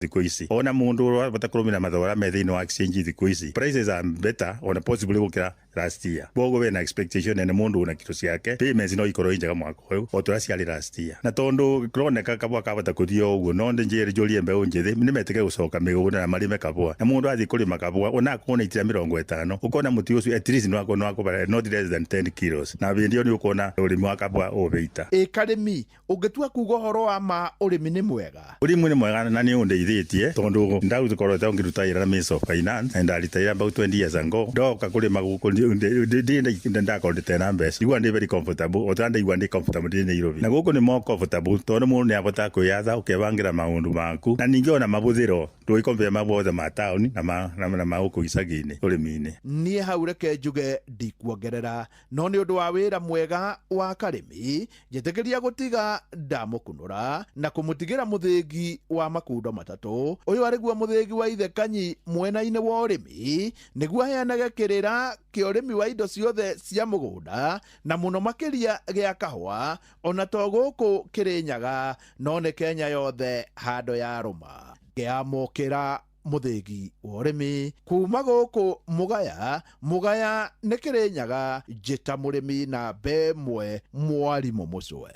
Thikũ ici ona mũndũ ũrabata kũrũmĩrĩra mathogora me thĩinĩ wa exchange, thikũ ici prices are better ona possibly gũkĩra last year. Koguo wena expectation nene mũndũ una kiro ciake, payments no ikorwo i njega mwaka ũyũ o ta ũrĩa ciarĩ last year. Na tondũ kũroneka kabũa kabata kũthiĩ o ũguo, no njĩre njũrie mbeũ njĩthĩ nĩ metĩke gũcoka mĩgũnda na marĩme kabũa. Na mũndũ athiĩ kũrĩma kabũa, ona akorwo na itira 50, ũkona mũtĩ ũcio at least no akũbara not less than 10 kilos, na hĩndĩ ĩyo nĩ ũkuona ũrĩmi wa kabũa ũbĩita. Ĩ Karĩmi, ũngĩtua kuga ũhoro wa ma, ũrĩmi nĩ mwega? Ũrĩmi nĩ mwega na nĩ ũndeithĩtie, tondũ ndakorete ngĩruta wĩra na Ministry of Finance and ndaritire about 20 years ago. Ndoka kũrĩma gũkũ ndakorwo ndĩte na mbeca, igua ndĩ very comfortable o ta ndaigua ndĩ comfortable ndĩ Nairobi. Na gũkũ nĩ more comfortable tondũ mũndũ nĩ ahotaga kwĩyatha, ũkebangĩra maũndũ maku, na ningĩ ona mabũthĩro ndũgĩkompea mabothe ma taũni na ma gũkũ icagi-inĩ ũrĩmi-inĩ. Niĩ hau reke njuge ndikuongerera, no nĩ ũndũ wa wĩra mwega wa Karĩmi, njĩtĩkĩria gũtiga ndamũkunũra na kũmũtigĩra mũthĩgi wa makundo matatũ. Ũyũ arĩguo mũthĩgi wa ithe Kanyi mwena-inĩ wa ũrĩmi, nĩguo aheanage kĩrĩra kĩa ũrĩmi wa indo ciothe cia mũgũnda, na mũno makĩria gĩa kahũa, ona to gũkũ Kĩrĩnyaga, no nĩ Kenya yothe handũ ya rũma. Ngĩamũkĩra mũthĩgi wa ũrĩmi kuma gũkũ Mũgaya. Mũgaya nĩ Kĩrĩnyaga. Njĩta mũrĩmi namba 1, mwarimũ mũcwe.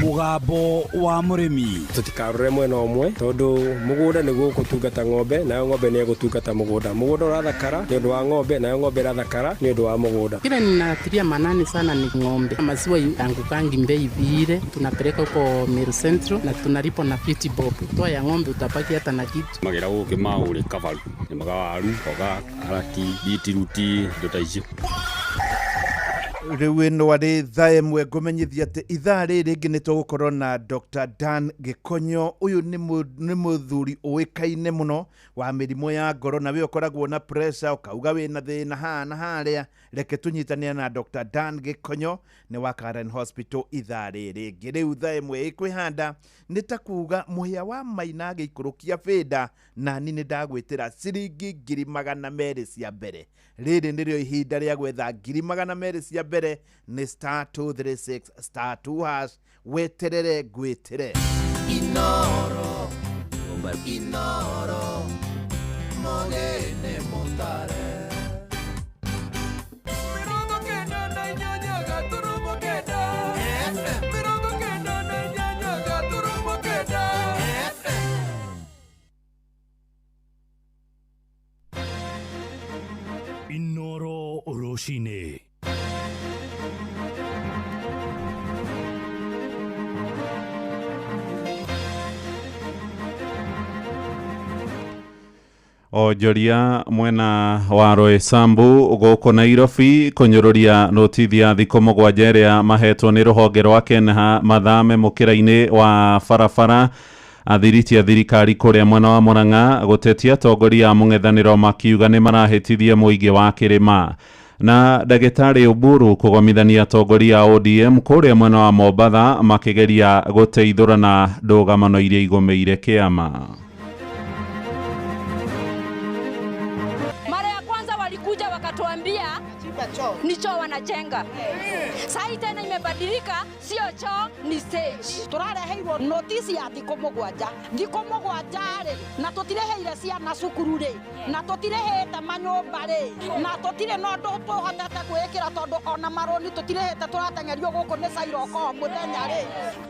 Mũgambo wa mũrĩmi. Tũtikarore mwena ũmwe, tondũ mũgũnda nĩguo ũgũtungata ng'ombe, nayo ng'ombe nĩ ĩgũtungata mũgũnda. Mũgũnda ũrathakara nĩ ũndũ wa ng'ombe, nayo ng'ombe ĩrathakara nĩ ũndũ wa mũgũnda. Kile ninatilia manani sana ni ng'ombe. Maziwa angukangi bei vile, tunapeleka huko Meru Central na tunalipwa na 50 bob. Toa ya ng'ombe utabaki hata na kitu. Magĩra gũkĩ maũrĩ kabaru nĩmaga waru, mboga, karati, bitiruti, indo ta icio. Rĩu ĩno arĩ thaa 1, ngũmenyithia atĩ ithaa rĩrĩ rĩngĩ nĩ tũgũkorwo na Dr. Dan Gĩkonyo. Ũyũ nĩ mũthuri ũĩkaine mũno wa mĩrimũ ya ngoro, na we ũkoragwo na pressure, ũkauga wĩna thĩna haha na harĩa, reke tũnyitanĩre na Dr. Dan Gĩkonyo, nĩ wa Karen Hospital, ithaa rĩrĩ rĩngĩ. Rĩu thaa 1 ĩkwĩhanda nĩ ta kuga mũhĩa wa maina agĩikũrũkia bĩnda, nani nĩ ndagwĩtĩra ciringi 200,000 cia mbere. Rĩrĩ nĩrĩo ihinda rĩa gwetha 200,000 cia mbere, nĩ *236*2#. Weterere ngwĩtĩre. Inoro, Inoro, mogene mutare. 98.9 FM. 98.9 FM. Inoro rũcinĩ. Onjoria mwena wa Roysambu gũkũ Nairobi kũnyũrũria notithi ya thikũ 7 ĩrĩa mahetwo nĩ rũhonge rwa Kenha mathame mũkĩra-inĩ wa barabara. Athiriti a thirikari kũrĩa mwena wa Murang'a gũtetia atongoria a mũng'ethanĩro makiuga nĩ marahĩtithia mũingĩ wa kĩrĩma, na ndagĩtarĩ Oburu kũgomithania atongoria a ODM kũrĩa mwena wa Mombatha makĩgeria gũteithũrana ndũgamano iria igũmĩire kĩama. Mara ya kwanza walikuja wakatuambia ni choo wanajenga. Sasa tena imebadilika, sio choo, ni stage. Tũrareheirwo notice ya thikũ 7, thikũ 7 rĩ, na tũtireheire ciana cukuru rĩ, na tũtirehete manyũmba rĩ, na tũtirĩ na ũndũ tũhotete kwĩĩkĩra, tondũ ona marũni tũtirehete, tũrateng'erio gũkũ nĩ Cairoko mũthenya rĩ.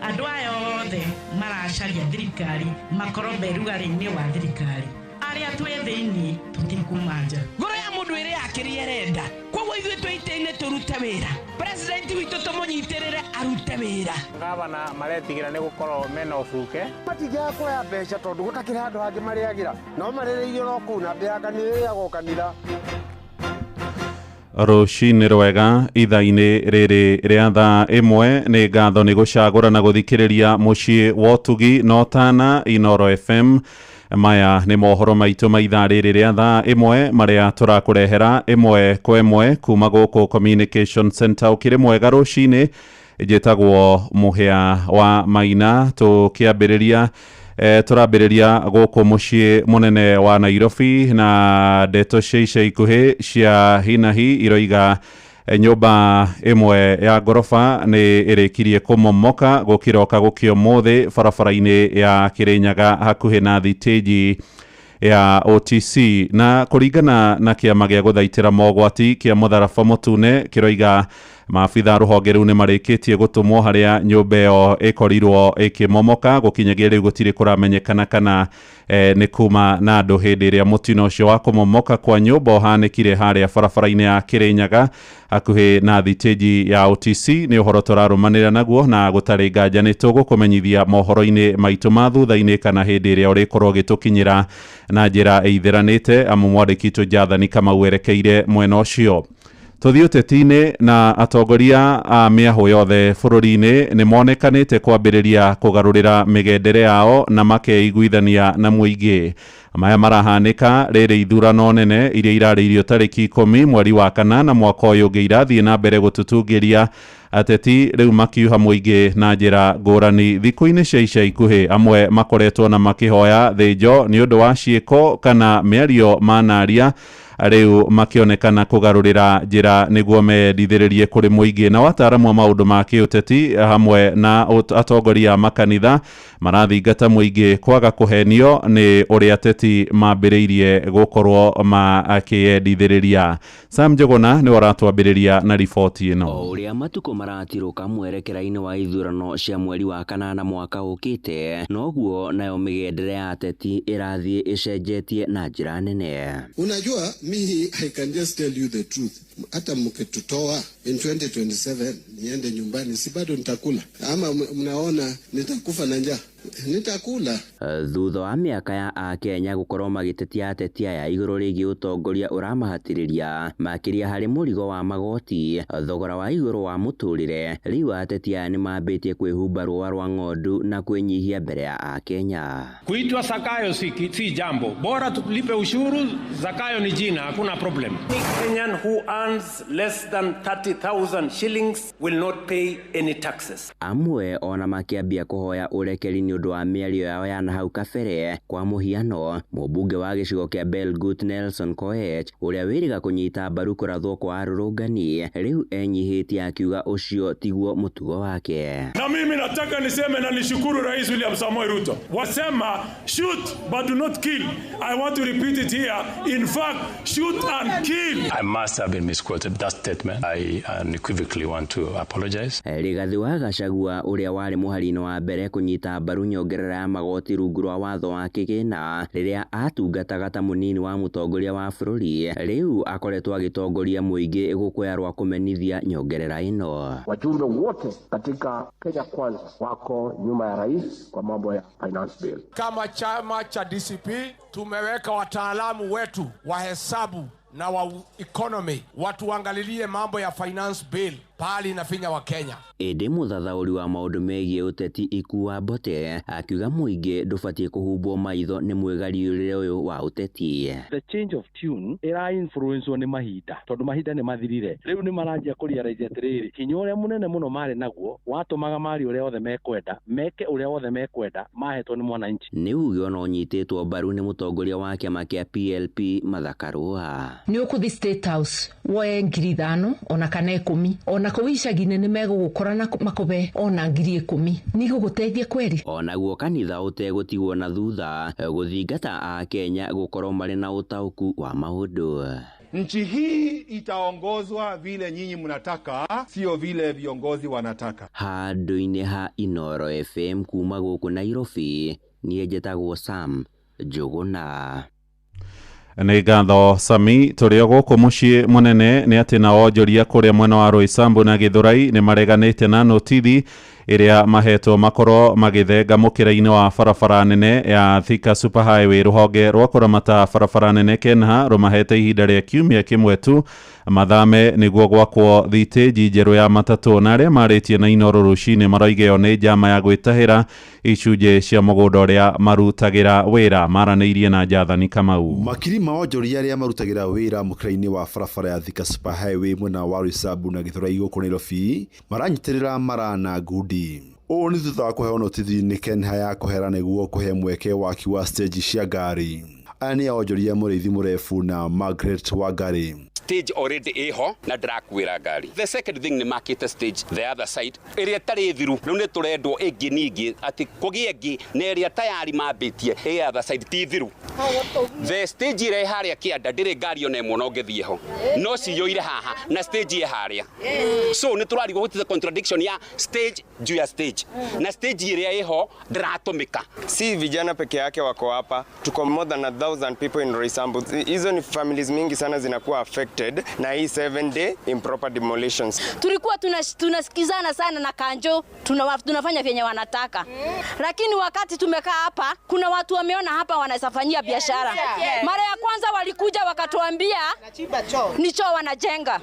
Andũ aya othe maracaria thirikari makorwo me rugarĩ-inĩ wa thirikari, arĩa twĩ thĩinĩ tũtikuma nja. Ngoro ya mũndũ ĩrĩ yakĩrĩa ĩrenda, koguo ithuĩ twĩ itĩ-inĩ tũrute wĩra, president witũ tũmũnyitĩrĩre arute wĩra. Gavana maretigĩra nĩ gũkorwo mena ũcuke. Matingĩaga kuoya mbeca tondũ gũtakĩrĩ handũ hangĩ marĩagĩra, no marĩrĩirio no kũu na ndĩanga nĩ ĩrĩagwo kanitha. Rũcinĩ rwega ithaa-inĩ rĩrĩ rĩa thaa 1. Nĩ ngatho nĩ gũcagũra na gũthikĩrĩria mũciĩ wa ũtugi na ũtana, Inoro FM. Maya nĩ mohoro maitũ ma ithaa rĩrĩ rĩa thaa 1, marĩa tũrakũrehera ĩmwe kwa ĩmwe kuma gũkũ Communication Center. Ũkĩrĩ mwega rũcinĩ, njĩtagwo Mũhĩa wa Maina. Tũkĩambĩrĩria, tũrambĩrĩria gũkũ mũciĩ mũnene wa Nairobi na ndeto cia ica ikuhĩ cia hinahi iroiga Nyũmba ĩmwe ya ngoroba nĩ ĩrĩkirie kũmomoka gũkĩroka gũkĩa ũmũthĩ barabara-inĩ ya Kĩrĩnyaga hakuhĩ na thitĩnji ya OTC. Na kũringana na kĩama gĩa gũthaitĩra mogwati kĩa Mũtharaba Mũtune, kĩroiga maabitha rũhonge rũu nĩ marĩkĩtie gũtũmwo harĩa nyũmba ĩyo ĩkorirwo ĩkĩmomoka. Gũkinyagia rĩu gũtirĩ kũramenyekana kana nĩ kuma na andũ hĩndĩ ĩrĩa mũtino ũcio wa kũmomoka kwa nyũmba ũhanĩkire harĩa barabara-inĩ ya Kĩrĩnyaga hakuhĩ na thitĩnji ya OTC. Nĩ ũhoro tũrarũmanĩrĩra naguo na gũtarĩ nganja nĩ tũgũkũmenyithia mohoro-inĩ maitũ ma thutha-inĩ kana hĩndĩ ĩrĩa ũrĩkorwo ũgĩtũkinyĩra na njĩra ĩithĩranĩte, amu mwandĩki witũ Jathani Kamau erekeire mwena ũcio. Tũthiĩ ũteti-inĩ, na atongoria a mĩahũ yothe bũrũri-inĩ nĩ monekanĩte kwambĩrĩria kũgarũrĩra mĩgendere yao na makeiguithania na mũingĩ. Maya marahanĩka rĩrĩ ithurano nene iria irarĩirio tarĩki 10 mweri wa 8 mwaka ũyũ ũngĩ irathiĩ na mbere gũtutungĩria ateti rĩu makiuha mũingĩ na njĩra ngũrani thikũ-inĩ cia ica ikuhĩ. Amwe makoretwo na makĩhoya thĩnjo nĩ ũndũ wa ciĩko kana mĩario manaria, rĩu makĩonekana kũgarũrĩra njĩra nĩguo meyendithĩrĩrie kũrĩ mũingĩ. Na wataaramu a maũndũ ma kĩũteti hamwe na atongoria a makanitha marathingata mũingĩ kwaga kũhenio nĩ ũrĩa ateti mambĩrĩirie gũkorwo makĩyendithĩrĩria. Sam Njuguna nĩwe ũratwambĩrĩria na riboti ĩno. O ũrĩa matukũ maratirũka mwerekera-inĩ wa ithurano cia mweri wa 8 mwaka ũkĩte, noguo nayo mĩgendere ya ateti ĩrathiĩ ĩcenjetie na njĩra nene. Unajua, mi I can just tell you the truth. Hata mkitutoa in 2027 niende nyumbani, si bado nitakula? Ama mnaona nitakufa na njaa? Nitakula. Thutha wa mĩaka ya akenya gũkorwo magĩtetia ateti aya igũrũ rĩgiĩ ũtongoria ũramahatĩrĩria makĩria harĩ mũrigo wa magoti, thogora wa igũrũ wa mũtũrĩre, rĩu ateti aya nĩmambĩtie kwĩhumba rũa rwa ng'ondu na kwĩnyihia mbere ya akenya. Kuitwa Zakayo si jambo, bora tulipe ushuru. Zakayo ni jina, hakuna problem. Kenyan who earns less than 30,000 shillings will not pay any taxes. Amwe ona makĩambia kũhoya ũrekeri nĩ ũndũ wa mĩario yao ya nahau kabere. Kwa mũhiano, mũmbunge wa gĩcigo kĩa Belgut Nelson Koech ũrĩa wĩrĩga kũnyita mbaru kũrathwo kwa arũrũngani, rĩu enyihĩtie akiuga ũcio tiguo mũtugo wake. Na mimi nataka niseme na nishukuru Rais William Samoei Ruto. Wasema shoot but do not kill. I want to repeat it here. In fact, shoot and kill. I must have been misquoted that statement. I unequivocally want to apologize. Rigathi wa Gachagua ũrĩa warĩ mũhari-inĩ wa mbere kũnyita mbaru nyongerera ya magoti rungu rwa watho wa kĩgĩna rĩrĩa atungataga ta mũnini wa mũtongoria wa bũrũri, rĩu akoretwo agĩtongoria mũingĩ gũkũya rwa kũmenithia nyongerera ĩno. Wajumbe wote katika Kenya Kwanza wako nyuma ya rais kwa mambo ya finance bill. Kama chama cha DCP tumeweka wataalamu wetu wa hesabu na wa economy watuangalilie mambo ya finance bill pali na finya wa Kenya. Ĩndĩ mũthathaũri wa maũndũ megiĩ ũteti Ikua Mbote akiuga mũingĩ ndũbatiĩ kũhumbwo maitho nĩ mwĩgariũrĩre ũyũ wa ũteti. The change of tune ĩra influence nĩ mahinda, tondũ mahinda nĩ mathirire. Rĩu nĩ maranjia kũrealize atĩrĩrĩ, hinya ũrĩa mũnene mũno marĩ naguo watũmaga mari ũrĩa othe mekwenda, meke ũrĩa wothe mekwenda, mahetwo nĩ mwananchi. Nĩ uge ona ũnyitĩtwo mbaru nĩ mũtongoria wa kĩama kĩa PLP Martha Karua. Nĩ ũkũthi State House woe 5,000 ona kana 10 ona kũu icagi-inĩ nĩ megũgũkora na makũbe ona 10,000 nĩ igũgũteithia kweri. Onaguo kanitha ũtegũtigwo na thutha gũthingata akenya gũkorwo marĩ na ũtaũku wa maũndũ. Nchi hii itaongozwa vile nyinyi mnataka, sio vile viongozi wanataka. Handũ-inĩ ha Inoro FM kuma gũkũ Nairobi, niĩ njĩtagwo Sam Njuguna. Nĩ ngatho Sami. Tũrĩ o gũkũ mũciĩ mũnene nĩ atĩ nao onjoria kũrĩa mwena wa Roysambu na Gĩthũrai nĩ mareganĩte na notithi ĩrĩa mahetwo makorwo magĩthenga mũkĩra-inĩ wa barabara nene ya Thika Super Highway. Rũhonge rwa kũramata barabara nene KENHA rũmahete ihinda rĩa kiumia kĩmwe tu mathame nĩguo gwakwo thitĩnji njerũ ya matatũ. Na arĩa marĩtie na Inoro rũcinĩ maroiga ĩyo nĩ njama ya gwĩtahĩra icunjĩ cia mũgũnda ũrĩa marutagĩra wĩra. Maranĩirie na Jathani Kamau. Makiri ma onjoria arĩa marutagĩra wĩra mũkĩra-inĩ wa barabara ya Thika Super Highway mwena wa Roysambu na Gĩthũrai gũkũ Nairobi maranyitĩrĩra mara na ngundi. Ũũ nĩ thutha wa kũheo notithi nĩ KENHA ya kũhera nĩguo kũhe mweke waki wa stage cia ngari. Aya nĩ onjoria Mũrĩithi Mũrefu na Margaret Wangari. Stage already ĩho na ndĩrakuĩra ngari. The second thing, nĩ makĩte stage the other side ĩrĩa ĩtarĩ thiru. Rĩu nĩ tũrendwo ĩngĩ ningĩ atĩ kũgĩe ĩngĩ na ĩrĩa tayari mambĩtie ĩ other side ti thiru. The stage ĩrĩa ĩ harĩa kĩanda ndĩrĩ ngari ona ĩmwe ona ũngĩthiĩ ho, no ciyũire haha na stage ĩ harĩa. So nĩ tũrarigwo what is the contradiction ya stage juu ya stage na stage ĩrĩa ĩho ndĩratũmĩka. Si vijana peke yake wako hapa, tuko more than 1,000 people in Roysambu. Hizo ni families mingi sana zinakuwa affected na hii 7 day improper demolitions. Tulikuwa tunasikizana sana na Kanjo, tunafanya vyenye wanataka, lakini wakati tumekaa hapa, kuna watu wameona hapa wanaweza fanyia biashara. Mara ya kwanza walikuja wakatuambia ni choo wanajenga.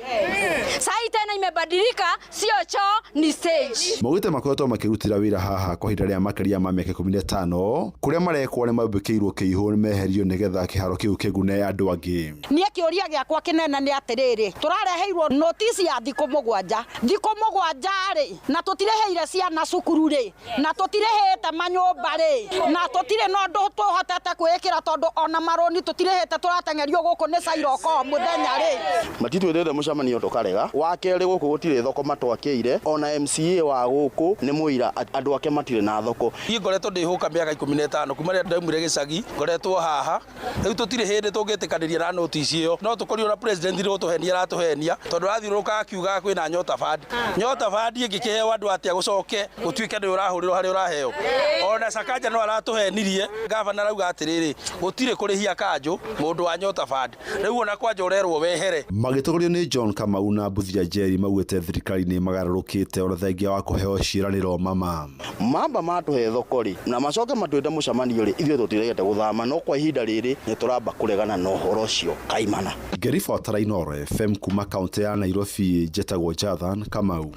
Sasa tena imebadilika, sio choo, ni stage. Maugĩte makoretwo makĩrutĩra wĩra haha kwa ihinda rĩa makĩria ma mĩaka 15, kũrĩa marekwo nĩ mambĩkĩirwo kĩihũ meherio nĩgetha kĩharo kĩu kĩgune andũ angĩ. Niĩ kĩũria gĩakwa kĩnene nĩ atĩrĩrĩ, tũrareheirwo notice ya thikũ 7, thikũ 7 rĩ, na tũtirĩhĩire ciana cukuru rĩ, na tũtirĩhĩte manyũmba rĩ, na tũtirĩ na ũndũ tũhotete kwĩĩkĩra tondũ ona marũni tũtirĩhĩte, tũrateng'erio gũkũ nĩ cairoko o mũthenya rĩ. Matitwĩrĩte mũcemanio tũkarega. Wa kerĩ, gũkũ gũtirĩ thoko matwakĩire, ona MCA wa gũkũ nĩ mũira andũ ake matirĩ na thoko. Niĩ ngoretwo ndĩhũka mĩaka 15 kuma rĩrĩa ndaumire gĩcagi, ngoretwo haha. Rĩu tũtirĩ hĩndĩ tũngĩtĩkanĩria na notice ĩyo. No tũkorirwo na president nĩ gũtũhenia aratũhenia, tondũ arathiũrũrũka akiugaga kwĩna Nyota Fund. Nyota Fund ĩngĩkĩheo andũ atĩa gũcoke gũtuĩke nĩ ũrahũrĩrwo harĩa ũraheo? Ona Sakaja no aratũhenirie. Gavana arauga atĩrĩrĩ, gũtirĩ kũrĩhia kanjũ mũndũ wa Nyota Fund. Rĩu ona kwanja ũrerwo wehere. Magĩtongorio nĩ John Kamau na Mbuthia Njeri, maugĩte thirikari nĩ magarũrũkĩte ona thengia wa kũheo ciĩranĩro mama. Mamba matũhe thoko rĩ, na macoke matwĩte mũcemanio rĩ, ithuĩ tũtiregete gũthama, no kwa ihinda rĩrĩ nĩ tũramba kũregana na ũhoro ũcio kaimana. Ngĩribotera Inooro FM kuma kaũntĩ ya Nairobi, njĩtagwo Jathan Kamau.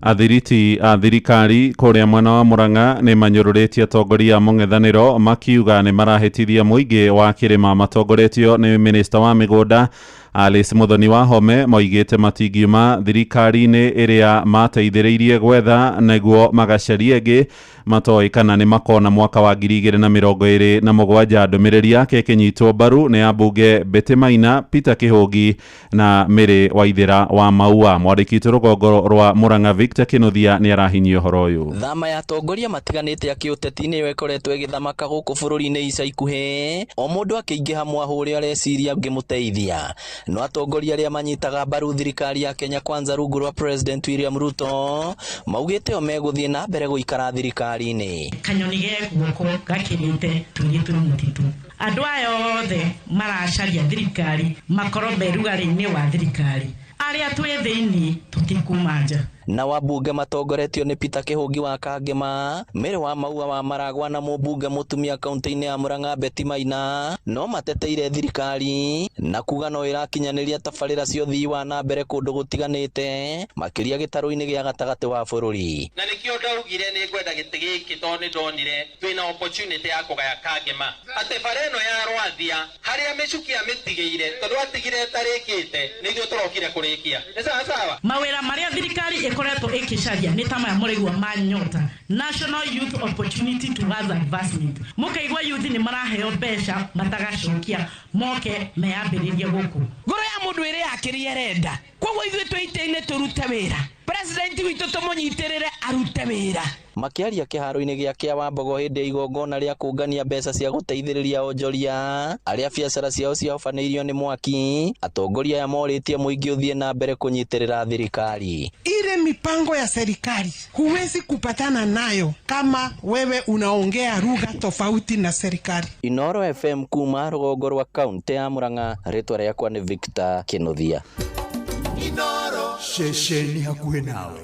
Athiriti a thirikari kũrĩa mwena wa Murang'a nĩ manyũrũrĩtie atongoria a mũng'ethanĩro, makiuga nĩ marahĩtithia mũingĩ wa kĩrĩma matongoretio nĩ minista wa mĩgũnda Alice Muthoni Wahome. Moigĩte matingiuma thirikari-inĩ ĩrĩa mateithĩrĩirie gwetha nĩguo magacarie ĩngĩ matoĩ kana nĩ makona mwaka wa 2027. Ndũmĩrĩri yake ĩkĩnyitwo mbaru nĩ ambunge Betty Maina, Peter Kĩhũngi na Mary Waithera wa Maua. Mwandĩki witũ rũgongo rwa Murang'a Victor Kĩnuthia nĩ arahinyia ũhoro ũyũ. Thama ya atongoria matiganĩte a kĩũteti nĩyo ĩkoretwo ĩgĩthamaka gũkũ bũrũri-inĩ ica ikuhĩ, o mũndũ akĩingĩha mwahũ ũrĩa areciria ũngĩmũteithia. No atongoria arĩa manyitaga mbaru thirikari ya Kenya Kwanza rungu rwa President William Ruto maugĩte o megũthiĩ na mbere gũikara thirikari-inĩ. Kanyoni ge guoko gakĩrĩte tũirĩtu mũtitũ. Andũ aya othe maracaria thirikari makorwo me rugarĩ-inĩ wa thirikari, arĩa twĩ thĩinĩ tũtikuma nja. Na wabunge matongoretio nĩ Peter Kĩhũngi wa Kangema, Mary wa Maua wa Maragwa na mũmbunge mũtumia kaunti-inĩ ya Murang'a Betty Maina no mateteire thirikari na kuga no ĩrakinyanĩria tabarĩra cia ũthii wa na mbere kũndũ gũtiganĩte, makĩria gĩtarũ-inĩ gĩa gatagatĩ wa bũrũri. Na nĩkĩo ndaugire nĩ ngwenda gĩtĩ gĩkĩ, tondũ nĩ ndonire twĩna opportunity ya kũgaya Kangema, atĩ bara ĩno ya Rwathia harĩa mĩcuki amĩtigĩire, tondũ atigire ĩtarĩkĩte, nĩ ithuĩ tũrokire kũrĩkia. Nĩ sawa sawa. Mawĩra marĩa thirikari ĩkoretwo ĩkĩcaria nĩ ta maya mũraigua ma Nyota, National Youth Opportunity Towards Advancement. Mũkaigua youth nĩ maraheo mbeca matagacokia, moke meyambĩrĩrie gũkũ. Ngoro ya mũndũ ĩrĩ yakĩrĩa ĩrenda. Koguo ithuĩ twĩ itĩ-inĩ tũrute wĩra, president witũ tũmũnyitĩrĩre arute wĩra. Makĩaria kĩharo-inĩ gĩa Kĩa Wambogo hĩndĩ ya igongona rĩa kũngania mbeca cia gũteithĩrĩria onjoria arĩa biacara ciao ciahobanĩirio nĩ mwaki, atongoria aya morĩtie mũingĩ ũthiĩ na mbere kũnyitĩrĩra thirikari. Ile mipango ya serikali huwezi kupatana nayo kama wewe unaongea lugha tofauti na serikali. Inooro FM kuma rũgongo rwa kaunti ya Murang'a, rĩtwa rĩakwa nĩ Victor Kĩnuthia. Ceceni hakuhĩ nawe.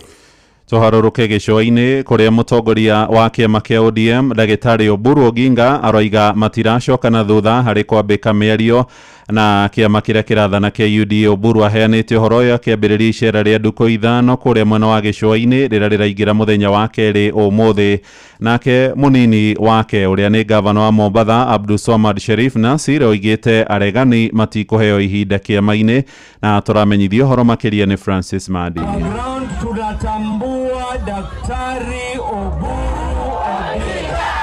Tũharũrũke gĩcũa-inĩ kũrĩa mũtongoria wa kĩama kĩa ODM ndagĩtarĩ Oburu Oginga aroiga matiracoka na thutha harĩ kwambĩka mĩario na kĩama kĩrĩa kĩrathana kĩa UDA. Oburu aheanĩte ũhoro ũyũ akĩambĩrĩria icera rĩa ndukũ 5 kũrĩa mwena wa gĩcũa-inĩ rĩrĩa rĩraingĩra mũthenya wa kerĩ ũmũthĩ. Nake mũnini wake ũrĩa nĩ gavana wa Mombatha Abdulswamad Sharif Nasir oigĩte aregani matikũheo ihinda kĩama-inĩ, na tũramenyithio ũhoro makĩria nĩ Francis Madi. Ground tunatambua Daktari Oburu Oginga.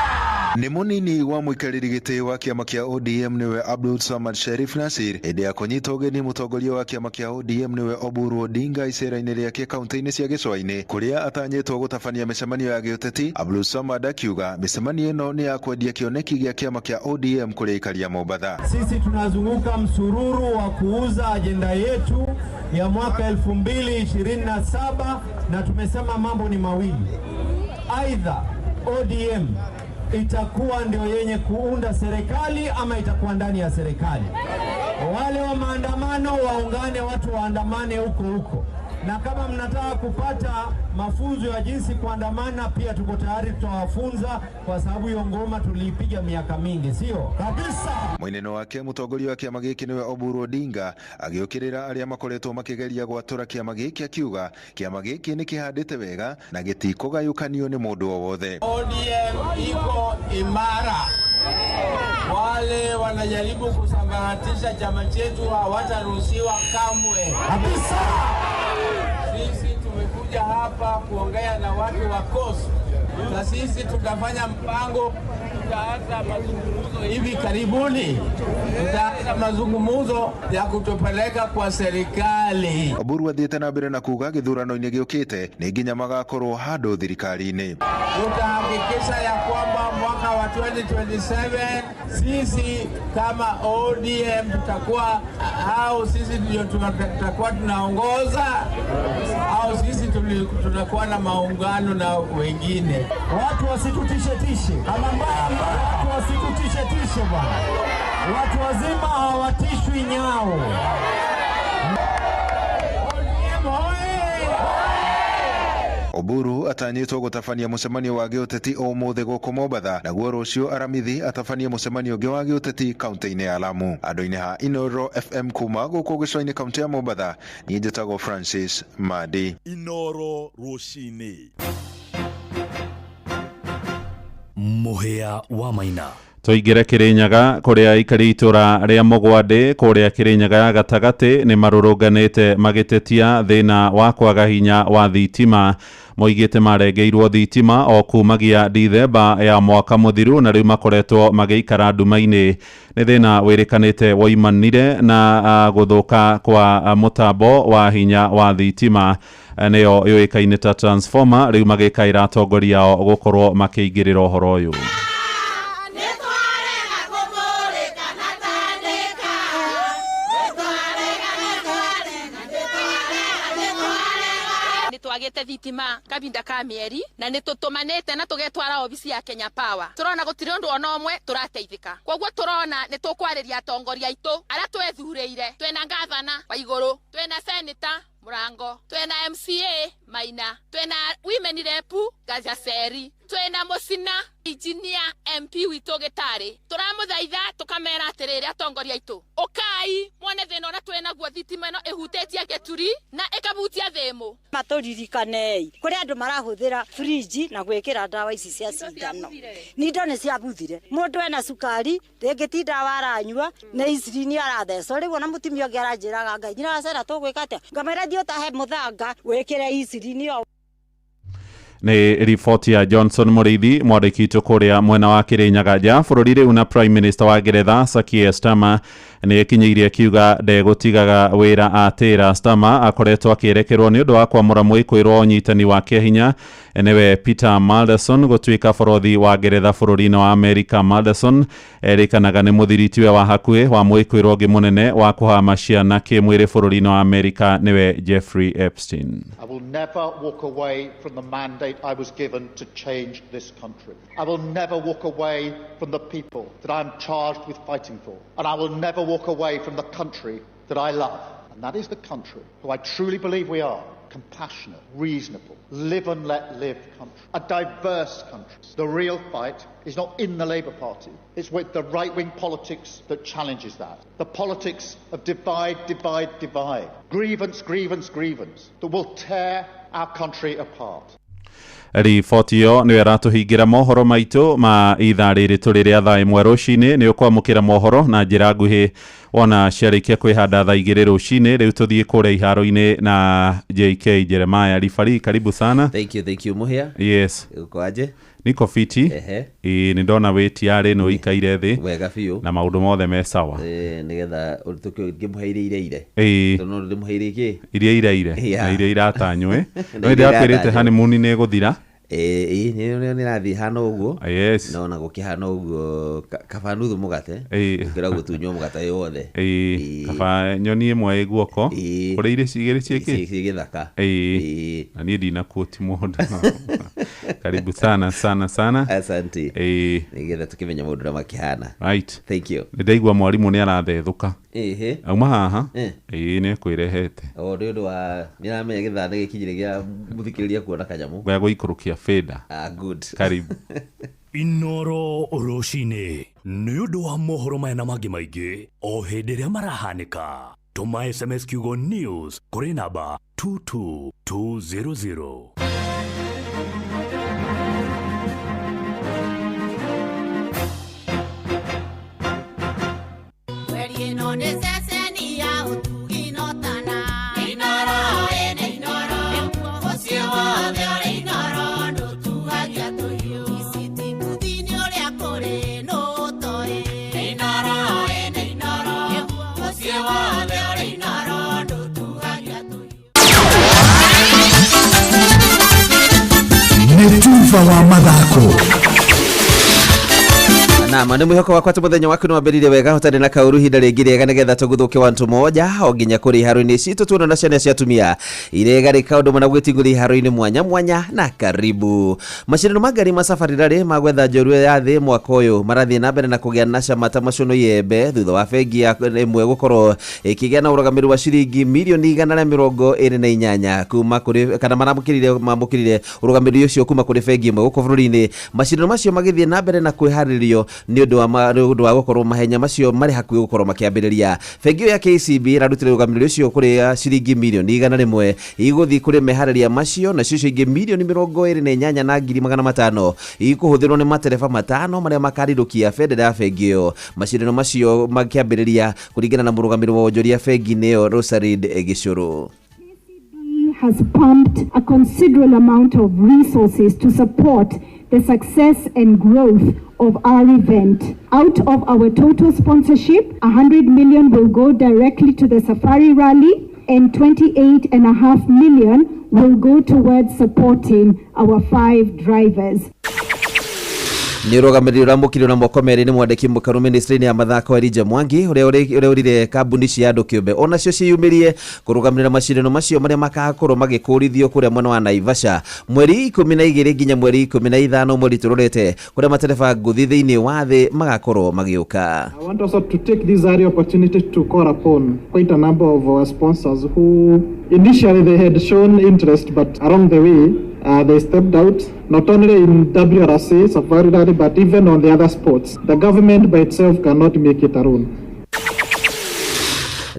Nĩ mũnini wa mũikarĩri gĩtĩ wa kĩama kĩa ODM nĩwe Abdul Samad Sharif Nasir hĩndĩ ya kũnyita ũgeni mũtongoria wa kĩama kĩa ODM nĩwe Oburu Odinga icera-inĩ rĩake kaunti-inĩ cia gĩcũa-inĩ kũrĩa atanyĩtwo gũtabania mĩcemanio ya gĩũteti. Abdul Samad akiuga mĩcemanio ĩno nĩ ya kwendia kĩoneki gĩa kĩama kĩa ODM kũrĩ aikari a Mombatha. Sisi tunazunguka msururu wa kuuza ajenda yetu ya mwaka 2027 na tumesema mambo ni mawili. Aidha ODM itakuwa ndio yenye kuunda serikali ama itakuwa ndani ya serikali. Wale wa maandamano waungane, watu waandamane huko huko, na kama mnataka kupata mafunzo ya jinsi kuandamana pia tuko tayari, tutawafunza kwa sababu hiyo ngoma tuliipiga miaka mingi, sio kabisa. Mwineno wake mũtongoria wa kĩama gĩkĩ nĩwe Oburu Odinga agĩũkĩrĩra arĩa makoretwo makĩgeria gwatũra kĩama gĩkĩ akiuga kĩama gĩkĩ nĩ kĩhandĩte wega na gĩtikũgayũkanio nĩ mũndũ o wothe. ODM iko imara. Wale wanajaribu kusambaratisha chama chetu hawataruhusiwa kamwe kabisa. Sisi tumekuja hapa kuongea na watu wa Coast, na sisi tutafanya mpango, tutaanza mazungumzo hivi karibuni, tutaanza mazungumzo ya kutupeleka kwa serikali. Oburu athiĩte na mbere na kuga gĩthurano-inĩ gĩũkĩte nĩ nginya magakorwo handũ thirikari-inĩ. Tutahakikisha ya kwamba mwaka wa 2027 sisi kama ODM tutakuwa au sisi ndio tutakuwa tunaongoza au sisi tutakuwa na maungano na wengine. Watu wasitutishe tishe, kama mbaya mbaya, watu wasitutishe tishe bwana. Watu wazima hawatishwi nyao. ODM hoye! Oburu atanyĩtwo gũtabania mũcemanio wa gĩũteti ũmũthĩ gũkũ Mombatha, naguo rũciũ Aramithi atabanie mũcemanio ũngĩ wa gĩũteti kaunti-inĩ ya Lamu. Andũ-inĩ ha Inoro FM kuma gũkũ gĩcũa-inĩ kaunti ya Mombatha, niĩ njĩtagwo Francis Madi. Inoro rũcinĩ. Mũhĩa wa Maina. Tũingĩre Kĩrĩnyaga kũrĩa aikari itũra rĩa Mũgwandĩ kũrĩa Kĩrĩnyaga ya gatagatĩ nĩ marũrũnganĩte magĩtetia thĩna wa kwaga hinya wa thitima. Moigĩte marengeirwo thitima o kumagia Dithemba ya mwaka mũthiru na rĩu makoretwo magĩikara nduma-inĩ. Nĩ thĩna wĩrĩkanĩte woimanire na gũthũka kwa mũtambo wa hinya wa thitima nĩyo yũĩkaine ta transformer. Rĩu magĩkaĩra atongoria ao gũkorwo makĩingĩrĩra ũhoro ũyũ. Twagite thitima kavinda ka mieri na nĩ tũtũmanĩte na tũgetwara obici ya Kenya Power. Tũrona gũtirĩ ũndũ ona ũmwe tũrateithĩka, koguo tũrona nĩ tũkwarĩria atongoria aitũ arĩa twethurĩire. Twĩna gavana wa igũrũ, twĩna senator Murango, twĩna MCA Maina, twĩna women rep Gacaceri, twĩna Mũcina engineer MP witũ Gĩtarĩ. Tũramũthaitha tũkamera atĩrĩrĩ atongoria aitũ, ũkai mwone thĩna ũrĩa twĩnaguo. Thitima ĩno ĩhutĩtie gĩturi na ĩkabutia thĩmũ. Matũririkanei kũrĩ andũ marahũthĩra fridge na gwĩkĩra ndawa ici cia cindano. Nindo nĩ ciabuthire, mũndũ ena cukari rĩngĩ ti ndawa aranyua nĩ insulin arathecwo. Rĩu ona mũtumia ũngĩ aranjĩraga Ngai nyina wa Sarah tũgwĩka atĩa, ngamwĩra thiĩ ũtahe mũthanga wĩkĩre insulin ĩyo. Nĩ riboti ya Johnson Mũrĩithi mwandĩki witũ kũrĩa mwena wa Kĩrĩnyaga. Nja bũrũri rĩu na Prime Minister wa Ngeretha Sir Keir Starmer nĩ ekinyĩirie akiuga ndegũtigaga wĩra atĩra. Starmer akoretwo akĩerekerwo nĩ ũndũ wa kwamũra mwĩkũĩrwo wa ũnyitani wa kĩahinya nĩwe Peter Mandelson gũtuĩka borothi wa Ngeretha bũrũri-inĩ wa Amerika. Mandelson erĩkanaga nĩ mũthiritiwe wa hakuhĩ wa mwĩkũĩrwo ũngĩ mũnene wa kũhama ciana kĩmwĩrĩ bũrũri-inĩ wa Amerika nĩwe Jeffrey Epstein. I will never walk away from the mandate I was given to change this country. I will never walk away from the people that I am charged with fighting for. And I will never walk away from the country that I love. And that is the country who I truly believe we are. Compassionate, reasonable, live and let live country. A diverse country. The real fight is not in the Labour Party. It's with the right-wing politics that challenges that. The politics of divide, divide, divide. Grievance, grievance, grievance that will tear our country apart. Riboti ĩyo nĩyo ĩratũhingĩra mohoro maitũ ma ithaa rĩrĩ tũrĩ rĩa thaa 1 rũcinĩ. Nĩ ũkwamũkĩra mohoro na njĩra nguhĩ wona ciarĩkia kwĩhanda thaa 2 rũcinĩ. Rĩu tũthiĩ kũrĩa iharo-inĩ na JK Jeremiah. Ribari, karibu sana. Thank you, Muhia. Yes. Uko aje? Niko fiti. Ehe. Ĩĩ, nĩ ndona wĩ tiarĩ nĩ ũikaire thĩ Wega biũ. Na maũndũ mothe me sawa. Nĩgetha ngĩmũheire ireire. Ĩĩ. Tondũ no ndĩmũheire ikĩ? Iria ireire na iria iratanywe. Na No iria ndĩrakwĩrĩte iratanywo. honeymoon nĩ ĩgũthira. Ĩĩ, nĩ nĩrathiĩ hana ũguo. Yes. No na gũkĩhana ũguo kaba nuthu mũgate Ĩĩ. gũkĩra gũtunywo mũgate wothe. Ĩĩ, kaba nyoni ĩmwe ĩ guoko kũrĩ irĩ igĩrĩ ciĩkĩ Ciĩ gĩthaka. Ĩĩ, na niĩ ndinakuoti mũndũ. Karibu sana sana sana. Asante. Ĩĩ. Nĩgetha tũkĩmenye maũndũ ũrĩa makĩhana. Right. Thank you. Nĩ ndaigua mwarimũ nĩ arathethũka. Ĩhĩ. Auma haha. Eh. Ĩĩ, nĩ ekwĩrehete. O nĩ ũndũ wa nĩramenya gĩthaa nĩ gĩkinyire gĩa mũthikĩrĩria kuona kanyamũ. Gĩa gũikũrũkia feda. Ah, good. Karibu. Inoro rũcinĩ nĩ ũndũ wa mohoro maya na mangĩ maingĩ o hĩndĩ ĩrĩa marahanĩka, tũma SMS kiugo news kũrĩ namba 22200. Mweri ĩno nĩ ceceni ya ũtugi notana. Inoro ĩnĩ inoro. Mũciĩ wothe ũrĩ inoro ndũtuhagia tũhiũ. Ici buthi-inĩ ũrĩa kũrĩ nũtoĩ. Inoro ĩnĩ inoro. Mũciĩ wothe ũrĩ inoro ndũtuhagia tũhiũ. Nĩ tuba wa mathako. Nama nĩ mwĩhoko wakwa atĩ mũthenya waku nĩ wambĩrĩirie wega ũtarĩ na kaũru, ihinda rĩngĩ rĩega nĩgetha tũguthũke wantu moja o nginya kũrĩ iharo-inĩ citũ tuona na ciana cia atumia iregarĩka ũndũ mana gwĩtingũria iharo-inĩ mwanya mwanya. Na karibu macindano ma ngari ma Safari Rally ma gwetha njorua ya thĩ mwaka ũyũ marathiĩ na mbere na kũgĩa na cama ta macuno yembe thutha wa bengi ya ĩmwe gũkorwo ĩkĩgĩa na ũrũgamĩrĩri wa ciringi mirioni 128 kuma kũrĩ kana maramũkĩrire ũrũgamĩrĩri ũcio kuma kũrĩ bengi ĩmwe gũkũ bũrũri-inĩ. Macindano macio magĩthiĩ na mbere na kwĩharĩrio nĩ ũndũ wa gũkorwo mahenya macio marĩ hakuhĩ gũkorwo makĩambĩrĩria. Bengi ĩyo ya KCB ĩrarutire ũrũgamĩrĩri ũcio kũrĩ ciringi mirioni 100 igũthiĩ kũrĩ meharĩria macio, nacio icio ingĩ mirioni 28 na ngiri 500 ikũhũthĩrwo nĩ matereba matano marĩa makarirũkia bendera ya bengi ĩyo macindano macio makĩambĩrĩria, kũringana na mũrũgamĩrĩri wa wonjoria bengi-inĩ ĩyo Rosalind Gĩcũrũ. Has pumped a considerable amount of resources to support the success and growth of our event. Out of our total sponsorship, 100 million will go directly to the Safari Rally and 28.5 million will go towards supporting our 5 drivers. Nĩ ũrũgamĩrĩri ũramũkĩrirwo na moko merĩ nĩ mwandĩki mũkaru ministry-inĩ ya mathako Elijah Mwangi ũrĩa ũrire kambuni cia andũ kĩũmbe onacio ciĩyumĩrie kũrũgamĩrĩra macindano macio marĩa makakorwo magĩkũrithio kũrĩa mwena wa Naivasha mweri 12 nginya mweri 15 mweri tũrorete, kũrĩa matereba ngũthi thĩinĩ wa thĩ magakorwo magĩũka. I want also to take this early opportunity to call upon quite a number of our sponsors who initially they had shown interest, but along the way they stepped out, not only in WRC, Safari Rally, but even on the other sports. The government by itself cannot make it alone.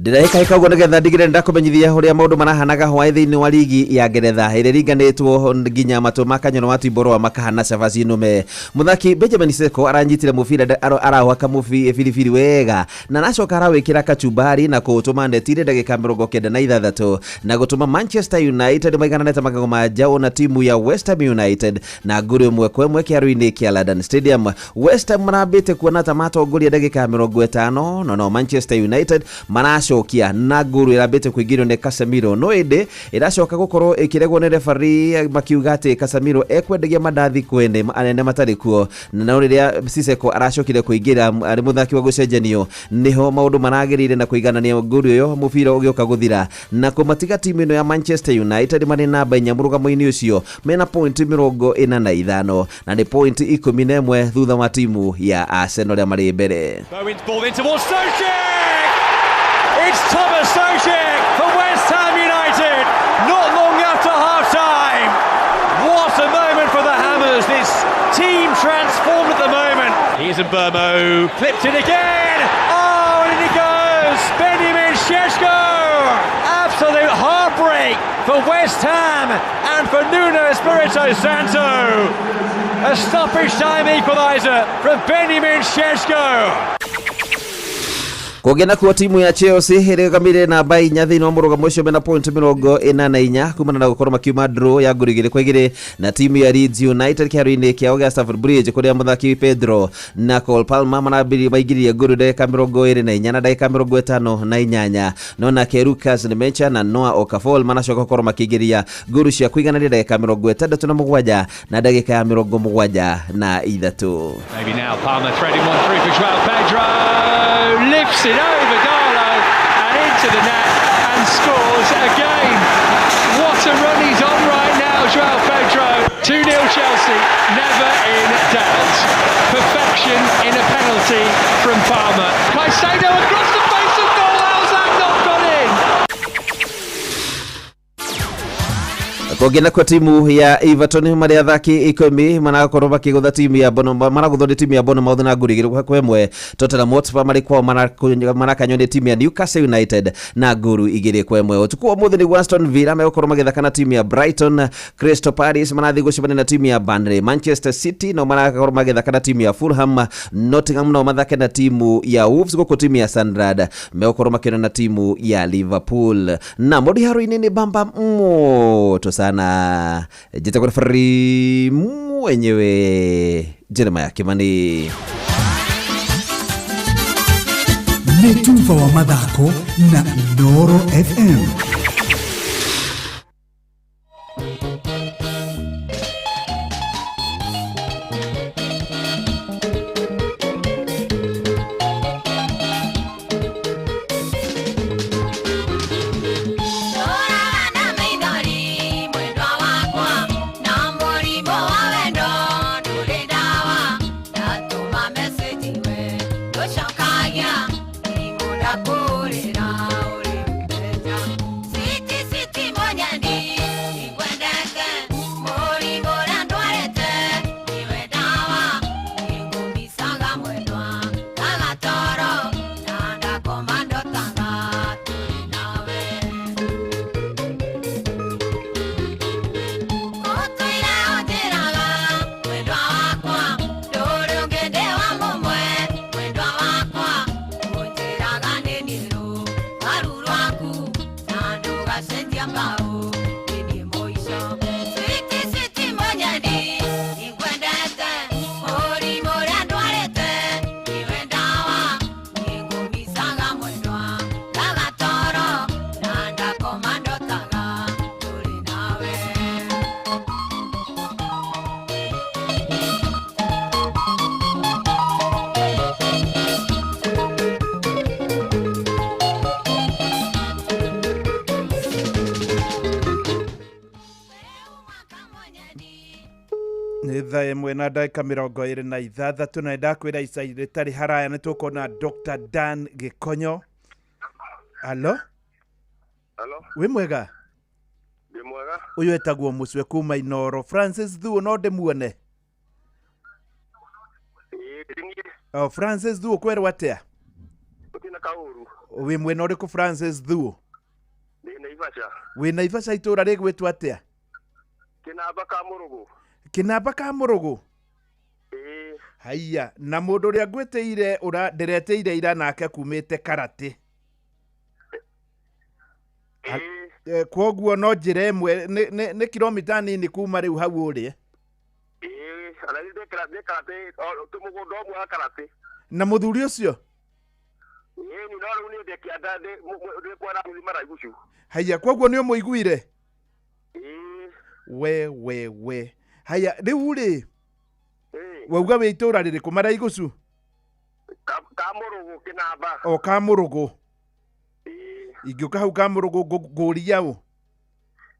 Ndĩrahĩkahĩka ũguo nĩgetha ndigĩrĩre nĩndakũmenyithia ũrĩa maũndũ marahanaga hwaĩ thĩinĩ wa ligi ya Ngeretha ĩrĩa ĩringanĩtwo nginya matũ ma Kanyoro wa Timboroa makahana cabaci nũme. Mũthaki Benjamin Sesko aranyitire mũbira arahwaka biribiri wega na aracoka arawĩkĩra kachumbari na kũũtũma neti-inĩ ndagĩka 96 na gũtũma Manchester United maiganane ta magego ma njaũ na timu ya West Ham United na ngũrũ 1-1 kĩharo-inĩ kĩa London Stadium. West Ham marambĩte kuona ta matongoria ndagĩka 50 no Manchester United maracokia na ngũrũ ĩrambĩte kũingĩrio nĩ Casemiro, no ĩndĩ ĩracoka gũkorwo ĩkĩregwo nĩ referee makiuga atĩ Casemiro ekwendagia mandathi kwene anene matarĩ kuo. No rĩrĩa Siseko aracokire kũingĩra arĩ mũthaki wa gũcenjanio nĩho maũndũ maragĩrĩire na kũiganania ngũrũ ĩyo mũbira ũgĩũka gũthira na kũmatiga timu ĩno ya Manchester United marĩ namba 4 mũrũgamo-inĩ ũcio mena point 45 na nĩ point 11 thutha wa timu ya Arsenal arĩa marĩ mbere. Bowen's ball in towards Soucek! It's Thomas Soucek for West Ham United, not long after half-time. What a moment for the Hammers, this team transformed at the moment. Here's Mbeumo, clipped it again! Oh, and in it goes! Benjamin Šeško! Absolute heartbreak for West Ham and for Nuno Espirito Santo. A stoppage time equaliser from Benjamin Šeško. Kũngĩ nakuo timu ya Chelsea ĩrũgamĩrĩire namba 4 thĩinĩ wa mũrũgamo ũcio mena point 44 kumana na gũkorwo makiuma draw ya ngũrũ 2-2 na timu ya Leeds United kĩharo-inĩ kĩao gĩa Stamford Bridge, kũrĩa mũthaki Pedro na Cole Palmer marambĩrĩirie maingĩririe ngũrũ ndagĩka 24 na ndagĩka 58, no nake Lucas Nmecha na Noah Okafor manacoka gũkorwo makĩingĩria ngũrũ cia kũiganania ndagĩka 67 na ndagĩka ya 73. Maybe now Palmer threading one through for Joao Pedro, lifts it over Darlow and into the net and scores again. What a run he's on right now, Joao Pedro. 2-0 Chelsea, never in doubt. Perfection in a penalty from Palmer. Caicedo across the face of goal, how's that not gone in? Kũngĩ nakuo timu ya Everton marĩ athaki 10 marakorwo makĩgũtha timu ya maragũthwo nĩ timu ya Bournemouth na ngũrũ 2-1. Tottenham Hotspur marĩ kwao marakanywo nĩ timu ya Newcastle United na ngũrũ 2-1. Ũtukũ wa ũmũthĩ nĩguo Aston Villa megũkorwo magĩthaka na timu ya Brighton. Crystal Palace marathiĩ gũcemania na timu ya Burnley. Manchester City nao marakorwo magĩthaka na timu ya Fulham. Nottingham nao mathake na timu ya Wolves, gũkũ timu ya Sunderland megũkorwo makĩonana na timu ya Liverpool. Na mũndũ haro-inĩ nĩ bamba moto sana. Jitagwo referee mwenyewe Jeremiah Kimani. Nĩ tuba wa mathako na Inooro FM. Nĩ thaa 1 na ndagĩka 26 na ndakwĩra ica rĩtarĩ haraya nĩ tũkuona Dr. Dan Gĩkonyo. Halo? Halo? Wĩ mwega? Ndĩ mwega. Ũyũ etagwo Mũcwe kuma Inooro. Francis Thuo no ndĩmuone? Oh, Francis Thuo kwerwo atĩa? Gũtirĩ na kaũru. Wĩ mwena ũrĩkũ Francis Thuo? Ndĩ Naivasha. Wĩ Naivasha itũũra rĩgwĩtwo atĩa? Kĩnamba ka Mũrũgũ. Kĩnamba ka Mũrũgũ? Ĩĩ. Haiya, na mũndũ ũrĩa ngwĩtĩire ũra ndĩretĩire ira nake kumĩte Karate. Ĩĩ. Kwoguo no njĩra ĩmwe nĩ kilomita nini kuma rĩu hau ũrĩ. Ĩĩ, ona niĩ ndĩ Karate, twĩ mũgũnda ũmwe wa Karate. Na mũthuri ũcio? Ĩĩ, no rĩu niĩ ndĩ kĩanda ndĩ kwara Maraigucu. Haiya, kwoguo nĩ ũmũiguire? Ĩĩ. We. Haya, rĩu rĩ wauga wĩ itũũra rĩrĩkũ Maraigucu? Ka Mũrũgũ Kĩnamba. O ka Mũrũgũ. Ingĩũka hau ka Mũrũgũ ngũria ũ?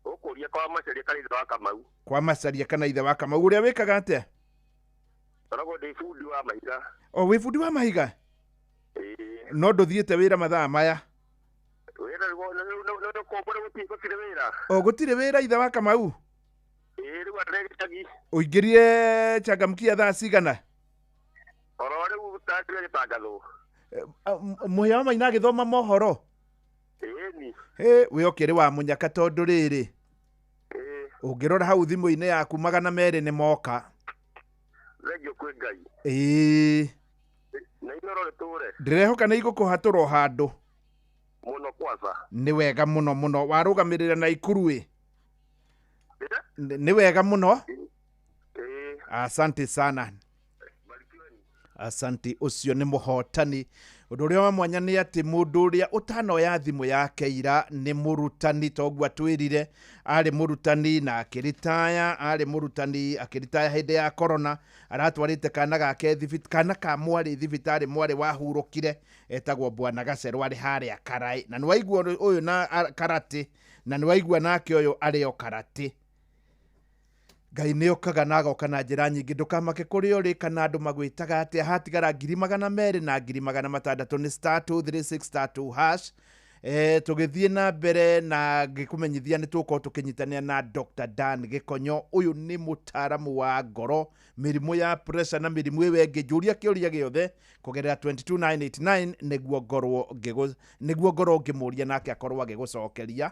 Ũkũria kwa Macharia kana ithe wa Kamau. Kwa Macharia kana ithe wa Kamau. Ũrĩa wĩkaga atĩa? Ngoragwo ndĩ bundi wa mahiga. O wĩ bundi wa mahiga? Ĩĩ. No ndũthiĩte wĩra mathaa maya? Wĩra gũtirĩ wĩra. O gũtirĩ wĩra ithe wa Kamau? Ĩĩ, rĩu andũ gĩcagi. Ũingĩrire changamkia thaa cigana? Oro rĩu ndakire gĩtangathwo. Mũhĩa wa Maina agĩthoma mohoro? Ĩĩni. Hĩ, wĩ ũkĩrĩ wa mũnyaka tondũ rĩrĩ. Ũngĩrora hau thimũ-inĩ yaku 200 nĩ moka. Thengiũ kwĩ Ngai. Ĩĩ. Na Inoro rĩtũre. Ndĩrehoka nĩ igũkũhatũra o handũ. Mũno kwanza. Nĩ wega mũno mũno. Warũgamĩrĩra Naikuru ĩ? Nĩ wega mũno. Asante sana. Asante. Ũcio nĩ mũhotani. Ũndũ ũrĩa wa mwanya nĩ atĩ mũndũ ũrĩa ũtanoya thimũ yake ira nĩ mũrutani, toguo atwĩrire arĩ mũrutani na akĩritaya, arĩ mũrutani akĩritaya hĩndĩ ya corona, aratwarĩte kana gake kana ka mwarĩ thibitarĩ, mwarĩ wahurũkire etagwo Bwana Gacerũ, arĩ harĩa Karai. Na nĩwaigua ũyũ na karate, na nĩwaigua nake ũyũ arĩ o karate. Ngai nĩ okaga na agoka na njĩra nyingĩ. Ndũkamake kũrĩa ũrĩ kana andũ magwĩtaga atĩa. Hatigara 200,000 na 600,000 nĩ star 236 star 2 hash. Tũgĩthiĩ na mbere na ngĩkũmenyithia nĩ tũgũkorwo tũkĩnyitanĩra na Dr. Dan Gĩkonyo. Ũyũ nĩ mũtaaramu wa ngoro, mĩrimũ ya pressure na mĩrimũ ĩyo ĩngĩ. Njũria kĩũria gĩothe kũgerera 22989 nĩguo ngorwo ngĩmũria nake akorwo agĩgũcokeria.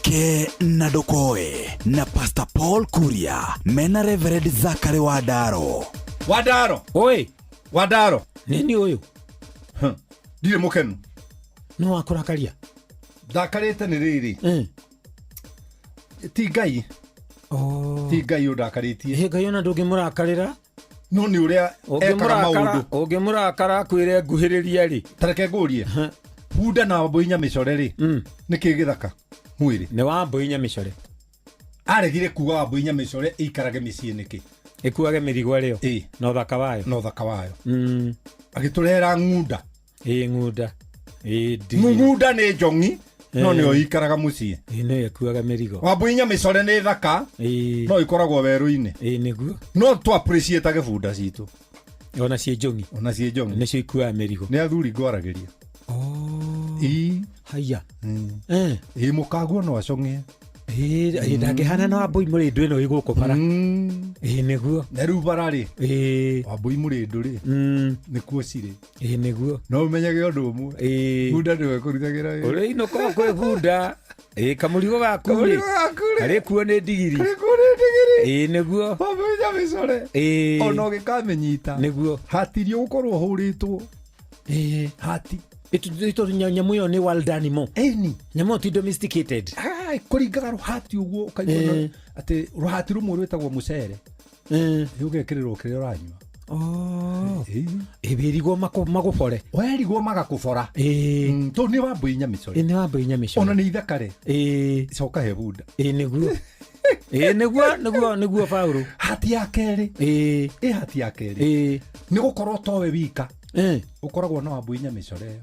Ke na Ndokoe na Pastor Paul Kuria mena Reverend Zachary Wandaro. Wandaro. Oi. Wandaro. Nini ũyũ? Ndirĩ mũkenu. Nĩ wakũrakaria? Ndakarĩte nĩ rĩrĩ. Ti Ngai. Ti Ngai ũndakarĩtie. Ĩ Ngai ona ndũngĩmũrakarĩra? No nĩ ũrĩa ekaga maũndũ. Ũngĩmũrakara akwĩre nguhĩrĩria rĩ. Ta reke ngũrie. Bunda na Wambũi Nyamĩcore rĩ, nĩkĩ gĩthaka mwĩrĩ? Nĩ Wambũi Nyamĩcore. Aregire kuga Wambũi Nyamĩcore ĩikarage mĩciĩ nĩkĩ? Ĩkuage mĩrigo ĩrĩo. Na ũthaka wayo. Na ũthaka wayo. Agĩtũrehera ng'unda. Ĩ ng'unda. Ng'unda nĩ njong'i no nĩyo ĩikaraga mũciĩ. Ĩ nĩyo ĩkuaga mĩrigo. Wambũi Nyamĩcore nĩ thaka no ĩkoragwo werũ-inĩ. Ĩ nĩguo. No tũ appreciate bunda citũ. Ona ciĩ njong'i. Ona ciĩ njong'i. Nĩcio ikuaga mĩrigo. Nĩ athuri ngwaragĩria. Ĩ haya. Ĩ mũkaguo no acong'e. Ĩ ndangĩhana na Wambũi Mũrĩndũ ĩno ĩ gũkũ bara. Ĩ nĩguo. Na rĩu bara rĩ, Wambũi Mũrĩndũ rĩ, nĩkuo cirĩ. Ĩ nĩguo. No ũmenyage ũndũ ũmwe. Bunda nĩwe ĩkũrutagĩra wĩra. Ũrĩinũka kwĩ bunda. Ĩ kamũrigo gaku rĩ. Karĩkuo nĩ ndigiri. Karĩkuo nĩ ndigiri. Ĩ nĩguo. Wambũi Nyamĩcore. Ona ũgĩkamĩnyita. Nĩguo. Hatirio gũkorwo ũhũrĩtwo. Hati. Ito nyamũ ĩyo nĩ wild animal. Ĩni. Nyamũ ĩyo ti domesticated. Kũringaga rũhati ũguo ũkaigua atĩ rũhati rũmwe rwĩtagwo mũcere. Ũgekĩrĩrwo kĩrĩa ũranyua. Ĩ wĩrigwo magũbore. Werigwo magakũbora. Tondũ nĩ Wambũi Nyamĩcore. Nĩ Wambũi Nyamĩcore. Ona nĩ ithaka rĩ. Coka he bunda. Ĩ nĩguo. Ĩ nĩguo nĩguo nĩguo Paũlũ. Hati ya kerĩ. Ĩ hati ya kerĩ. Nĩ gũkorwo towe wika. Ũkoragwo na Wambũi Nyamĩcore ĩyo.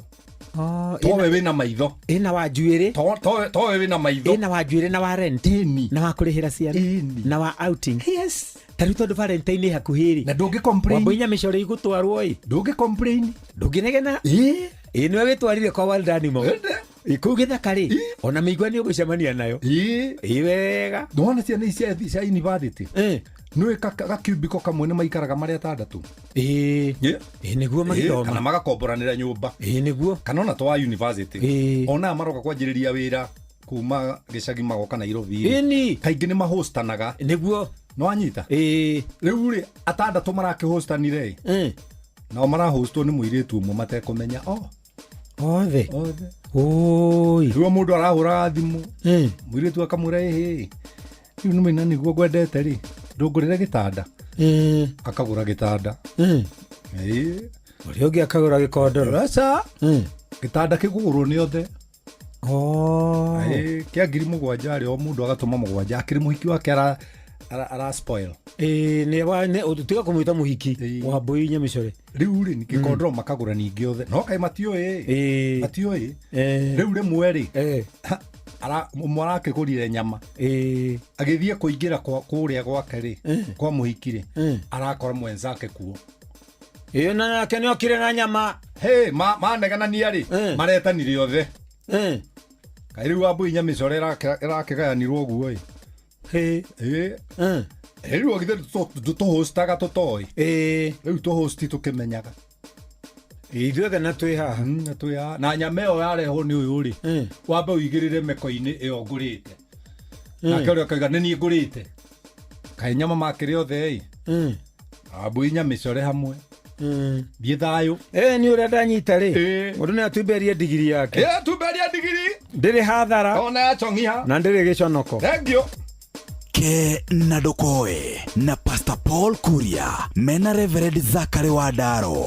Towe wĩna maitho. Ĩna wa njuĩrĩ. Towe wĩna maitho. Ĩna wa njuĩrĩ na wa rent. Na wa kũrĩhĩra ciana. Na wa outing. Yes. Ta rĩu tondũ Valentine ĩ hakuhĩ rĩ. Na ndũngĩ complain. Wambũi Nyamĩcore igũtwarwo ĩ. Ndũngĩ complain. Ndũngĩnegena. Ĩ nĩwe wĩtwarire kwa wild animal. Kũu gĩthaka rĩ, ona mĩigua nĩ ũgũcemania nayo. Ĩ wega. Nĩwona ciana ici cia university. Nĩũĩ gacubicle kamwe nĩ maikaraga marĩ atandatũ. Ĩ nĩguo magĩthoma. Kana magakomboranĩra nyũmba. Ĩ nĩguo. Kana ona twa university. Ona maroka kwanjĩrĩria wĩra kuma gĩcagi magoka Nairobi. Ĩni. Kaingĩ nĩ mahostanaga. Nĩguo. Nĩwanyita? Rĩu rĩ atandatũ marakĩhostanire ĩ. Nao marahostwo nĩ mũirĩtu ũmwe matekũmenya. Othe. Othe. Oi. Rĩu mũndũ arahũraga thimũ. Mũirĩtu akamwĩra ĩhĩ. Rĩu nĩ mũina nĩguo ngwendete rĩ. Ndũngũrĩre gĩtanda. Akagũra gĩtanda. Ũrĩa ũngĩ akagũra gĩkondoro. Aca. Gĩtanda kĩkũgũrwo nĩ othe. Kĩa 7,000 rĩ, o mũndũ agatũma 7. Akĩrĩ mũhiki wake ara spoil. Nĩ tiga kũmwĩta mũhiki. Wambũi Nyamĩcore. Rĩu rĩ gĩkondoro makagũra ningĩ othe. No kaĩ matiũĩ. Matiũĩ. Rĩu rĩmwe rĩ. Ũmwe arakĩgũrire nyama. Agĩthiĩ kũingĩra kũrĩa gwake rĩ, kwa mũhiki rĩ, arakora mwenzake kuo. Ĩ na nake nĩ okire na nyama. Hĩ, maneganania rĩ, maretanire othe. Kaĩ rĩu Wambũi Nyamĩcore ĩrakĩgayanirwo ũguo ĩ. Ĩ. Rĩu githĩ tũhostaga tũtoĩ. Rĩu tũhosti tũkĩmenyaga. Ithuothe na twĩ haha. Na twĩ haha. Na nyama ĩyo yarehwo nĩ ũyũ rĩ, wambe ũigĩrĩre meko-inĩ ĩyo ngũrĩte. Nake ũrĩa akauga nĩ niĩ ngũrĩte. Kaĩ nyama makĩrĩ othe ĩ. Wambũi Nyamĩcore hamwe. Thiĩ thayũ. Nĩ ũrĩa ndanyita rĩ, mũndũ nĩ atumberie ndigiri yake. Ĩ, atumberie ndigiri. Ndĩrĩ hathara. Ona yachong'iha. Na ndĩrĩ gĩconoko. Thank you. Ke na Ndokoe na Pastor Paul Kuria mena Reverend Zachary Wandaro.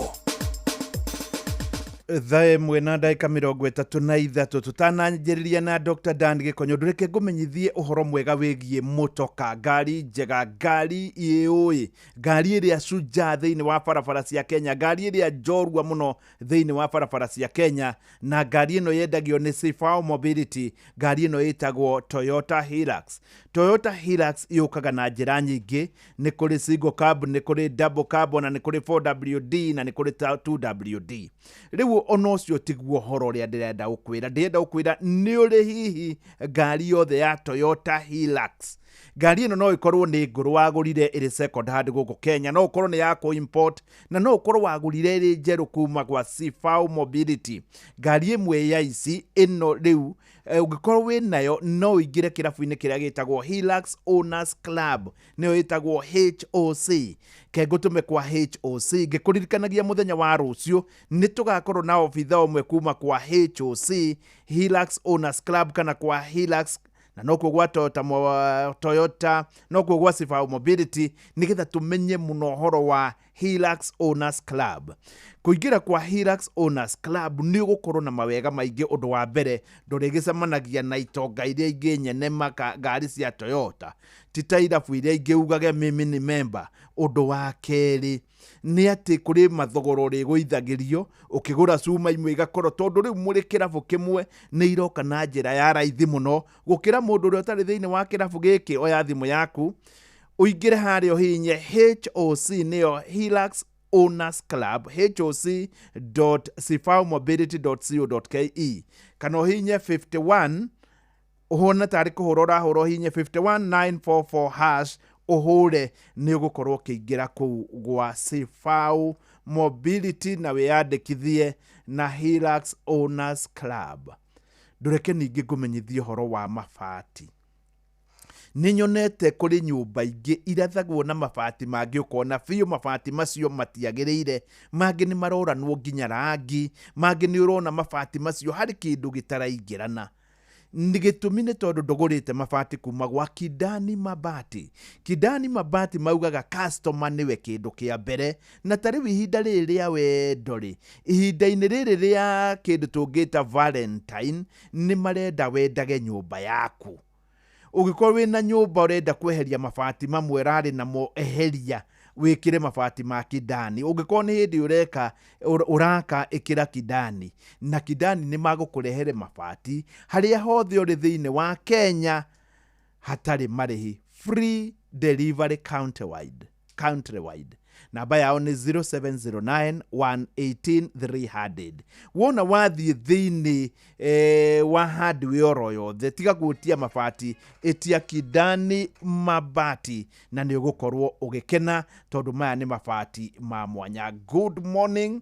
Thaa 1 na ndagĩka 33 tũtananjĩrĩria na Dr. Dan Gĩkonyo, ndũreke ngũmenyithie ũhoro mwega wĩgiĩ mũtoka, ngari njega, ngari ĩũĩ, ngari ĩrĩa cujaa thĩinĩ wa barabara cia Kenya, ngari ĩrĩa njorua mũno thĩinĩ wa barabara cia Kenya, na ngari ĩno yendagio nĩ Sifao Mobility. Ngari ĩno ĩtagwo Toyota Hilux. Toyota Hilux yũkaga na njĩra nyingĩ, nĩ kũrĩ single cab, nĩ kũrĩ double cab, na nĩ kũrĩ 4WD na nĩ kũrĩ 2WD. Rĩu ona ũcio tiguo ũhoro ũrĩa ndĩrenda gũkwĩra. Ndĩrenda gũkwĩra nĩ ũrĩ hihi ngari yothe ya Toyota Hilux. Ngari ĩno no ĩkorwo nĩ ngũrũ wagũrire ĩrĩ second hand gũkũ Kenya, no ũkorwo nĩ ya kũ-import, na no ũkorwo wagũrire ĩrĩ njerũ kuma gwa Sifao Mobility. Ngari ĩmwe ya ici ĩno rĩu ũngĩkorwo wĩ nayo no ũingĩre kĩrabu-inĩ kĩrĩa gĩtagwo Hilux Owners Club, nĩyo ĩtagwo HOC. Ke ngũtũme kwa HOC ngĩkũririkanagia mũthenya wa rũciũ nĩ tũgakorwo na obitha ũmwe kuma kwa HOC, Hilux Owners Club, kana kwa Hilux, na nokuo gwa Toyota, Toyota nokuo gwa Sifao Mobility, nigetha tumenye muno ũhoro wa Hilux Owners Club. Kũingĩra kwa Hilux Owners Club nĩ ũgũkorwo na mawega maingĩ. Ũndũ wa mbere, ndũrĩgĩcemanagia na itonga iria ingĩ nyene ngari cia Toyota, ti ta irabu iria ingĩ ugage mimi ni member. Ũndũ wa kerĩ nĩ atĩ kũrĩ mathogora ũrĩgũithagĩrio ũkĩgũra cuma imwe igakorwo, tondũ rĩu mũrĩ kĩrabu kĩmwe nĩ iroka na njĩra ya raithi mũno gũkĩra mũndũ ũrĩa ũtarĩ thĩinĩ wa kĩrabu gĩkĩ. Oya thimũ yaku ũingĩre harĩa ũhihinye HOC, nĩyo Hilux Owners Club, hoc.sifaomobility.co.ke, kana ũhihinye 51, ũhone tarĩ kũhũra ũrahũra, ũhihinye 51944 hash ũhũre, nĩ ũgũkorwo ũkĩingĩra kũu gwa Sifao Mobility na wĩyandĩkithie na Hilux Owners Club. Ndũreke ningĩ ngũmenyithie ũhoro wa mabati. Nĩ nyonete kũrĩ nyũmba ingĩ irathagwo na mabati mangĩ, ũkona biũ mabati macio matiagĩrĩire, mangĩ nĩ maroranwo nginya rangi, mangĩ nĩ ũrona mabati macio harĩ kĩndũ gĩtaraingĩrana. Nĩ gĩtũmi nĩ tondũ ndũgũrĩte mabati kuma gwa Kidani Mabati. Kidani Mabati maugaga customer nĩwe kĩndũ kĩa mbere, na ta rĩu ihinda rĩrĩ rĩa wendo rĩ, ihinda-inĩ rĩrĩ rĩa kĩndũ tũngĩta Valentine, nĩ marenda wendage nyũmba yaku. Ũngĩkorwo wĩna nyũmba ũrenda kweheria mabati mamwe ũrarĩ namo, eheria wĩkĩre mabati ma Kidani. Ũngĩkorwo nĩ hĩndĩ ũreka ũraka, ĩkĩra Kidani, na Kidani nĩ magũkũrehere mabati harĩa hothe ũrĩ thĩinĩ wa Kenya hatarĩ marĩhi, free delivery countrywide. Namba yao nĩ 0709 118 300. Wona wathiĩ thĩinĩ wa hardware oro yothe, tiga gwĩtia mabati, ĩtia Kidani Mabati na nĩ ũgũkorwo ũgĩkena tondũ maya nĩ mabati ma mwanya. Good morning.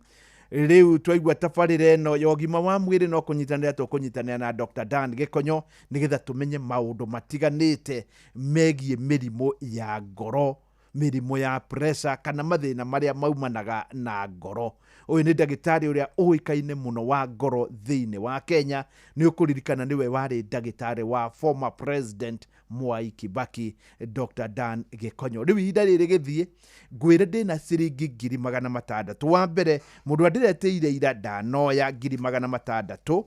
Rĩu twaigua tabarĩra ĩno ya ũgima wa mwĩrĩ no kũnyitanĩra tũkũnyitanĩra na Dr. Dan Gĩkonyo nĩgetha tũmenye maũndũ matiganĩte megiĩ mĩrimũ ya ngoro, mĩrimũ ya pressure, kana mathĩna marĩa maumanaga na ngoro. Ũyũ nĩ ndagĩtarĩ ũrĩa ũĩkaine mũno wa ngoro thĩinĩ wa Kenya. Nĩ ũkũririkana nĩwe warĩ ndagĩtarĩ wa former president Mwai Kibaki, Dr. Dan Gĩkonyo. Rĩu ihinda rĩrĩ gĩthiĩ ngwĩre ndĩna ciringi 600,000. Wa mbere, mũndũ ũrĩa ndĩretĩire ira ndanoya 600,000,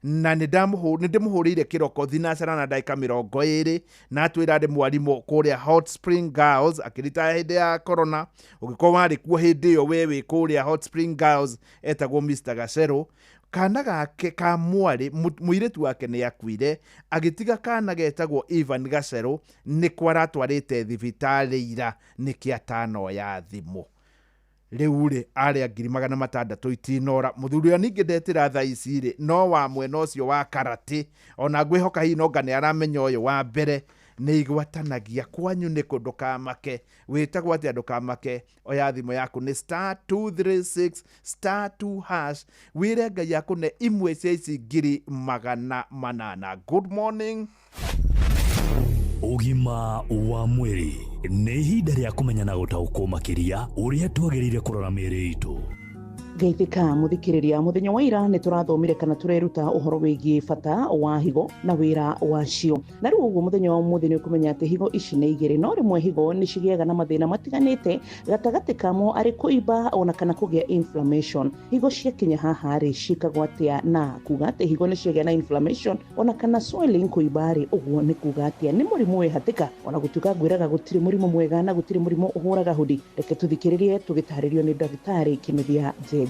na nĩ ndĩmũhũrĩire kĩroko thinacara na ndagĩka 20, na atwĩra arĩ mwarimũ kũrĩa Hot Spring Girls akĩritaya hĩndĩ ya corona. Ũngĩkorwo warĩ kuo hĩndĩ ĩyo we wĩ kũrĩa Hot Spring Girls, etagwo Mr. Gacero. Kana gake ka mwarĩ, mũirĩtu wake nĩ akuire, agĩtiga kana getagwo Ivan Gacero, nĩko aratwarĩte thibitarĩ ira nĩkĩ atanoya thimũ. Rĩu rĩ, arĩa 600,000 itinora. Mũthuri ũrĩa ningĩ ndetĩra thaa ici rĩ, no wa mwena ũcio wa karate, ona ngwĩhoka hihi nonga nĩ aramenya ũyũ wa mbere nĩ igwatanagia kwanyu nĩ kũ, ndũkamake. Wĩtagwo atĩa? Ndũkamake. Oya thimũ yaku nĩ star 236 star 2 hash, wĩre Ngai akũne imwe cia ici 800,000. Good morning. Ũgima wa mwĩrĩ. Nĩ ihinda rĩa kũmenya na gũtaũkwo makĩria ũrĩa twagĩrĩire kũrora mĩĩrĩ itũ. Geithĩka mũthikĩrĩria, mũthenya wa ira nĩ tũrathomire kana tũreruta ũhoro wĩgiĩ bata wa higo na wĩra wacio. Na rĩu ũguo mũthenya wa ũmũthĩ nĩ ũkũmenya atĩ higo ici nĩ igĩrĩ, no rĩmwe higo nĩ cigĩaga na mathĩna matiganĩte, gatagatĩ kamo arĩ kũimba ona kana kũgĩa inflammation. Higo ciakinya haha rĩ, ciĩkagwo atĩa? Na kuga atĩ higo nĩ ciagĩa na inflammation ona kana swelling kũimba rĩ, ũguo nĩ kuga atĩa? Nĩ mũrimũ wĩ hatĩka? Ona gũtuĩka ngwĩraga gũtirĩ mũrimũ mwega na gũtirĩ mũrimũ ũhũraga hudi, reke tũthikĩrĩrie tũgĩtarĩrio nĩ ndagĩtarĩ Kĩnuthia Njenga.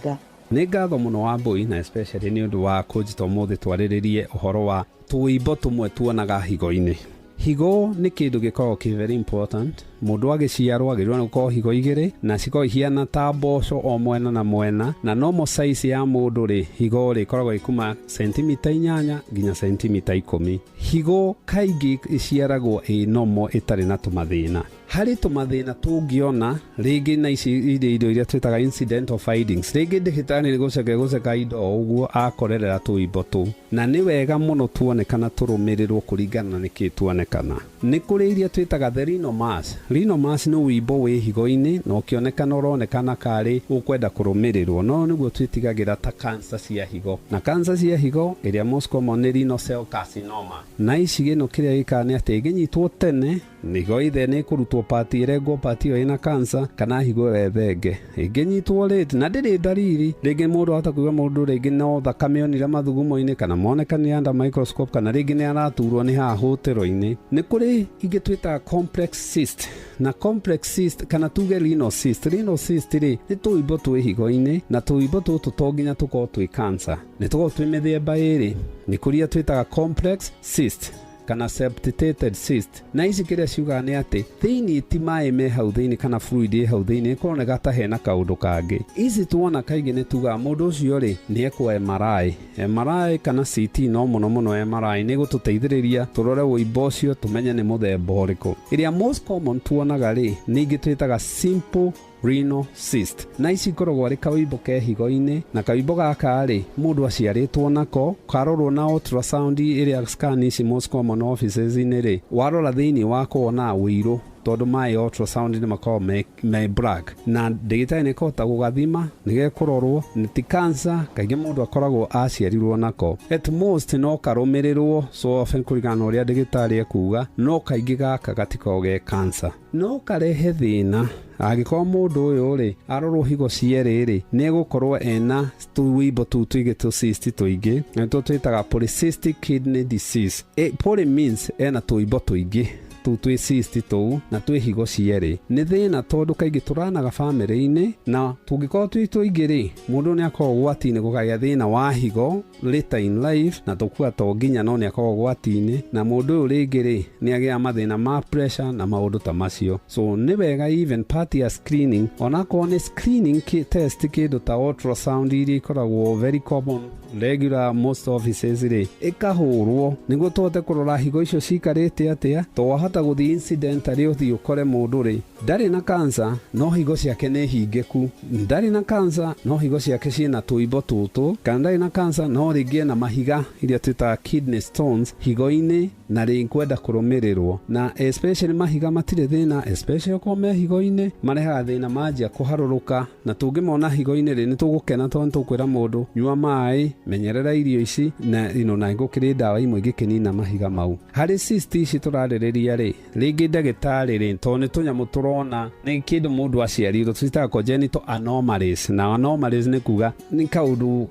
Nĩ ngatho mũno Wambũi, na especially nĩ ũndũ wa kũnjĩta ũmũthĩ twarĩrĩrie ũhoro wa tũimbo tũmwe tuonaga higo-inĩ. Higo nĩ kĩndũ gĩkoragwo kĩ very important. Mũndũ agĩciarwo agĩrĩirwo nĩ gũkorwo higo igĩrĩ na cikoragwo ihiana ta mboco o mwena na mwena, na normal size ya mũndũ rĩ, higo rĩ ĩkoragwo ĩ kuma sentimita 8 nginya sentimita 10. Higo kaingĩ ĩciaragwo ĩ normal ĩtarĩ na tũmathĩna. Harĩ tũmathĩna tũngĩona rĩngĩ na ici indo iria twĩtaga incidental findings, rĩngĩ ndagĩtarĩ nĩ gũceka indo o ũguo akorerera tũimbo tũu, na nĩ wega mũno tuonekana tũrũmĩrĩrwo kũringana na nĩkĩ tuonekana. Nĩ kũrĩ iria twĩtaga the renal mass. Renal mass nĩ ũimbo wĩ higo-inĩ na ũkĩonekana ũronekana karĩ ũkwenda kũrũmĩrĩrwo, no nĩguo twĩtigagĩra ta cancer cia higo. Na cancer cia higo ĩrĩa most common nĩ renal cell carcinoma. Na ici gĩno kĩrĩa gĩkaga nĩ atĩ ĩngĩnyitwo tene, higo ithe nĩ ĩkũrutwo part ĩrengwo part ĩyo ĩna cancer kana higo ĩyo ĩthenge. Ĩngĩnyitwo late na ndĩrĩ ndariri, rĩngĩ mũndũ ahota kuiga mũndũ rĩngĩ no thakame onire mathugumo-inĩ kana monekanire under microscope kana rĩngĩ nĩ araturwo nĩ haha hũtĩro-inĩ. Nĩ kũrĩ ingĩ twĩtaga complex cyst, na complex cyst kana tuge renal cyst. Renal cyst rĩ nĩ tũimbo twĩ higo-inĩ, na tũimbo tũtũ to nginya tũkorwo twĩ cancer, nĩ tũkorwo twĩ mĩthemba ĩrĩ. Nĩ kũrĩa twĩtaga complex cyst kana septated cyst, na ici kĩrĩa ciugaga nĩ atĩ thĩinĩ ti maĩ me hau thĩinĩ kana fluid ĩ hau thĩinĩ, kũroneka ta hena kaũndũ kangĩ. Ici tuona kaingĩ nĩ tugaga mũndũ ũcio rĩ nĩ ekwo MRI. MRI kana CT, no mũno mũno MRI nĩ gũtũteithĩrĩria tũrore ũimbo ũcio tũmenye nĩ mũthemba ũrĩkũ. Ĩrĩa most common tuonaga rĩ nĩ ingĩ twĩtaga simple renal cyst, na ici ikoragwo arĩ kaũimbo ke higo-inĩ, na kaũimbo gaka rĩ mũndũ aciarĩtwo nako, karorwo na ultrasound ĩrĩa scan ici most common offices-inĩ rĩ, warora thĩinĩ wako wonaga ũirũ tondũ maĩ ultrasound nĩ makoragwo me black, na ndagĩtarĩ nĩ ekũhota gũgathima nĩ gekũrorwo nĩ ti cancer. Kaingĩ mũndũ akoragwo aciarirwo nako, at most no karũmĩrĩrwo so often kũringana na ũrĩa ndagĩtarĩ ekuga, no kaingĩ gaka gatikoragwo ge cancer, no karehe thĩna angĩkorwo mũndũ ũyũ rĩ arorwo higo cierĩ rĩ nĩ egũkorwo ena tũimbo tũu tũingĩ tũ cyst tũingĩ, na nĩtwo twĩtaga polycystic kidney disease. Poly means ena tũimbo tũingĩ tũu twĩ cyst tũu na twĩ higo cierĩ. Nĩ thĩna tondũ kaingĩ tũranaga bamĩrĩ-inĩ, na tũngĩkorwo twĩ tũingĩ rĩ mũndũ nĩ akoragwo ũgwati-inĩ gũkagĩa thĩna wa higo later in life, na tũkua to nginya no nĩ akoragwo ũgwati-inĩ, na mũndũ ũyũ rĩngĩ rĩ nĩ agĩaga mathĩna ma pressure na maũndũ ta macio. So nĩ wega even part ya screening, onakorwo nĩ screening test kĩndũ ta ultrasound iria ikoragwo very common regular most offices rĩ ĩkahũrwo nĩguo tũhote kũrora higo icio cikarĩte atĩa, to wahota gũthiĩ incidentally ũthiĩ ũkore mũndũ rĩ ndarĩ na cancer no higo ciake nĩ hingĩku, ndarĩ na cancer no higo ciake ciĩna tũimbo tũtũ, kana ndarĩ na cancer no rĩngĩ ena mahiga iria twĩtaga kidney stones higo-inĩ na rĩ kwenda kũrũmĩrĩrwo. Na especially mahiga matirĩ thĩna, especially okorwo me higo-inĩ marehaga thĩna manjia kũharũrũka, na tũngĩmona higo-inĩ rĩ nĩ tũgũkena tondũ nĩ tũkwĩra mũndũ nyua maĩ, menyerera irio ici, na ino na gũkĩrĩ ndawa imwe ingĩkĩnina mahiga mau. Harĩ cyst ici tũrarĩrĩria rĩ rĩngĩ ndagĩtarĩ rĩ tondũ nĩ tũnyamũ tũrona nĩ kĩndũ mũndũ aciarirwo twĩtaga congenital anomalies, na anomalies nĩ kuga nĩ kaũndũ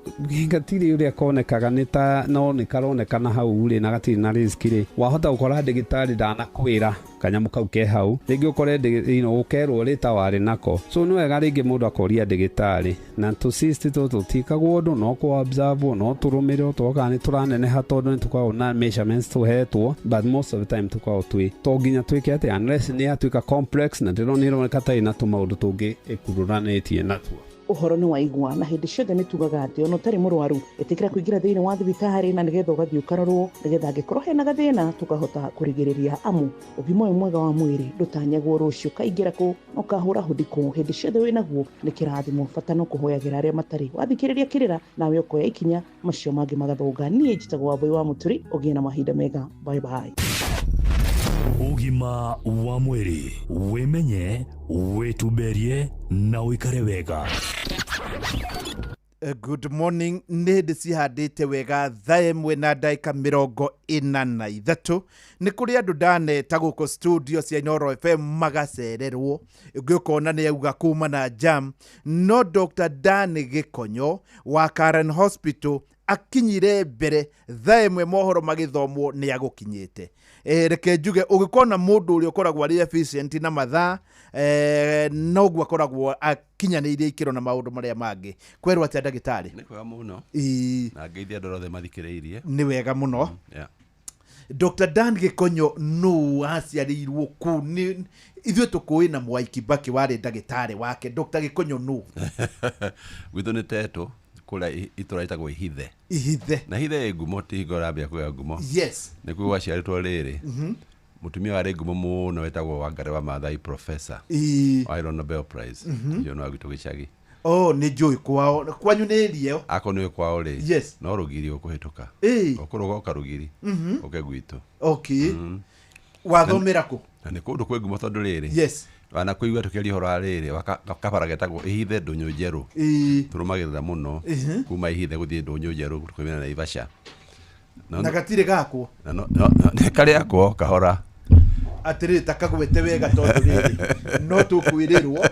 gatirĩ ũrĩa konekaga nĩ ta no nĩ karonekana hau rĩ na gatirĩ na risk rĩ, wahota gũkora ndagĩtarĩ ndanakwĩra kanyamũ kau ke hau, rĩngĩ ũkore ũkerwo rĩ ta warĩ nako. So nĩ wega rĩngĩ mũndũ akoria ndagĩtarĩ, na tũ cyst tũtũ tũtiĩkagwo ũndũ, no kũ observe no tũrũmĩrĩrwo tũroka nĩ tũraneneha tondũ nĩ tũkoragwo na measurements tũhetwo, but most of the time tũkoragwo twĩ to nginya twĩke atĩ unless nĩ yatuĩka complex na ndĩrona ĩroneka ta ĩna tũmaũndũ tũngĩ ĩkururanĩtie natuo. Ũhoro nĩ waigua, na hĩndĩ ciothe nĩ tugaga atĩ ona ũtarĩ mũrwaru ĩtĩkĩra kũingĩra thĩinĩ wa thibitarĩ na nĩgetha ũgathiĩ ũkarorwo, nĩgetha angĩkorwo hena gathĩna tũkahota kũrigĩrĩria, amu ũgima ũyũ mwega wa mwĩrĩ ndũtanyagwo rũciũ. Kaingĩra kũ na ũkahũra hũndi kũ hĩndĩ ciothe wĩnaguo nĩ kĩrathimo, bata no kũhoyagĩra arĩa matarĩ. Wathikĩrĩria kĩrĩra nawe ũkoya ikinya, macio mangĩ magathũnga. Niĩ njĩtagwo Wambũi wa Mũturi, ũgĩe na mahinda mega. Bye bye. Ũgima wa mwĩrĩ, wĩmenye, wĩtumberie na ũikare wega. Good morning. Nĩ hĩndĩ cihandĩte wega 1:43 nĩ kũrĩ andũ ndaneta gũkũ studio cia Inooro FM magacererwo, ũngĩ ũkona nĩ auga kuma na jam, no Dr. Dan Gĩkonyo wa Karen Hospital akinyire mbere 1:00 mohoro magĩthomwo nĩ agũkinyĩte. Reke njuge ũgĩkona mũndũ ũrĩa ũkoragwo arĩ efficient na mathaa, noguo akoragwo akinyanĩirie ikĩro na maũndũ marĩa mangĩ. Kwerwo atĩa ndagĩtarĩ? Nĩ kwega mũno. Ĩĩ. Na ngeithia andũ othe mathikĩrĩirie. Nĩ wega mũno. Yeah. Dr. Dan Gĩkonyo nũ aciarĩirwo kũ? Nĩ ithuĩ tũkũĩ na Mwai Kibaki warĩ ndagĩtarĩ wake. Dr. Gĩkonyo nũ? Gwitũ nĩ Tetũ kũrĩa itũra rĩtagwo Ihithe. Ihithe. Na Ihithe ĩ ngumo, ti hingo ũrambia kũgĩa ngumo. Yes. Nĩkuo gwaciarĩtwo rĩrĩ. Mũtumia warĩ ngumo mũno wetagwo Wangari wa Maathai, professor. Ĩĩ. Warĩ Nobel Prize. Ũcio nĩ wa gwitũ gĩcagi. Oh, nĩ njũĩ kwao. Kwanyu nĩ area ĩyo? Akorwo nĩ kwao rĩ. Yes. No rũgiri ũkũhĩtũka. Ĩĩ. Ũkũrũga ũka rũgiri. Ũke gwitũ. Okay. Wathomera kũ? Na nĩ kũndũ kwĩ ngumo tondũ rĩrĩ. Yes. Wanakuigua tũkĩaria ũhoro wa rĩrĩ kabara getagwo Ihithe Ndũnyũ Njerũ. Ĩĩ. Tũrũmagĩrĩra mũno kuma Ihithe gũthiĩ Ndũnyũ Njerũ tũkaumĩra Naivasha. Na gatirĩ gakwo? Na no nĩ karĩ akwo kahora. Atĩrĩrĩ, ta kagwete wega tondũ rĩrĩ no tũkwĩrĩrwo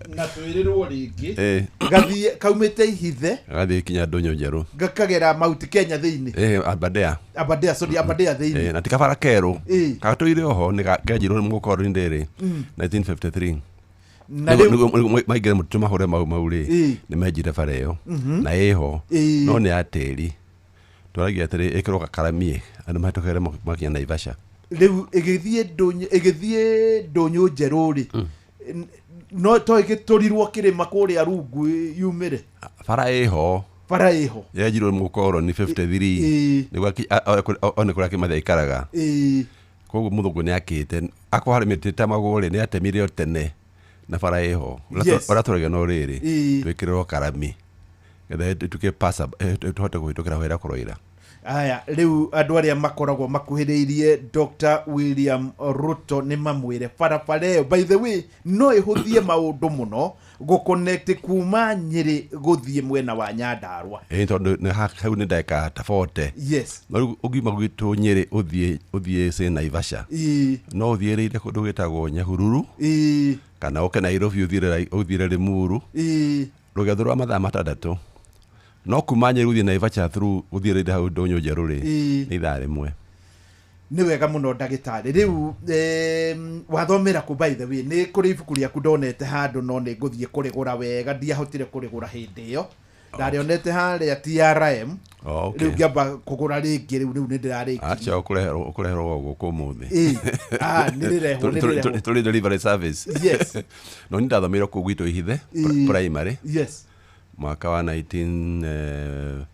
na twĩrĩrwo rĩngĩ. Gathiĩ kaumĩte Ihithe Gathiĩ kinya Ndũnyũ Njerũ. gakagera Mount Kenya thĩinĩ. Aberdare. Aberdare, sorry, Aberdare thĩinĩ. Na ti kabara kerũ. Gatũire oho nĩ kenjirwo nĩ mũkoroni rĩrĩ 1953. Na rĩu Nĩguo maingĩre mũtitũ mahũre mau mau rĩ, nĩ menjire bara ĩyo na ĩho, no nĩ ya tĩri. Twaragia atĩrĩ ĩkĩrwo gakaramie andũ mahĩtũkĩre makinya Naivasha. Rĩu ĩgĩthiĩ ndũnyũ, ĩgĩthiĩ Ndũnyũ Njerũ rĩ, no to ĩgĩtũrirwo kĩrĩma kũrĩa rungu yumĩre. Bara ĩho. Bara ĩho. Yenjirwo nĩ mũkoroni 53. Nĩguo one kũrĩa Kĩmathi aikaraga. Koguo mũthũngũ nĩ akĩte akorwo harĩ mĩtĩ ĩtemagwo rĩ, nĩ atemire o tene na bara ĩho. Ũrĩa tũragia no rĩrĩ, twĩkĩrĩrwo karami getha ĩtuĩke passable, tũhote kũhĩtũkĩra wĩra kũroira. Aya, rĩu andũ arĩa makoragwo makuhĩrĩirie Dr. William Ruto nĩ mamwĩre barabara ĩyo, by the way, no ĩhũthie maũndũ mũno gũconnect kuma Nyĩrĩ gũthiĩ mwena wa Nyandarua. Ĩĩ, tondũ nĩ hau nĩ ndagĩka ta 40. Yes. No rĩu ũngiuma gwitũ Nyĩrĩ ũthiĩ say Naivasha. No ũthiĩrĩire kũndũ gwĩtagwo Nyahururu. Kana ũke Nairobi ũthiĩre Limuru. Rũgendo rwa mathaa 6. No kuma Nyĩrĩ gũthiĩ Naivasha through ũthiĩrĩire hau Ndũnyũ Njerũ rĩ, nĩ ithaa 1. Nĩ wega mũno ndagĩtarĩ. Rĩu wathomera kũ, by the way? Nĩ kũrĩ ibuku rĩaku ndonete handũ, no nĩ ngũthiĩ kũrĩgũra wega, ndiahotire kũrĩgũra hĩndĩ ĩyo. Ndarĩonete harĩa TRM. Rĩu ngĩamba kũgũra rĩngĩ, rĩu nĩ ndĩrarĩkirie. Acha ũkũreherwo gũkũ ũmũthĩ. Nĩ rĩrehwo, nĩ rĩrehwo. Tũrĩ delivery service. Yes. No nĩ ndathomeire kũu gwitũ Ihithe primary. Yes. Mwaka wa 19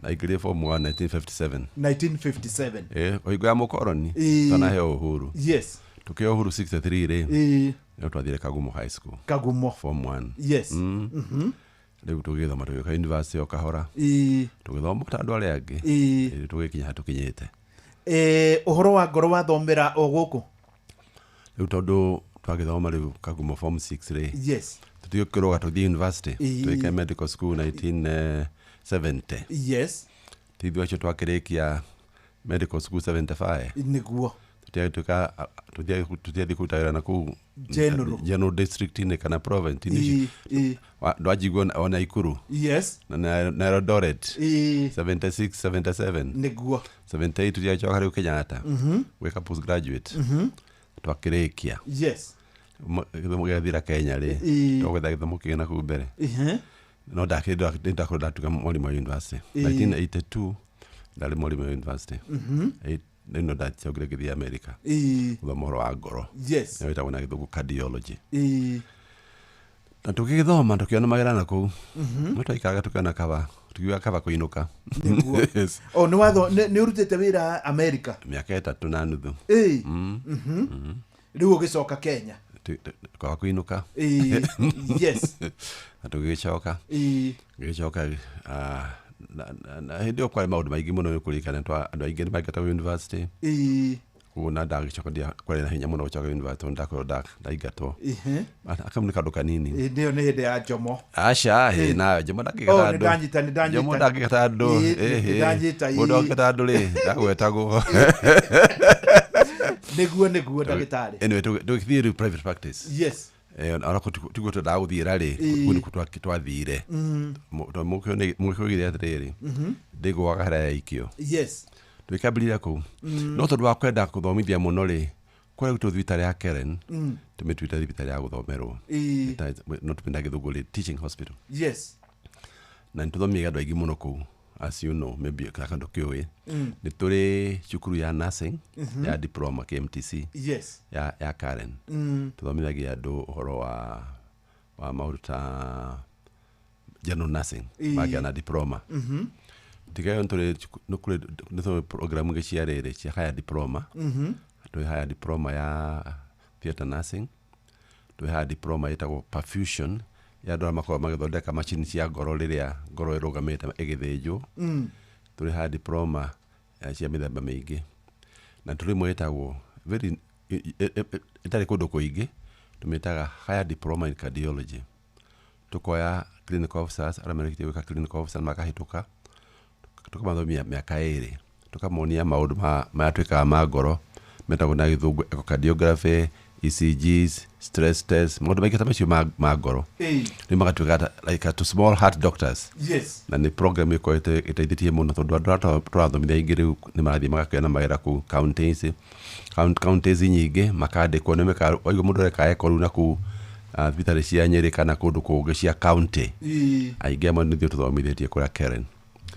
naingĩrire form 1 1957. 1957. Hingo ya mũkoroni tanaheo uhuru. Yes. Tũkĩheo uhuru 63 rĩ, nĩo twathire Kagumo High School. Kagumo. Form 1. Yes. Rĩu tũgĩthoma tũgĩũka university o kahora. Tũgĩthoma ta andũ arĩa angĩ. Tũgĩkinya harĩa tũkinyĩte. Ũhoro wa ngoro wathomera o gũkũ? Rĩu tondũ twagĩthoma rĩu Kagumo form 6 rĩ. Yes. Tũtigĩkĩrũga tũthiĩ university. Twĩke medical school 1970. Yes. Ti ithuĩ acio twakĩrĩkia medical school 75. Nĩguo. Tũtiathiĩ kũruta wĩra na kũu General. General district-inĩ kana province-inĩ. Ndwajigua ona Ikuru. Yes. Na Eldoret. 76, 77. Nĩguo. 78 tũtiacoka rĩu Kenyatta. Gwĩka postgraduate. Twakĩrĩkia. Yes. Gĩthomo gĩathira Kenya rĩ, twagwetha gĩthomo kĩngĩ na kũu mbere. No ndakorwo ndatuĩka mwarimũ wa university. 1982 ndarĩ mwarimũ wa university. Rĩu no ndacokire ngĩthiĩ America. Gũthoma ũhoro wa ngoro. Yes. Nĩyo ĩtagwo na gĩthũngũ cardiology. Na tũgĩgĩthoma tũkĩona mawĩra na kũu. No twaikaraga tũkĩona kaba, tũkiuga kaba kũinũka. Nĩguo. Yes. O nĩ watho nĩ ũrutĩte wĩra America? Mĩaka 3.5. Rĩu ũgĩcoka Kenya. Kwaga kũinũka. Yes. Na tũgĩgĩcoka. Gĩgĩcoka na hĩndĩ ĩyo kwarĩ maũndũ maingĩ mũno nĩ kũririkana andũ aingĩ nĩ maingataga university. Koguo na ndagĩcoka kwarĩ na hinya mũno gũcoka university tondũ ndakorwo ndaingatwo. Akau nĩ kaũndũ kanini. Nĩyo nĩ hĩndĩ ya Jomo. Aca, ĩ na Jomo Oh, ndangĩgata nĩ andũ. ndanyita, nĩ ndanyita. Jomo ndangĩgata andũ. Ĩ, nĩ ndanyita, Mũndũ angĩgata andũ rĩ, ndagwetagwo. Nĩguo ndagĩtarĩ. Anyway, tũgĩthiĩ rĩu private practice. Ona tiguo twendaga gũthiĩra rĩ, kũu nĩkuo twathire. Tondũ Mũgĩkũyũ oigire atĩrĩrĩ, ndĩgũaga harĩa yaikio. Tũgĩkambĩrĩria kũu. No tondũ wa kwenda kũthomithia mũno rĩ, kũrĩa gwitũ thibitarĩ ya Karen, tũmĩtuĩte thibitarĩ ya gũthomerwo. No tũmĩta gĩthũngũ rĩ, teaching hospital. Na nĩ tũthomithagia andũ aingĩ mũno kũu, as you know, maybe kana ndũkĩũĩ. Nĩ tũrĩ cukuru ya nursing, ya diploma KMTC, ya Karen. Tũthomithagia andũ ũhoro wa maũndũ ta general nursing, magĩa na diploma. Tiga ĩyo nĩ tũrĩ program ingĩ cia rĩrĩ cia higher diploma. Twĩ higher diploma ya theatre nursing, twĩ higher diploma ĩtagwo perfusion ya andũ arĩa makoragwo magĩthondeka macini cia ngoro rĩrĩa ngoro ĩrũgamĩte ĩgĩthĩnjwo. Tũrĩ higher diploma cia mĩthemba mĩingĩ, na tũrĩ ĩmwe ĩtagwo very ĩtarĩ kũndũ kũingĩ, tũmĩtaga higher diploma in cardiology. Tũkoya clinical officers arĩa marĩkĩtie gwĩka clinical officer makahĩtũka, tũkamathomia mĩaka 2, tũkamonia maũndũ marĩa twĩkaga ma ngoro metagwo na gĩthũngũ echocardiography, ECGs, stress test, maũndũ maingĩ ta macio ma ngoro. Rĩu magatuĩka like to small heart doctors. Na nĩ program ĩkoretwo ĩteithĩtie mũno tondũ andũ arĩa tũrathomithia aingĩ rĩu nĩ marathiĩ magakĩona mawĩra kũu counties, counties nyingĩ makandĩkwo nĩ mekaga waigua mũndũ areka echo rĩu na kũu thibitarĩ cia Nyĩrĩ kana kũndũ kũngĩ cia county. Aingĩ amwe nĩ ithuĩ tũthomithĩtie kũrĩa Karen.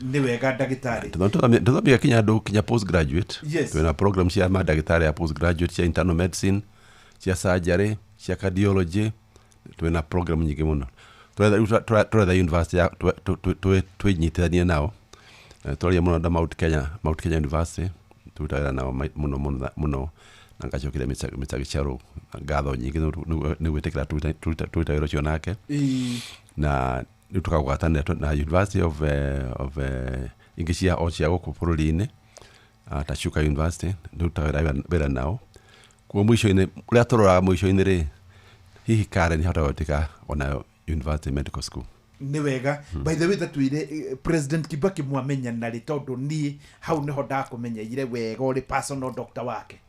Nĩ wega ndagĩtarĩ. Tũthomithia kinya andũ kinya postgraduate. Twĩna program cia mandagĩtarĩ ya postgraduate cia internal medicine, cia surgery, cia cardiology, twĩna program nyingĩ mũno. Tũretha university ya twĩnyitithanie nao. Twaria mũno na Mount Kenya, Mount Kenya University, tũrutaga wĩra nao mũno mũno mũno, na ngacokeria Mr. Gicharu ngatho nyingĩ nĩ gwĩtĩkĩra tũrute wĩra ũcio nake. Na rĩu tũkagwatanĩra na University of ingĩ cia o cia gũkũ bũrũri-inĩ, ta Chuka University, nĩtũrutaga wĩra nao. Koguo mũico-inĩ, ũrĩa tũroraga mũico-inĩ rĩ, hihi Karen hota gũtuĩka onayo University Medical School. Nĩ wega. By the way, tatwire President Kibaki mwamenyana rĩ, tondũ niĩ hau nĩho ndakũmenyeire wega ũrĩ personal doctor wake.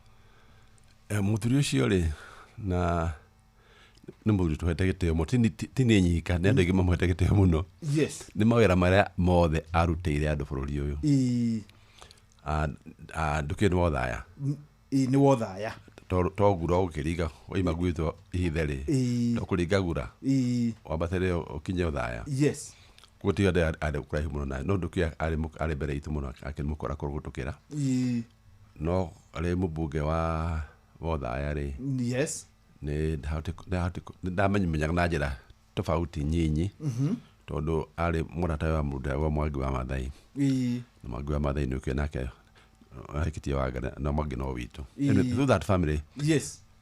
Mũthuri ũcio rĩ, na nĩ mũthuri tũhete gĩtĩo mũno, ti niĩ nyika, nĩ andũ aingĩ mamũhete gĩtĩo mũno. Nĩ mawĩra marĩa mothe arutĩire andũ bũrũri ũyũ. Ndũkĩũĩ nĩ Wothaya. Nĩ Wothaya. To ngura ũgũkĩringa waima gwitũ ihithe rĩ, to kũringa gura. Wambatĩre ũkinye Othaya. Koguo ti andũ arĩ kũraihu mũno nawe, no ndũkĩũĩ arĩ mbere itũ mũno, akĩmũkora kũrũ gũtũkĩra. No arĩ mũmbunge wa Othaya rĩ, nĩ ndamenyaga na njĩra tofauti nyinyi, tondũ arĩ mũrata wa mũndũ wa Mwangi wa Mathai. Na Mwangi wa Mathai nĩ ũkĩũĩ nake ahikĩtie Wangari, na Mwangi no witũ. Anyway, through that family,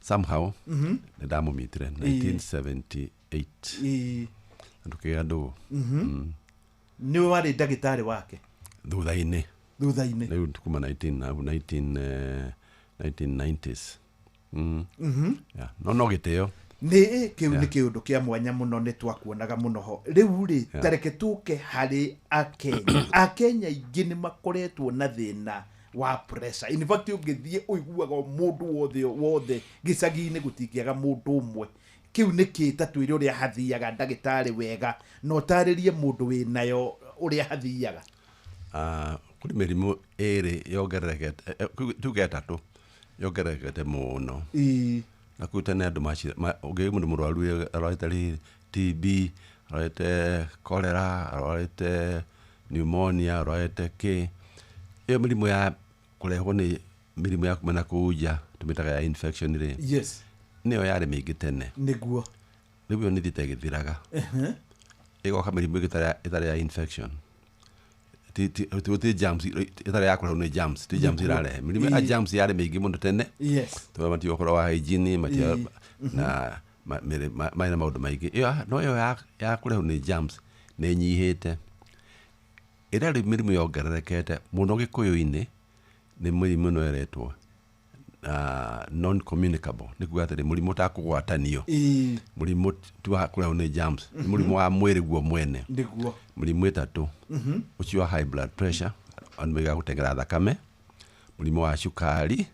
somehow, nĩ ndamũmitire 1978. Na tũkĩgĩa ndũgũ. Nĩwe warĩ ndagĩtarĩ wake? Thutha-inĩ. Thutha-inĩ. Rĩu kuma 1990s. Yeah. No gĩtĩo. Nĩ kĩu nĩ kĩũndũ kĩa mwanya mũno, nĩ twakuonaga mũno ho. Rĩu rĩ, ta reke tũke harĩ Akenya. Akenya aingĩ nĩ makoretwo na thĩna wa pressure. In fact, ũngĩthiĩ ũiguaga mũndũ wothe wothe gĩcagi-inĩ gũtingĩaga mũndũ ũmwe. Kĩu nĩ kĩ? Ta twĩre ũrĩa hathiaga ndagĩtarĩ wega, na ũtarĩrie mũndũ wĩnayo ũrĩa hathiaga. Kũrĩ mĩrimũ ĩrĩ yongererekete, tuge ĩtatũ yongererekete mũno. Na kũu tene andũ ũngĩgĩa mũndũ mũrwaru arwarĩte rĩ TB, arwarĩte cholera, arwarĩte pneumonia, arwarĩte kĩ. Ĩyo mĩrimũ ya kũrehwo nĩ mĩrimũ ya kuma na kũu nja, tũmĩtaga ya infection rĩ. Nĩyo yarĩ mĩingĩ tene. Nĩguo. Rĩu ĩyo nĩ ĩthiĩte ĩgĩthiraga. Ĩgoka mĩrimũ ĩngĩ ĩtarĩ ya infection. Ti germs, ĩtarĩ ya kũrehwo nĩ germs, ti germs irarehe. Mĩrimũ ya germs yarĩ mĩingĩ mũno tene. Tondũ matirĩ ũhoro wa hygiene, matirĩ na marĩ na maũndũ maingĩ. Ĩyo, no ĩyo ya kũrehwo nĩ germs nĩ ĩnyihĩte. Ĩrĩa rĩu mĩrimũ yongererekete mũno Gĩkũyũ-inĩ nĩ mĩrimũ ĩno ĩretwo Non communicable nĩ kuga atĩrĩ, mũrimũ ũtakũgwatanio, mũrimũ ti wa kũrehwo nĩ germs, nĩ mũrimũ wa mwĩrĩ guo mwene. Mĩrimũ 3, ũcio wa high blood pressure, andũ maigaga gũteng'era thakame, mũrimũ wa cukari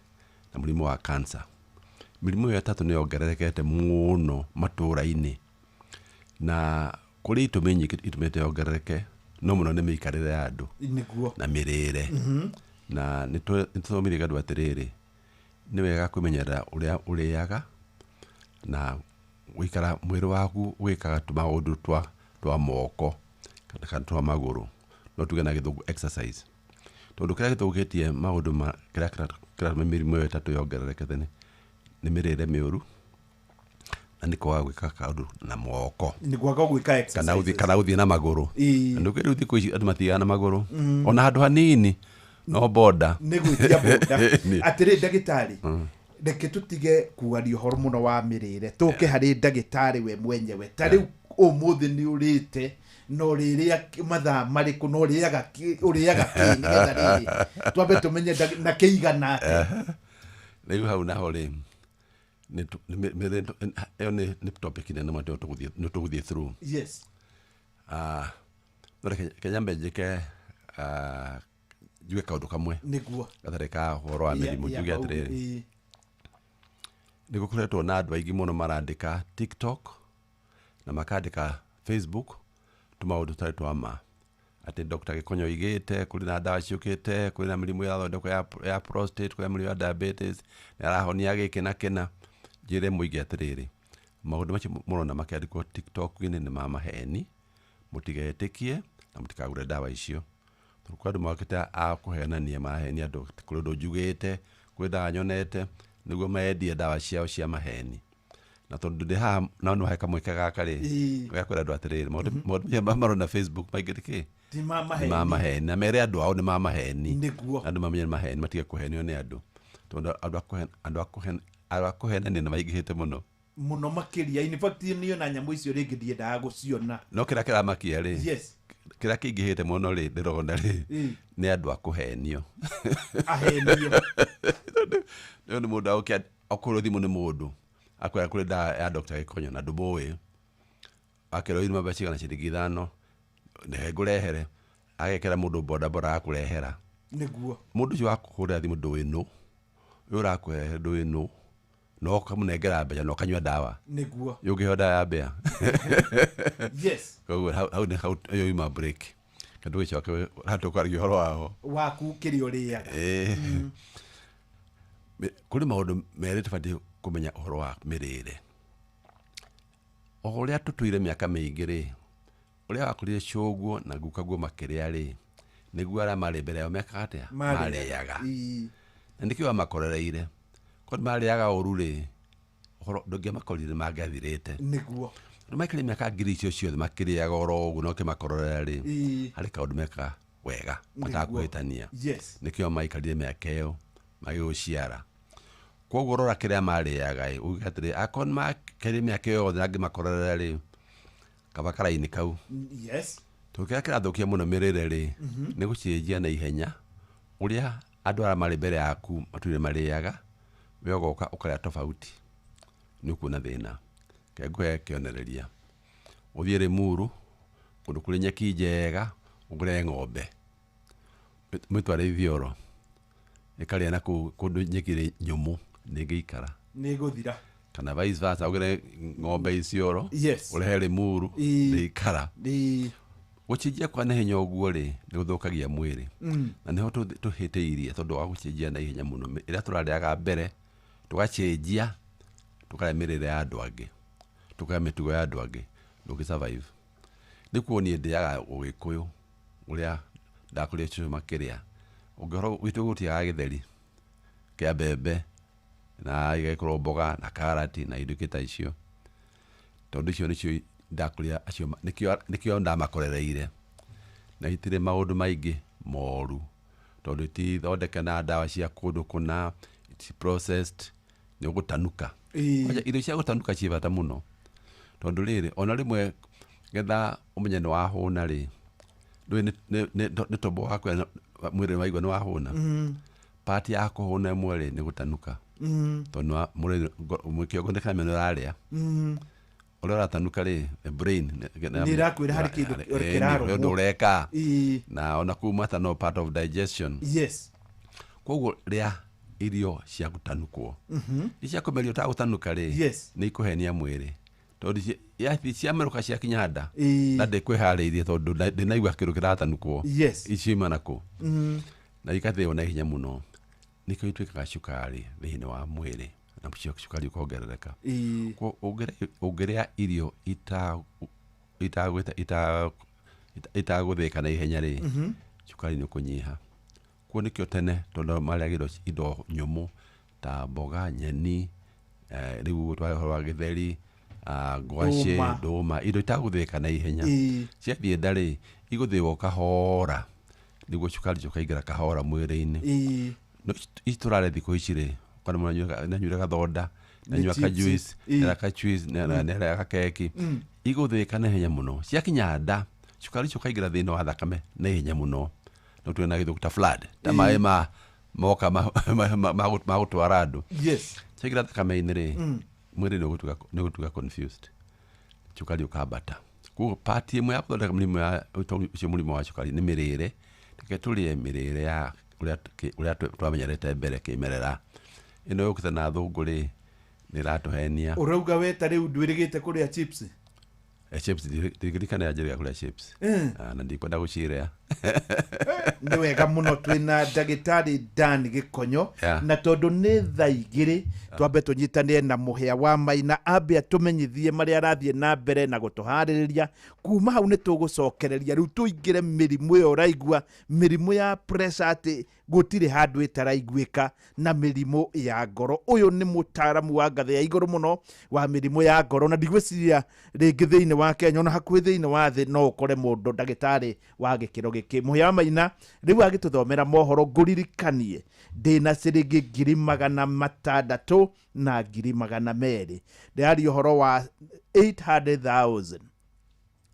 na mũrimũ wa cancer. Mĩrimũ ĩyo 3 nĩ yongererekete mũno matũũra-inĩ, na kũrĩ itũmi nyingĩ itũmĩte yongerereke, no mũno nĩ mĩikarĩre ya andũ na mĩrĩre. Na nĩ tũthomire andũ atĩrĩrĩ, nĩ wega kwĩmenyerera ũrĩa ũrĩaga na gũikara mwĩrĩ waku ũgĩkaga tũmaũndũ twa moko kana twa magũrũ, no tuge na gĩthũngũ exercise, tondũ kĩrĩa gĩthũkĩtie maũndũ ma kĩrĩa kĩratũma mĩrimũ ĩyo 3 yongererekete nĩ mĩrĩre mĩũru na nĩ kwaga gwĩka kaũndũ na moko, nĩ kwaga gwĩka exercise kana gũthiĩ na magũrũ. Andũ rĩu thikũ ici andũ mathiaga na magũrũ ona handũ hanini no boda, nĩ gwĩtia boda. Atĩrĩ ndagĩtarĩ, reke tũtige kuaria ũhoro mũno wa mĩrĩre, tũke harĩ ndagĩtarĩ we mwenyewe. Ta rĩu ũmũthĩ nĩ ũrĩte, no ũrĩrĩa mathaa marĩkũ, no ũrĩaga kĩ nĩgetha rĩrĩ twambe tũmenye na kĩigana atĩa? Rĩu hau naho rĩ, ĩyo nĩ topic nene mũno nĩ tũgũthiĩ through. Yes. No reke nyambe njĩke, njuge kaũndũ kamwe nĩguo gatarĩ ka ũhoro wa mĩrimũ. Njuge atĩrĩrĩ, nĩ gũkoretwo na andũ aingĩ mũno marandĩka TikTok na makandĩka Facebook tũmaũndũ tũtarĩ twa ma, atĩ Dr. Gĩkonyo oigĩte kũrĩ na ndawa ciũkĩte, kũrĩ na mĩrimũ ĩrathondekwo ya prostate, kũrĩ na mĩrimũ ya diabetes, nĩ arahonia gĩkĩ na kĩna. Njĩre mũingĩ atĩrĩrĩ, maũndũ macio mũrona makĩandĩkwo TikTok-inĩ nĩ ma maheni, mũtigetĩkie na mũtikagũre ndawa icio, tondũ kwĩ andũ mokĩte a kũhenania, marahenia andũ kũrĩ ũndũ njugĩte, kwĩ ndawa nyonete, nĩguo mendie ndawa ciao cia maheni. Na tondũ ndĩ haha na no he kamweke gaka rĩ, ga kwĩra andũ atĩrĩrĩ, maũndũ macio marona Facebook maingĩ nĩ kĩ? Ti ma maheni. Ma maheni. Na mere andũ ao nĩ ma maheni. Nĩguo. Andũ mamenye nĩ maheni, matige kũhenio nĩ andũ, tondũ andũ a kũhenania nĩ maingĩhĩte mũno mũno makĩria. In fact niĩ ona nyamũ icio rĩngĩ ndiendaga gũciona. No kĩrĩa kĩramakia rĩ, yes, kĩrĩa kĩingĩhĩte mũno rĩ, ndĩrona rĩ, nĩ andũ a kũhenio. Ahenio. Rĩu nĩ mũndũ akũhũrwo thimũ nĩ mũndũ akwĩra kũrĩ ndawa ya Dr. Gĩkonyo na ndũmũĩ, akerwo iruma mbeca cigana, ciringi 5, nĩhe ngũrehere, agekĩra mũndũ bodaboda agakũrehera. Nĩguo. Mũndũ ũcio wakũhũrĩra thimũ ndũĩ nũ, ũyũ ũrakũrehere ndũĩ nũ, no ũkamũnengera mbeca na ũkanyua ndawa. Nĩguo. Ũngĩheo ndawa ya mbĩa. Yes. Koguo hau nĩ hau ĩyo yuma break. Kandũ gĩcoke hatũkwaragia ũhoro waho. Waku kĩrĩa ũrĩaga. Kũrĩ maũndũ merĩ tũbatiĩ kũmenya ũhoro wa mĩrĩre. O ũrĩa tũtũire mĩaka mĩingĩ rĩ, ũrĩa wakũrire cũguo na gukaguo makĩrĩa rĩ, nĩguo arĩa marĩ mbere yao mekaga atĩa? Marĩaga. Na nĩkĩo wamakorereire. Korwo marĩaga ũru rĩ, ũhoro ndũngĩamakorire mangĩathirĩte. Nĩguo. Andũ maikarire mĩaka ngiri icio ciothe makĩrĩaga oro ũguo na ũkĩmakororera rĩ, harĩ kaũndũ mekaga wega matakũhĩtania. Yes. Nĩkĩo maikarire mĩaka ĩyo magĩgũciara. Koguo rora kĩrĩa marĩaga ĩ, uge atĩrĩ, akorwo nĩ maikarire mĩaka ĩyo yothe na ngĩmakorerera rĩ, kaba karaini kau. Yes. Tondũ kĩrĩa kĩrathũkia mũno mĩrĩre rĩ, nĩ gũcenjia na ihenya ũrĩa andũ arĩa marĩ mbere yaku matũire marĩaga, we ũgoka ũkarĩa tofauti, nĩ ũkuona thĩna. Reke ngũhe kĩonereria. Ũthiĩ Rĩmuru, kũndũ kũrĩ nyeki njega, ũgũre ng'ombe, mĩtware Ithioro, ĩkarĩa na kũu kũndũ nyeki ĩrĩ nyũmũ, ndĩngĩikara. Nĩ ĩgũthira. Kana vice versa, ũgũre ng'ombe Isiolo, Yes. ũrehe Rĩmuru, ndĩikara. Gũcenjia kwa naihenya ũguo rĩ, nĩ gũthũkagia mwĩrĩ. Na nĩho tũhĩtĩirie tondũ wa gũcenjia na ihenya mũno. Ĩrĩa tũrarĩaga mbere, tũgacenjia, tũkarĩa mĩrĩre ya andũ angĩ, tũkarĩa mĩtugo ya andũ angĩ, ndũngĩ survive. Rĩu kuo niĩ ndĩaga ũgĩkũyũ ũrĩa ndakũrire cũcũ makĩrĩa. Ũngĩhoro gwitũ gũtiagaga gĩtheri kĩa mbembe na igekĩrwo mboga na karati na indo ingĩ ta icio, tondũ icio nĩcio ndakũrire acio nĩkĩo ndamakorereire. Na itirĩ maũndũ maingĩ moru, tondũ itithondeke na ndawa cia kũndũ kũna, it's processed, nĩ ũgũtanuka. Kwanja irio cia gũtanuka ciĩ bata mũno, tondũ rĩrĩ ona rĩmwe getha ũmenye nĩ wahũna rĩ, ndũĩ nĩ tombo waku mwĩrĩ waigua nĩ wahũna. Part ya kũhũna ĩmwe rĩ, nĩ gũtanuka. Tondũ kĩongo nĩ kĩramenya nĩ ũrarĩa. Ũrĩa ũratanuka rĩ, the brain Nĩ ĩrakwĩra harĩ kĩndũ kĩrarũmwo. Ũndũ ũreka. Na ona kũu mata no part of digestion. Koguo rĩa irio cia gũtanukwo. Iria cia kũmerio ũtagũtanuka rĩ, nĩ ikũhenia mwĩrĩ. Tondũ ciamerũka ciakinya nda, na ndĩkwĩharĩirie tondũ ndĩnaigua kĩndũ kĩratanukwo. Icio imana kũ? Na ikathĩo na ihenya mũno. Nĩkĩo ituĩkaga cukari thĩinĩ wa mwĩrĩ. Na cukari ũkongerereka. Ũngĩrĩa irio itagũthĩka na ihenya rĩ, cukari nĩ ũkũnyiha. Kuo nĩkĩo tene tondũ marĩaga indo nyũmũ ta mboga, nyeni, rĩu tware ũhoro wa gĩtheri, ngwacĩ, ndũma, indo itagũthĩka na ihenya. Ciathiĩ nda rĩ, igũthĩo kahora nĩguo cukari ũkaingĩra kahora mwĩrĩ-inĩ. No ici tũrarĩa thikũ ici rĩ, kana nanyuire gathonda, nanyua ka juice, nĩarĩa ka juice, nĩarĩa gakeki, igũthĩka na ihenya mũno. Ciakinya nda, cukari ũcio ũkaingĩra thĩinĩ wa thakame na ihenya mũno. No tuwe na gĩthũngũ ta flood, ta maĩ ma moka ma gũtwara andũ. Ciaingĩra thakame-inĩ rĩ, mwĩrĩ nĩ ũgũtuĩka confused. Cukari ũkambata. Koguo part ĩmwe ya gũthondeka ũcio mũrimũ wa cukari nĩ mĩrĩre. Reke tũrĩe mĩrĩre ya ũrĩa twamenyerete mbere kĩmerera. Ĩno yũkĩte na thũngũ rĩ, nĩ ĩratũhenia. Ũrauga we ta rĩu ndwĩrĩgĩte kũrĩa chips? Chips, ndirikana njĩrĩga kũrĩa chips. Na ndikwenda gũcirĩa. Nĩ wega mũno twĩna ndagĩtarĩ Dan Gĩkonyo. Na tondũ nĩ thaa igĩrĩ, twambe tũnyitanĩre na mũhĩa wa Maina, ambe atũmenyithie marĩa arathiĩ na mbere na gũtũharĩrĩria. Kuma hau nĩ tũgũcokereria rĩu tũingĩre mĩrimũ ĩyo ũraigua, mĩrimũ ya pressure atĩ gũtirĩ handũ ĩtaraiguĩka, na mĩrimũ ya ngoro. Ũyũ nĩ mũtaaramu wa ngathĩ ya igũrũ mũno wa mĩrimũ ya ngoro, na ndigwĩciria rĩngĩ thĩinĩ wa Kenya ona hakuhĩ thĩinĩ wa thĩ no ũkore mũndũ ndagĩtarĩ wa gĩkĩro gĩkĩ. Mũhĩa wa Maina rĩu agĩtũthomera mohoro, ngũririkanie ndĩna ciringi 600,000 na 200,000. Ndĩraria ũhoro wa 800,000.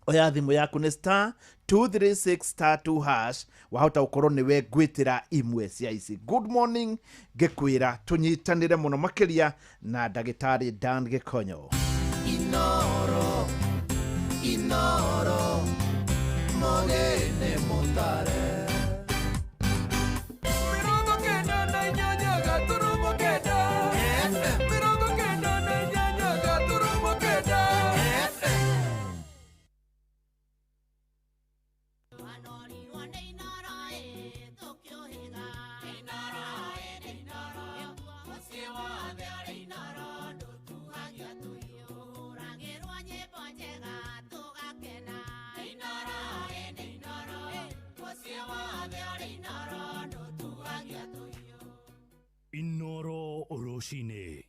Oya thimũ yaku nĩ star 236 star 2 hash, wahota gũkorwo nĩwe ngwĩtĩra imwe cia ici. Good morning, ngĩkwĩra tũnyitanĩre mũno makĩria na ndagĩtarĩ Dan Gĩkonyo. Inoro, inoro, mogene mutare. Inoro rũcinĩ.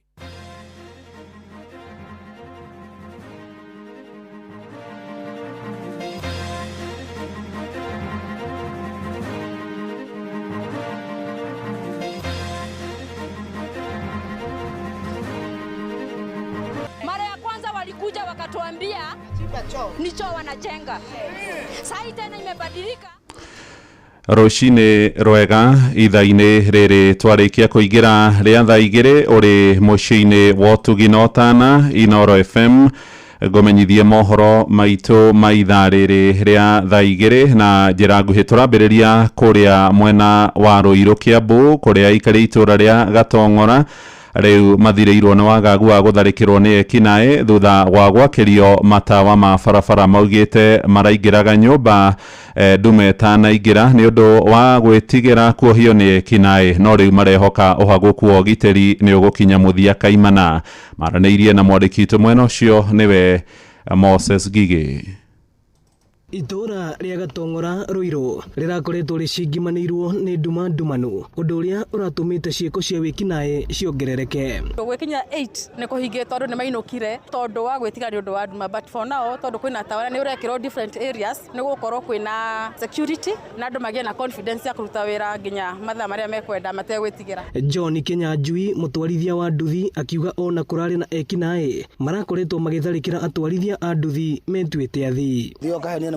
Mara ya kwanza walikuja wakatuambia ni choo wanajenga. Sasa tena imebadilika. Rũcinĩ rwega ithaa-inĩ rĩrĩ twarĩkia kũingĩra rĩa thaa igĩrĩ ũrĩ mũciĩ-inĩ wa ũtugi na ũtana Inoro FM ngũmenyithie mohoro maitũ ma ithaa rĩrĩ rĩa thaa igĩrĩ na njĩra nguhĩ. Tũrambĩrĩria kũrĩa mwena wa Ruiru Kiambu kũrĩa aikarĩ itũra rĩa Gatong'ora rĩu mathirĩirwo nĩ wagagu wa gũtharĩkĩrwo nĩ ekinaĩ thutha wa gwakĩrio matawa ma barabara maugĩte maraingĩraga nyũmba ndume ĩtanaingĩra nĩ ũndũ wa gwĩtigĩra kuohio nĩ ekinaĩ, no rĩu marehoka ũhagũku wa ũgitĩri nĩ ũgũkinya mũthia kaimana. Maranĩirie na mwandĩki witũ mwena ũcio nĩwe Moses Gigĩ. Itũra rĩa Gatong'ora Ruiru rĩrakoretwo rĩcingimanĩirwo nĩ nduma ndumanu, ũndũ ũrĩa ũratũmĩte ciĩko cia wĩkinaĩ ciongerereke. Gwĩkinya 8 nĩ kũhingĩtwo andũ nĩ mainũkire tondũ wa gwĩtiga nĩ ũndũ wa nduma, but for now tondũ kwĩna tawa nĩ ũrekĩrwo different areas nĩ gũkorwo kwĩna security na andũ magĩe na confidence ya kũruta wĩra nginya mathaa marĩa mekwenda mategwĩtigĩra. John Kinyanjui mũtwarithia wa nduthi akiuga ona kũrarĩ na ekinaĩ marakoretwo magĩtharĩkĩra atwarithia a nduthi metuĩte athii.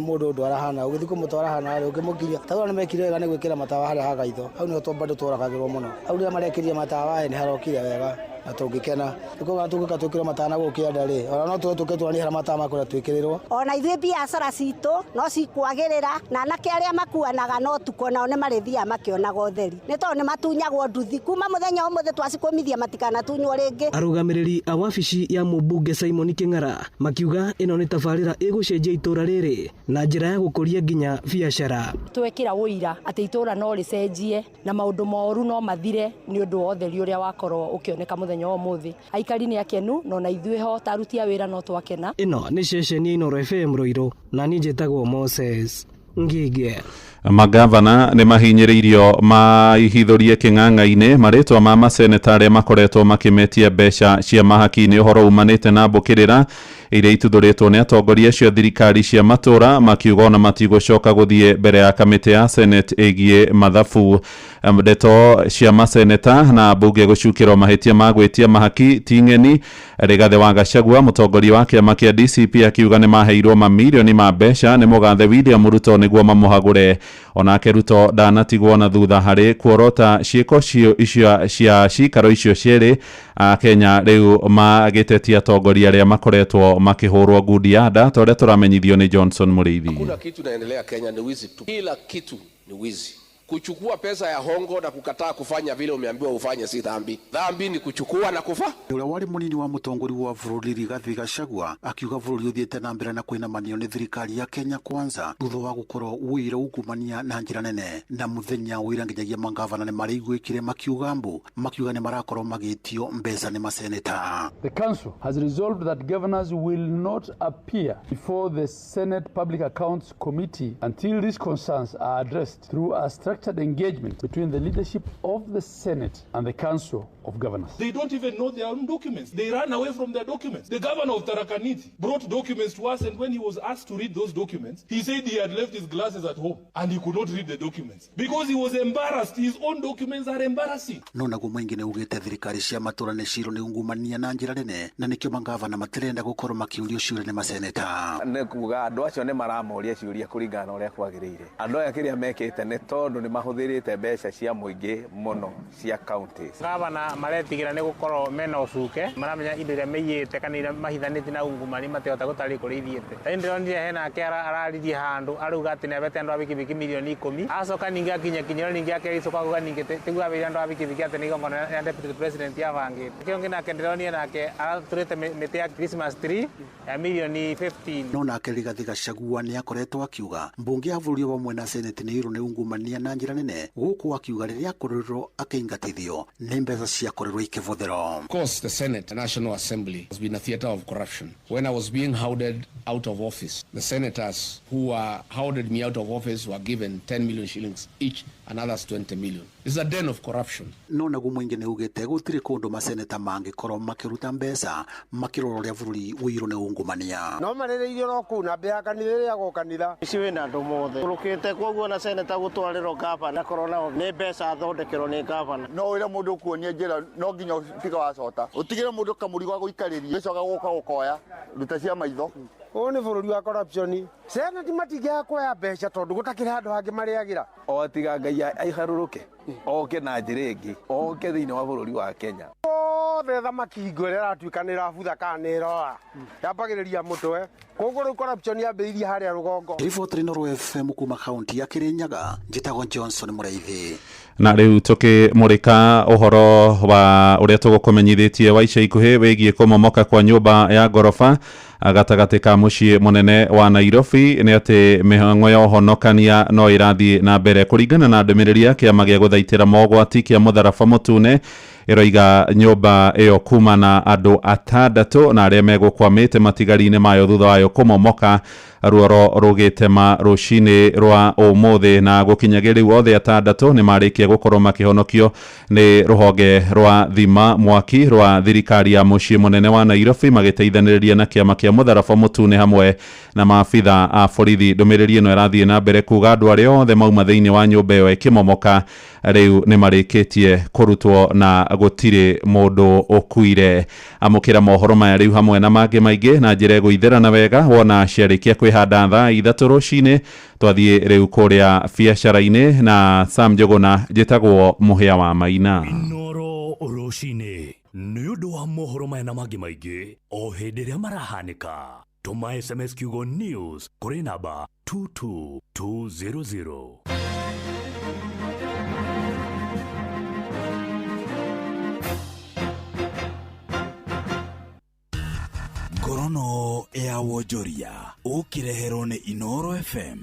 mũndũ ũndũ arahana ũgĩthiĩ kũmũtwara hana rĩ ũkĩmũkinyia tagũra nĩ mekire wega nĩ gwĩkĩra matawa harĩa ha gaitho hau nĩho bado tũragagĩrwo mũno hau rĩrĩa marekĩrire matawa nĩ harokire wega na tũngĩkena nĩkuga tũngĩka twĩkĩrwo matawa na gũkũ kĩanda rĩ ona no tũwe tũke tuonie harĩa matawa makũrĩa twĩkĩrĩrwo ona ithuĩ biacara citũ no cikwagĩrĩra na anake arĩa makuanaga no tukũ nao nĩ marĩthiaga makĩonaga ũtheri nĩ tondũ nĩ matunyagwo nduthi kuma mũthenya ũmũthĩ twacikũmithia matikanatunywo rĩngĩ. Arũgamĩrĩri a wabici ya mũmbunge Simon Kĩng'ara makiuga ĩno nĩ tabarĩra ĩgũcenjia itũra rĩrĩ na njĩra ya gũkũria nginya biacara. Twekĩra ũira atĩ itũra no rĩcenjie na maũndũ moru no mathire nĩ ũndũ wa ũtheri ũrĩa wakorwo ũkĩoneka mũthenya wa ũmũthĩ. Aikari nĩ akenu no na ithuĩ ho ta aruti a wĩra no twakena. Ĩno nĩ ceceni ya Inooro FM Ruiru na niĩ njĩtagwo Moses Ngige. Magavana nĩ mahinyĩrĩirio maihithũrie kĩng'ang'a-inĩ marĩtwa ma maseneta arĩa makoretwo makĩmetia mbeca cia mahaki nĩ ũhoro umanĩte na mbũkĩrĩra iria ituthũrĩtwo nĩ atongoria acio thirikari cia matũra makiuga ona matigũcoka gũthiĩ mbere ya kamĩtĩ ya Senate ĩgiĩ mathabu. Ndeto cia maseneta na mbunge gũcukĩrwo mahĩtia ma gwĩtia mahaki ti ng'eni. Rigathĩ wa Gachagua mũtongoria wa kĩama kĩa DCP akiuga nĩ maheirwo mamirioni ma mbeca nĩ mũgathe William Ruto nĩguo mamũhagũre. Onake Ruto ndanatigwo na thutha harĩ kuorota ciĩko icio cia cikaro icio cierĩ. Akenya rĩu magĩtetia atongoria arĩa makoretwo makĩhũrwo ngundi ya nda ta ũrĩa tũramenyithio nĩ Johnson Mũrĩithi. Hakuna kitu naendelea Kenya, ni wizi tu. Kila kitu ni wizi. Kuchukua pesa ya hongo na kukataa kufanya vile umeambiwa ufanye si dhambi. Dhambi ni kuchukua na kufa. Ũrĩa warĩ mũnini wa mũtongoria wa bũrũri Rigathĩ Gachagua akiuga bũrũri ũthiĩte na mbere na kũinamanio nĩ thirikari ya Kenya Kwanza thutha wa gũkorwo ũiyũire ungumania na njĩra nene. Na mũthenya ũira nginyagia mangavana nĩ marĩiguĩkire makiuga mbu makiuga nĩ marakorwo magĩtio mbeca nĩ maseneta. The council has resolved that governors will not appear before the Senate Public Accounts Committee until these concerns are addressed through a structured engagement between the leadership of the Senate and the Council of Governors. They don't even know their own documents. They run away from their documents. The governor of Tharaka Nithi brought documents to us, and when he was asked to read those documents, he said he had left his glasses at home and he could not read the documents because he was embarrassed. His own documents are embarrassing. No naguo mũingĩ nĩ ugĩte thirikari cia matũra nĩ cirwo nĩ ungumania na njĩra nene na nĩkĩo mangavana matirenda gũkorwo makĩũrio ciũria nĩ maseneta. Nĩ kuga andũ acio nĩ maramoria ciũria kũringana na ũrĩa kwagĩrĩire. Andũ aya kĩrĩa mekĩte nĩ tondũ nĩ mahũthĩrĩte mbeca cia mũingĩ mũno cia counties. Gavana maretigĩra nĩ gũkorwo mena ũcuke, maramenya indo iria meiyĩte kana iria mahithanĩtie na ungumani matihota gũtarĩria kũrĩa ithiĩte. Ta ndĩronire hena ake araririe handũ arauga atĩ nĩabete andũ a bikibiki milioni 10 acoka ningĩ akinya kinyĩro ningĩ akericũka auga ningĩ tiguo abeire andũ a bikibiki atĩ nĩ igongona ya deputy president yabangĩte. Kĩo ngĩ nake ndĩronire nake aratũrĩte mĩtĩ ya Christmas tree ya milioni 15. No nake Rigathĩ Gachagua nĩ akoretwo akiuga mbunge ya bũrũri vamwe na Senate nĩ ĩirwo nĩ ungumania na njĩra nene gũkũ akiuga rĩrĩa akorirwo akĩingatithio nĩ mbeca ciakorirwo ikĩbũthĩrwo. Of course, the Senate, the National Assembly, has been a theater of corruption. When I was being hounded out of office, the senators who were hounded me out of office were given 10 million shillings each and others 20 million. It's a den of corruption. No naguo mũingĩ nĩ ugĩte gũtirĩ kũndũ maseneta mangĩkorwo makĩruta mbeca makĩrora ũrĩa bũrũri ũiyũirwo nĩ ungumania. No marĩrĩirio no kũu na mbere ya kanitha ĩrĩa ĩrĩagwo kanitha. Ici wĩna andũ mothe ũrũkĩte koguo na seneta gũtwarĩrwo gavana korwo nao nĩ mbeca athondekerwo nĩ gavana. No wĩre mũndũ ũkuonie njĩra no nginya ũtiga wacota ũtigĩre mũndũ kamũrigo gũikarĩria gĩcoka gũka gũkoya ruta cia maitho. Ũyũ nĩ bũrũri wa corruption. Senate matingĩaga kuoya mbeca tondũ gũtakĩrĩ handũ hangĩ marĩagĩra. O tiga Ngai aiharũrũke oke na njĩra ĩngĩ oke thĩinĩ wa bũrũri wa Kenya. Othe thamaki hingo ĩrĩa ĩratuĩka nĩ ĩrabutha kana nĩ ĩroa yambagĩrĩria mũtwe, koguo rĩu corruption yambĩrĩirie harĩa rũgongo. Riboti Inooro FM kuma kaunti ya Kirinyaga, njĩtagwo Johnson Mũrĩithi. Na rĩu tũkĩmũrĩka ũhoro wa ũrĩa tũgũkũmenyithĩtie wa ica ikuhĩ wĩgiĩ kũmomoka kwa nyũmba ya ngoroba gatagatĩ ka mũciĩ mũnene wa Nairobi nĩ atĩ mĩhang'o ya ũhonokania no ĩrathiĩ na mbere kũringana na ndũmĩrĩri ya kĩama gĩa gũthaitĩra mogwati kĩa mũtharaba mũtune ĩroiga nyũmba ĩyo kuma na andũ 6 na arĩa megũkwamĩte matigari-inĩ mayo thutha wayo kũmomoka ruoro rũgĩtema rũcinĩ rwa ũmũthĩ na gũkinyagia rĩu othe 6 nĩ marĩkia gũkorwo makĩhonokio nĩ rũhonge rwa thima mwaki rwa thirikari ya mũciĩ mũnene wa Nairobi magĩteithanĩrĩria na kĩama kĩa mũtharaba mũtune hamwe na maabitha a borithi. Ndũmĩrĩri ĩno ĩrathiĩ na mbere kuga andũ arĩa othe mauma thĩinĩ wa nyũmba ĩyo ĩkĩmomoka rĩu nĩ marĩkĩtie kũrutwo na gũtirĩ mũndũ ũkuire. Amũkĩra mohoro maya rĩu hamwe na mangĩ maingĩ na njĩra ĩgũithĩrana wega wona ciarĩkia kwĩhanda thaa 3 rũcinĩ. Twathiĩ rĩu kũrĩa biacara-inĩ na Sam Njũgũna, njĩtagwo Mũhĩa wa Maina. Inoro rũcinĩ nĩ ũndũ wa mohoro maya na mangĩ maingĩ o hĩndĩ ĩrĩa marahanĩka, tũma SMS kiugo news kũrĩ namba 22200. Ngorono ya wonjoria ũkĩreherwo nĩ Inoro FM.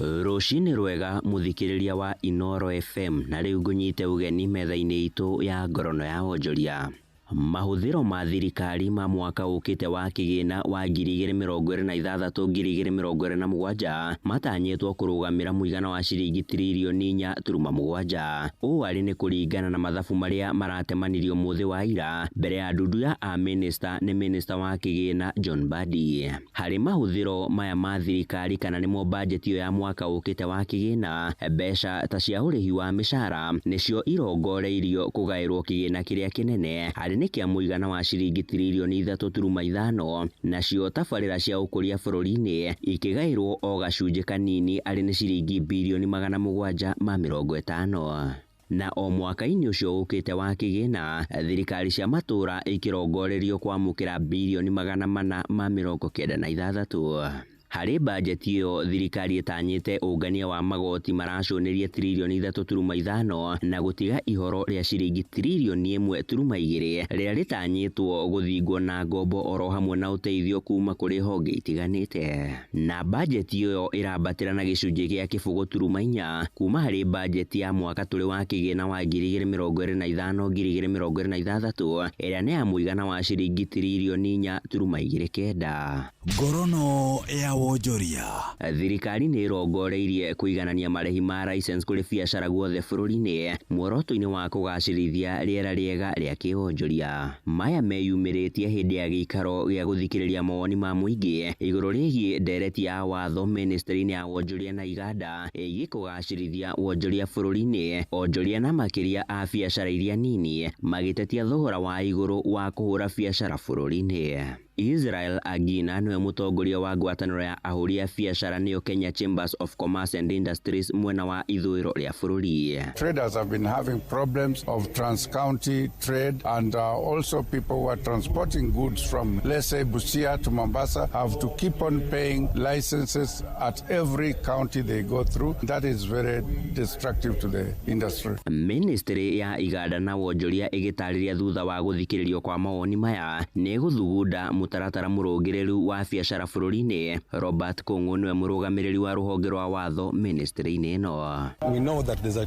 Rũcinĩ rwega mũthikĩrĩria wa Inoro FM, na rĩu ngũnyite ũgeni metha-inĩ itũ ya ngorono ya wonjoria. Mahũthĩro ma thirikari ma mwaka ũkĩte wa kĩgĩna wa 2026-2027 matanyĩtwo kũrũgamĩra mũigana wa ciringi tiririoni 4.7. Ũũ arĩ nĩ kũringana na mathabu marĩa maratemanirio mũthĩ wa ira mbere ya ndundu ya a-minister nĩ minister wa kĩgĩna John Mbadi. Harĩ mahũthĩro maya ma thirikari kana nĩmo bajeti ya mwaka ũkĩte wa kĩgĩna, mbeca ta cia ũrĩhi wa mĩcara nĩcio irongoreirio kũgaĩrwo kĩgĩna kĩrĩa kĩnene harĩ nĩ kĩa mũigana wa ciringi tiririoni 3.5, nacio tabarĩra cia ũkũria bũrũri-inĩ ikĩgaĩrwo o gacunjĩ kanini arĩ nĩ ciringi birioni 750. Na o mwaka-inĩ ũcio ũkĩte wa kĩgĩna, thirikari cia matũra ikĩrongorerio kwamũkĩra birioni 496. Harĩ bajeti ĩyo thirikari ĩtanyĩte ũngania wa magoti maracũnĩria tiririoni 3.5 na gũtiga ihoro rĩa ciringi tiririoni 1.2 rĩrĩa rĩtanyĩtwo gũthingwo na ngombo oro hamwe na ũteithio kuma kũrĩ honge itiganĩte. Na bajeti ĩyo ĩrambatĩra na gĩcunjĩ kĩa 0.4 kuma harĩ bajeti ya mwaka tũrĩ wa kĩgĩna wa 2025-2026 ĩrĩa nĩ ya mũigana wa ciringi tiririoni 4.29. Ngorono ya wonjoria. Thirikari nĩ ĩrongoreirie kũiganania marĩhi ma license kũrĩ biacara guothe bũrũri-inĩ muoroto-inĩ wa kũgacĩrithia rĩera rĩega rĩa kĩwonjoria. Maya meyumĩrĩtie hĩndĩ ya gĩikaro gĩa gũthikĩrĩria mawoni ma mũingĩ igũrũ rĩgiĩ ndereti ya watho ministry-inĩ ya wonjoria na iganda ĩgiĩ kũgacĩrithia wonjoria bũrũri-inĩ, onjoria na makĩria a biacara iria nini magĩtetia thogora wa igũrũ wa kũhũra biacara bũrũri-inĩ. Israel Agina nĩwe mũtongoria wa ngwatanĩro ya ahũri a biacara nĩyo Kenya Chambers of Commerce and Industries mwena wa ithũĩro rĩa bũrũri. Traders have been having problems of trans-county trade, and also people who are transporting goods from, let's say, Busia to Mombasa have to keep on paying licenses at every county they go through. That is very destructive to the industry. Ministry ya iganda na wonjoria ĩgĩtarĩria thutha wa gũthikĩrĩrio kwa mawoni maya nĩ gũthugunda mũtaratara mũrũngĩrĩru wa biacara bũrũri-inĩ. Robert Kung'u nĩwe mũrũgamĩrĩri wa rũhonge rwa watho ministry-inĩ ĩno. We know that there's a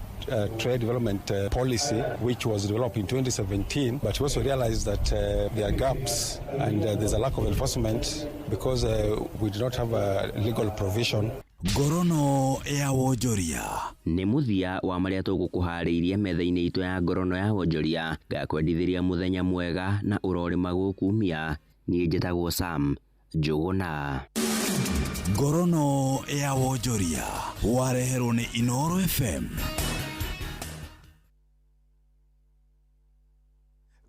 trade development policy which was developed in 2017, but we also realized that there are gaps and there's a lack of enforcement because we do not have a legal provision. Ngorono ya wonjoria. Nĩ mũthia wa marĩa tũgũkũharĩirie metha-inĩ itũ ya ngorono ya wonjoria. Ngakwendithĩria mũthenya mwega na ũrorĩma gũkumia. Niĩ njĩtagwo Sam Njũgũna. Ngorono ya wonjoria wareherwo nĩ Inoro FM.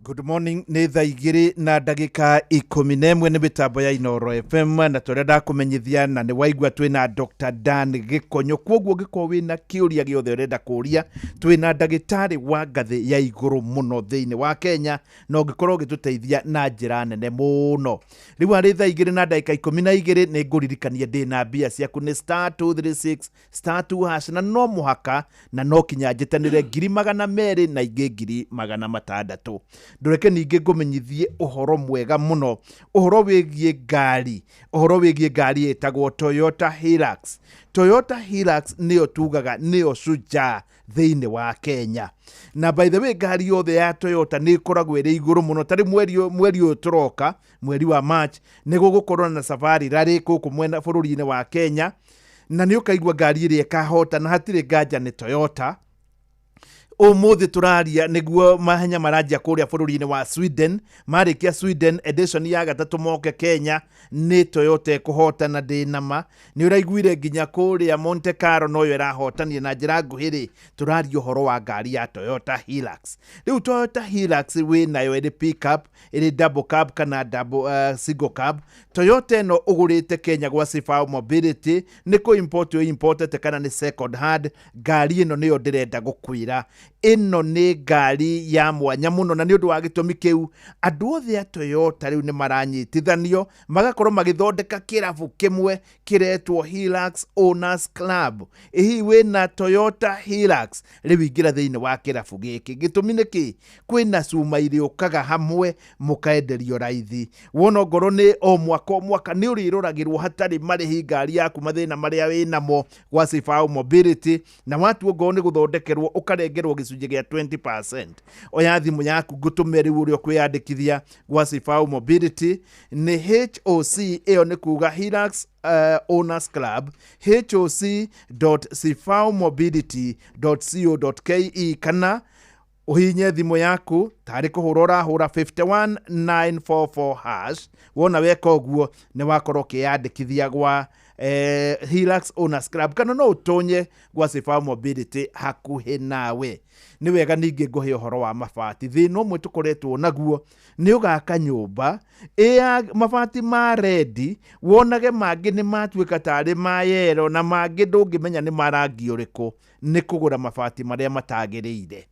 Good morning, nĩ thaa 2:11 nĩ mĩtambo ya Inoro FM, na tũrĩa ndakũmenyithia na nĩ waigua twĩna Dr. Dan Gĩkonyo. Kwoguo ũngĩkorwo wĩna kĩũria gĩothe ũrenda kũũria, twĩna ndagĩtarĩ wa ngathĩ ya igũrũ mũno thĩinĩ wa Kenya, na ũngĩkorwo ũgĩtũteithia na njĩra nene mũno. Rĩu harĩ thaa 2:12 nĩ ngũririkania ndĩna mbia ciaku nĩ *236 *2# na no mũhaka na no kinya njĩtanĩre 200,000 na ingĩ 600,000. Ndũreke ningĩ ngũmenyithie ũhoro mwega mũno, ũhoro wĩgiĩ ngari, ũhoro wĩgiĩ ngari ĩtagwo Toyota Hilux. Toyota Hilux nĩyo tugaga nĩyo shujaa thĩinĩ wa Kenya. Na by the way, ngari yothe ya Toyota nĩ ĩkoragwo ĩrĩ igũrũ mũno. Tarĩ mweri ũyũ tũroka, mweri wa March, nĩ gũgũkorwo na safari rally gũkũ mwena bũrũri-inĩ wa Kenya, na nĩ ũkaigua ngari ĩrĩa ĩkahota na hatirĩ nganja nĩ Toyota. Ũmũthĩ tũraria nĩguo mahenya maranjia kũrĩa bũrũri-inĩ wa Sweden. Marĩkia Sweden edition ya gatatũ moke Kenya nĩ Toyota ĩkũhotana ndĩ nama. Nĩ ũraiguire nginya kũrĩa Monte Carlo noyo ĩrahotania na njĩra nguhĩ rĩ, tũraria ũhoro wa ngari ya Toyota Hilux. Rĩu Toyota Hilux wĩ nayo ĩrĩ pickup, ĩrĩ double cab kana double, single cab. Toyota ĩno ũgũrĩte Kenya gwa Sifao Mobility nĩ kũ import ũ importete kana nĩ second hand. Ngari ĩno nĩyo ndĩrenda gũkwĩra, ĩno nĩ ngari ya mwanya mũno, na nĩ ũndũ wa gĩtũmi kĩu andũ othe a Toyota rĩu nĩ maranyitithanio magakorwo magĩthondeka kĩrabu kĩmwe kĩretwo Hilux Owners Club. Ĩhihi wĩna Toyota Hilux, rĩu ingĩra thĩinĩ wa kĩrabu gĩkĩ. Gĩtũmi nĩ kĩ? Kwĩna cuma irĩũkaga hamwe mũkaenderio raithi. Wona ongorwo nĩ o mwaka o mwaka nĩ ũrĩroragĩrwo hatarĩ marĩhi ngari yaku mathĩna marĩa wĩnamo gwa Sifao Mobility, na watua ongorwo nĩ gũthondekerwo ũkarengerwo gĩcunjĩ gĩa 20%. Oya thimũ yaku ngũtũme rĩu ũrĩa ũkwĩyandĩkithia gwa Sifao Mobility nĩ HOC, ĩyo nĩ kuga Hilux Owners Club, hoc.sifaomobility.co.ke, kana ũhinye thimũ yaku tarĩ kũhũra ũrahũra 51944 hash. Wona weka ũguo nĩ wakorwo ũkĩyandĩkithia gwa Hilux Owners Club, kana no ũtonye gwa Sifao Mobility hakuhĩ nawe. Nĩ wega ningĩ ngũhe ũhoro wa mabati. Thĩna ũmwe tũkoretwo naguo nĩ ũgaka nyũmba ĩ mabati ma rendi, wonage mangĩ nĩ matuĩka tarĩ ma yero na mangĩ ndũngĩmenya nĩ ma rangi ũrĩkũ. Nĩ kũgũra mabati marĩa matagĩrĩire.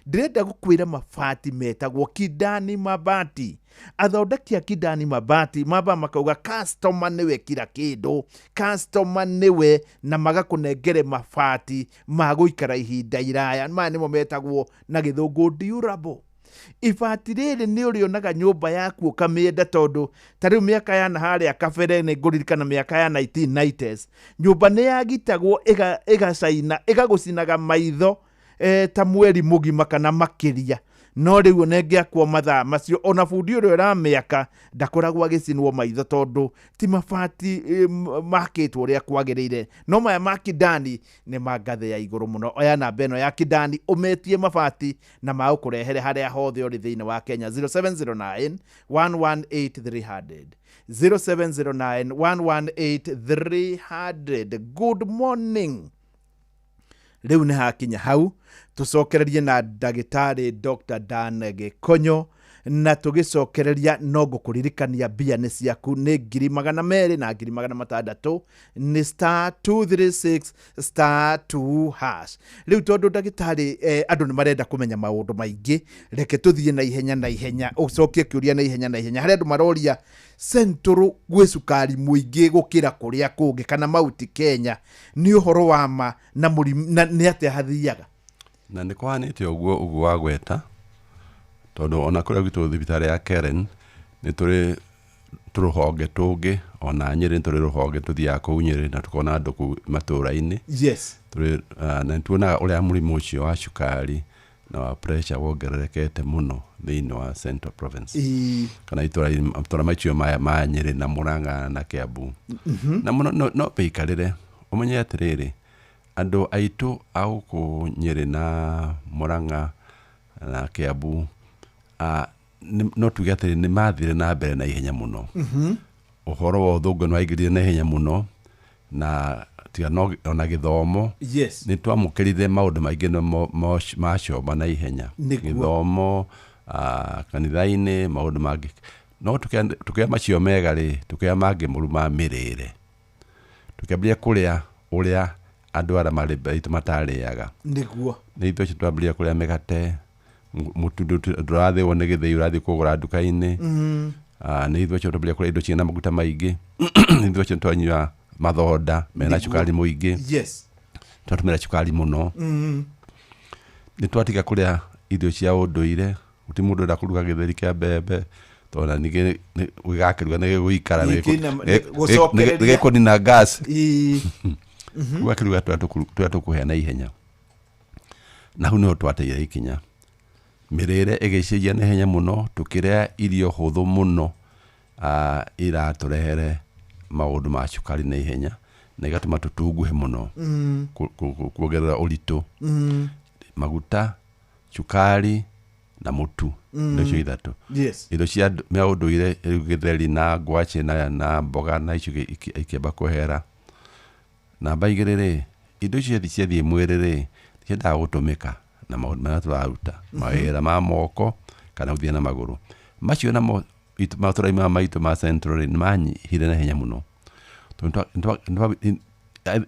Ndĩrenda gũkwĩra mabati metagwo Kidani Mabati. Athondeki a Kidani Mabati mamba makauga customer nĩwe kila kĩndũ, customer nĩwe, na magakũnengere mabati ma gũikara ihinda iraya. Maya nĩmo metagwo na gĩthũngũ durable. Ibati rĩrĩ nĩ ũrĩonaga nyũmba yaku ũkamĩenda, tondũ ta rĩu mĩaka ya naharĩa kabere nĩ ngũririkana mĩaka ya 1990s nyũmba nĩ yagitagwo ĩgacaina ĩgagũcinaga maitho ta mweri mũgima kana makĩria. No rĩu ona ĩngĩakwo mathaa macio ona bundi ũrĩa ũramĩaka ndakoragwo agĩcinwo maitho, tondũ ti mabati makĩtwo ũrĩa kwagĩrĩire. No maya ma Kidani nĩ ma ngathĩ ya igũrũ mũno. Oya namba ĩno ya Kidani ũmetie mabati na magũkũrehere harĩa hothe ũrĩ thĩinĩ wa Kenya. 0709 118 300, 0709 118 300. Good morning. Rĩu nĩ hakinya hau tũcokererie na ndagĩtarĩ Dr. Dan Gĩkonyo, na tũgĩcokereria no ngũkũririkania mbia nĩ ciaku, nĩ 200,000 na 600,000, nĩ star 236 star 2 hash. Rĩu tondũ ndagĩtarĩ andũ nĩ marenda kũmenya maũndũ maingĩ, reke tũthiĩ na ihenya na ihenya, ũcokie kĩũria na ihenya na ihenya. Harĩa andũ maroria Central gwĩ cukari mũingĩ gũkĩra kũrĩa kũngĩ kana Mount Kenya, nĩ ũhoro wa ma na mũrimũ na nĩ atĩa hathiaga? Na nĩ kũhanĩte ũguo ũguo wagweta, tondũ ona kũrĩa gwitũ thibitarĩ ya Karen nĩ tũrĩ tũrũhonge tũngĩ, ona Nyĩrĩ nĩ tũrĩ rũhonge tũthiaga kũu Nyĩrĩ na tũkona andũ kũu matũũra-inĩ. Tũrĩ na nĩ tuonaga ũrĩa mũrimũ ũcio wa cukari na wa pressure wongererekete mũno thĩinĩ wa Central Province kana itũra macio maya ma Nyĩrĩ na Murang'a na Kiambu. Na mũno no wĩikarĩre ũmenye atĩrĩrĩ, andũ aitũ a gũkũ Nyĩrĩ na Murang'a na Kiambu no tuge atĩrĩ nĩ mathire na mbere na ihenya mũno. Ũhoro wa ũthũngũ nĩ waingĩrire na ihenya mũno, na tiga no ona gĩthomo nĩ twamũkĩrire maũndũ maingĩ macoma na ihenya. Gĩthomo, kanitha-inĩ, maũndũ mangĩ. No tũkĩoya macio mega rĩ, tũkĩoya mangĩ mũru ma mĩrĩre. Tũkĩambĩrĩria kũrĩa ũrĩa andũ arĩa marĩ mbere itũ matarĩaga. Nĩ ithuĩ acio twambĩrĩria kũrĩa mĩgate, mũtu ndũrathĩo nĩ gĩthĩi ũrathiĩ kũgũra nduka-inĩ. Nĩ ithuĩ acio twambĩrĩria kũrĩa indo ciĩna maguta maingĩ. Nĩ ithuĩ acio twanyua mathonda mena cukari mũingĩ. Twatũmĩra cukari mũno. Nĩ twatiga kũrĩa irio cia ũndũire. Gũtirĩ mũndũ ũrenda kũruga gĩtheri kĩa mbembe, tondũ na ningĩ gĩgakĩruga nĩ gĩgũikara, Gũcokereria. nĩ gĩkũnina gas. Ũgakĩruga tũrĩa tũkũhĩa na ihenya. Na hau nĩho twateire ikinya. Mĩrĩre ĩgĩcenjia na ihenya mũno, tũkĩrĩa irio hũthũ mũno, iratũrehere maũndũ ma cukari na ihenya, na igatũma tũtunguhe mũno, kuongerera ũritũ. Maguta Cukari na mũtu. Indo icio ithatũ. Indo cia mĩa ũndũire rĩu gĩtheri na ngwacĩ na mboga na icio ikĩamba kwehera. Namba igĩrĩ rĩ, indo icio ciathiĩ mwĩrĩ rĩ, ciendaga gũtũmĩka na maũndũ marĩa tũraruta, mawĩra ma moko kana gũthiĩ na magũrũ. Macio namo matũra-inĩ maya maitũ ma Central rĩ, nĩ manyihire na ihenya mũno. Tondũ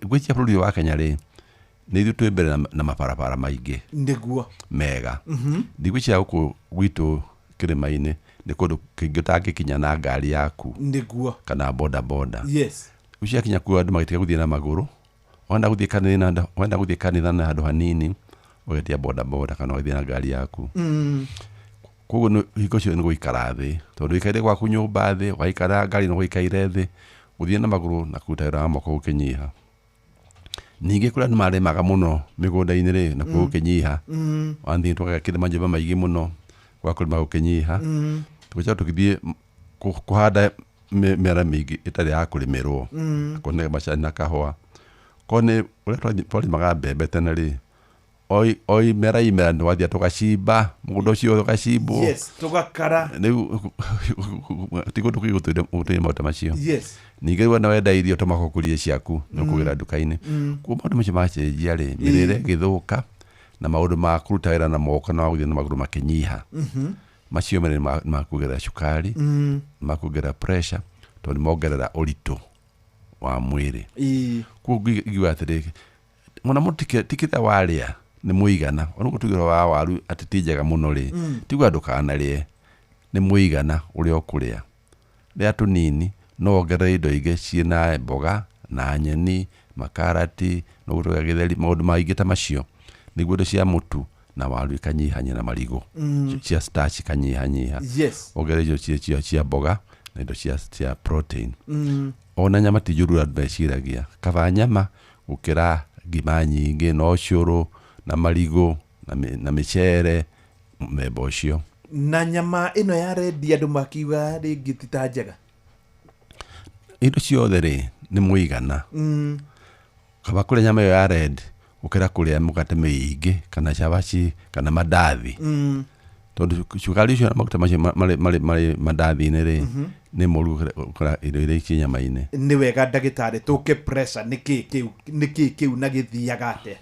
ngwĩciria bũrũri ũyũ wa Kenya rĩ, nĩ ithuĩ twĩ mbere na mabarabara maingĩ. Nĩguo. Mega. Ndigwĩciria gũkũ gwitũ kĩrĩma-inĩ nĩ kũndũ kĩngĩ ũtangĩkinya na ngari yaku. Nĩguo. Kana boda boda. Rĩu ciakinya kuo andũ magĩtiga gũthiĩ na magũrũ. Wenda gũthiĩ kanitha, wenda gũthiĩ kanitha na handũ hanini, ũgetia boda boda kana ũgathiĩ na ngari yaku. Koguo hingo ciothe nĩ gũikara thĩ, tondũ ũikaire gwaku nyũmba thĩ, waikara ngari nĩ gũikaire thĩ, gũthiĩ na magũrũ na kũruta wĩra wa moko gũkĩnyiha. Ningĩ kũrĩa andũ marĩmaga mũno mĩgũnda-inĩ rĩ, nakuo gũkĩnyiha. Wathiĩ tũgakĩrĩma manyũmba maingĩ mũno, gwa kũrĩma gũkĩnyiha. Tũgĩcoka tũgĩthiĩ kũhanda mĩmera mĩingĩ ĩtarĩ ya kũrĩmĩrwo. Akorwo nĩ macani na kahũa. Korwo nĩ ũrĩa twarĩmaga mbembe tene rĩ, o imera imera nĩ wathiaga tũgacimba, mũgũnda ũcio ũgacimbwo. Yes, tũgakara. Rĩu ti kũndũ kũingĩ gũtũire maũndũ ta macio. Ningĩ rĩu ona wenda irio to mũhaka ũkũrie ciaku, nĩ ũkũgĩra nduka-inĩ. Koguo maũndũ macio macenjia rĩ, mĩrĩre ĩgĩthũka na maũndũ ma kũruta wĩra na moko na gũthiĩ na magũrũ makĩnyiha. Macio merĩ nĩ ma kuongerera cukari, nĩ ma kuongerera pressure, tondũ nĩ mongerera ũritũ wa mwĩrĩ. Koguo ingiuga atĩrĩ, mũno mũno ti kĩrĩa warĩa nĩ mũigana. Ona ũguo tuge wa waru atĩ ti njega mũno rĩ, tiguo ndũkanarĩe, nĩ mũigana ũrĩa ũkũrĩa. Rĩa tũnini, no wongerere indo ingĩ ciĩna mboga na nyeni, makarati, no ũgũtũgĩa gĩtheri, maũndũ maingĩ ta macio. Nĩguo indo cia mũtu na waru ikanyihanyia na marigũ. Cia starch ikanyihanyiha. Wongerere indo cia mboga na indo cia protein. Ona nyama ti njũru andũ meciragia. Kaba nyama gũkĩra ngima nyingĩ na ũcũrũ na marigũ na mĩcere mũthemba ũcio. Na nyama ĩno ya rendi andũ makiuga rĩngĩ ti ta njega. Indo ciothe rĩ nĩ mũigana. Kaba kũrĩa nyama ĩyo ya red gũkĩra kũrĩa mũgate mĩingĩ kana cabaci kana mandathi. Tondũ cukari ũcio na maguta macio marĩ mandathi-inĩ rĩ, nĩ mũru gũkĩra indo iria ciĩ nyama-inĩ. Nĩ wega ndagĩtarĩ, tũke pressure nĩ kĩĩ kĩu na gĩthiaga atĩa?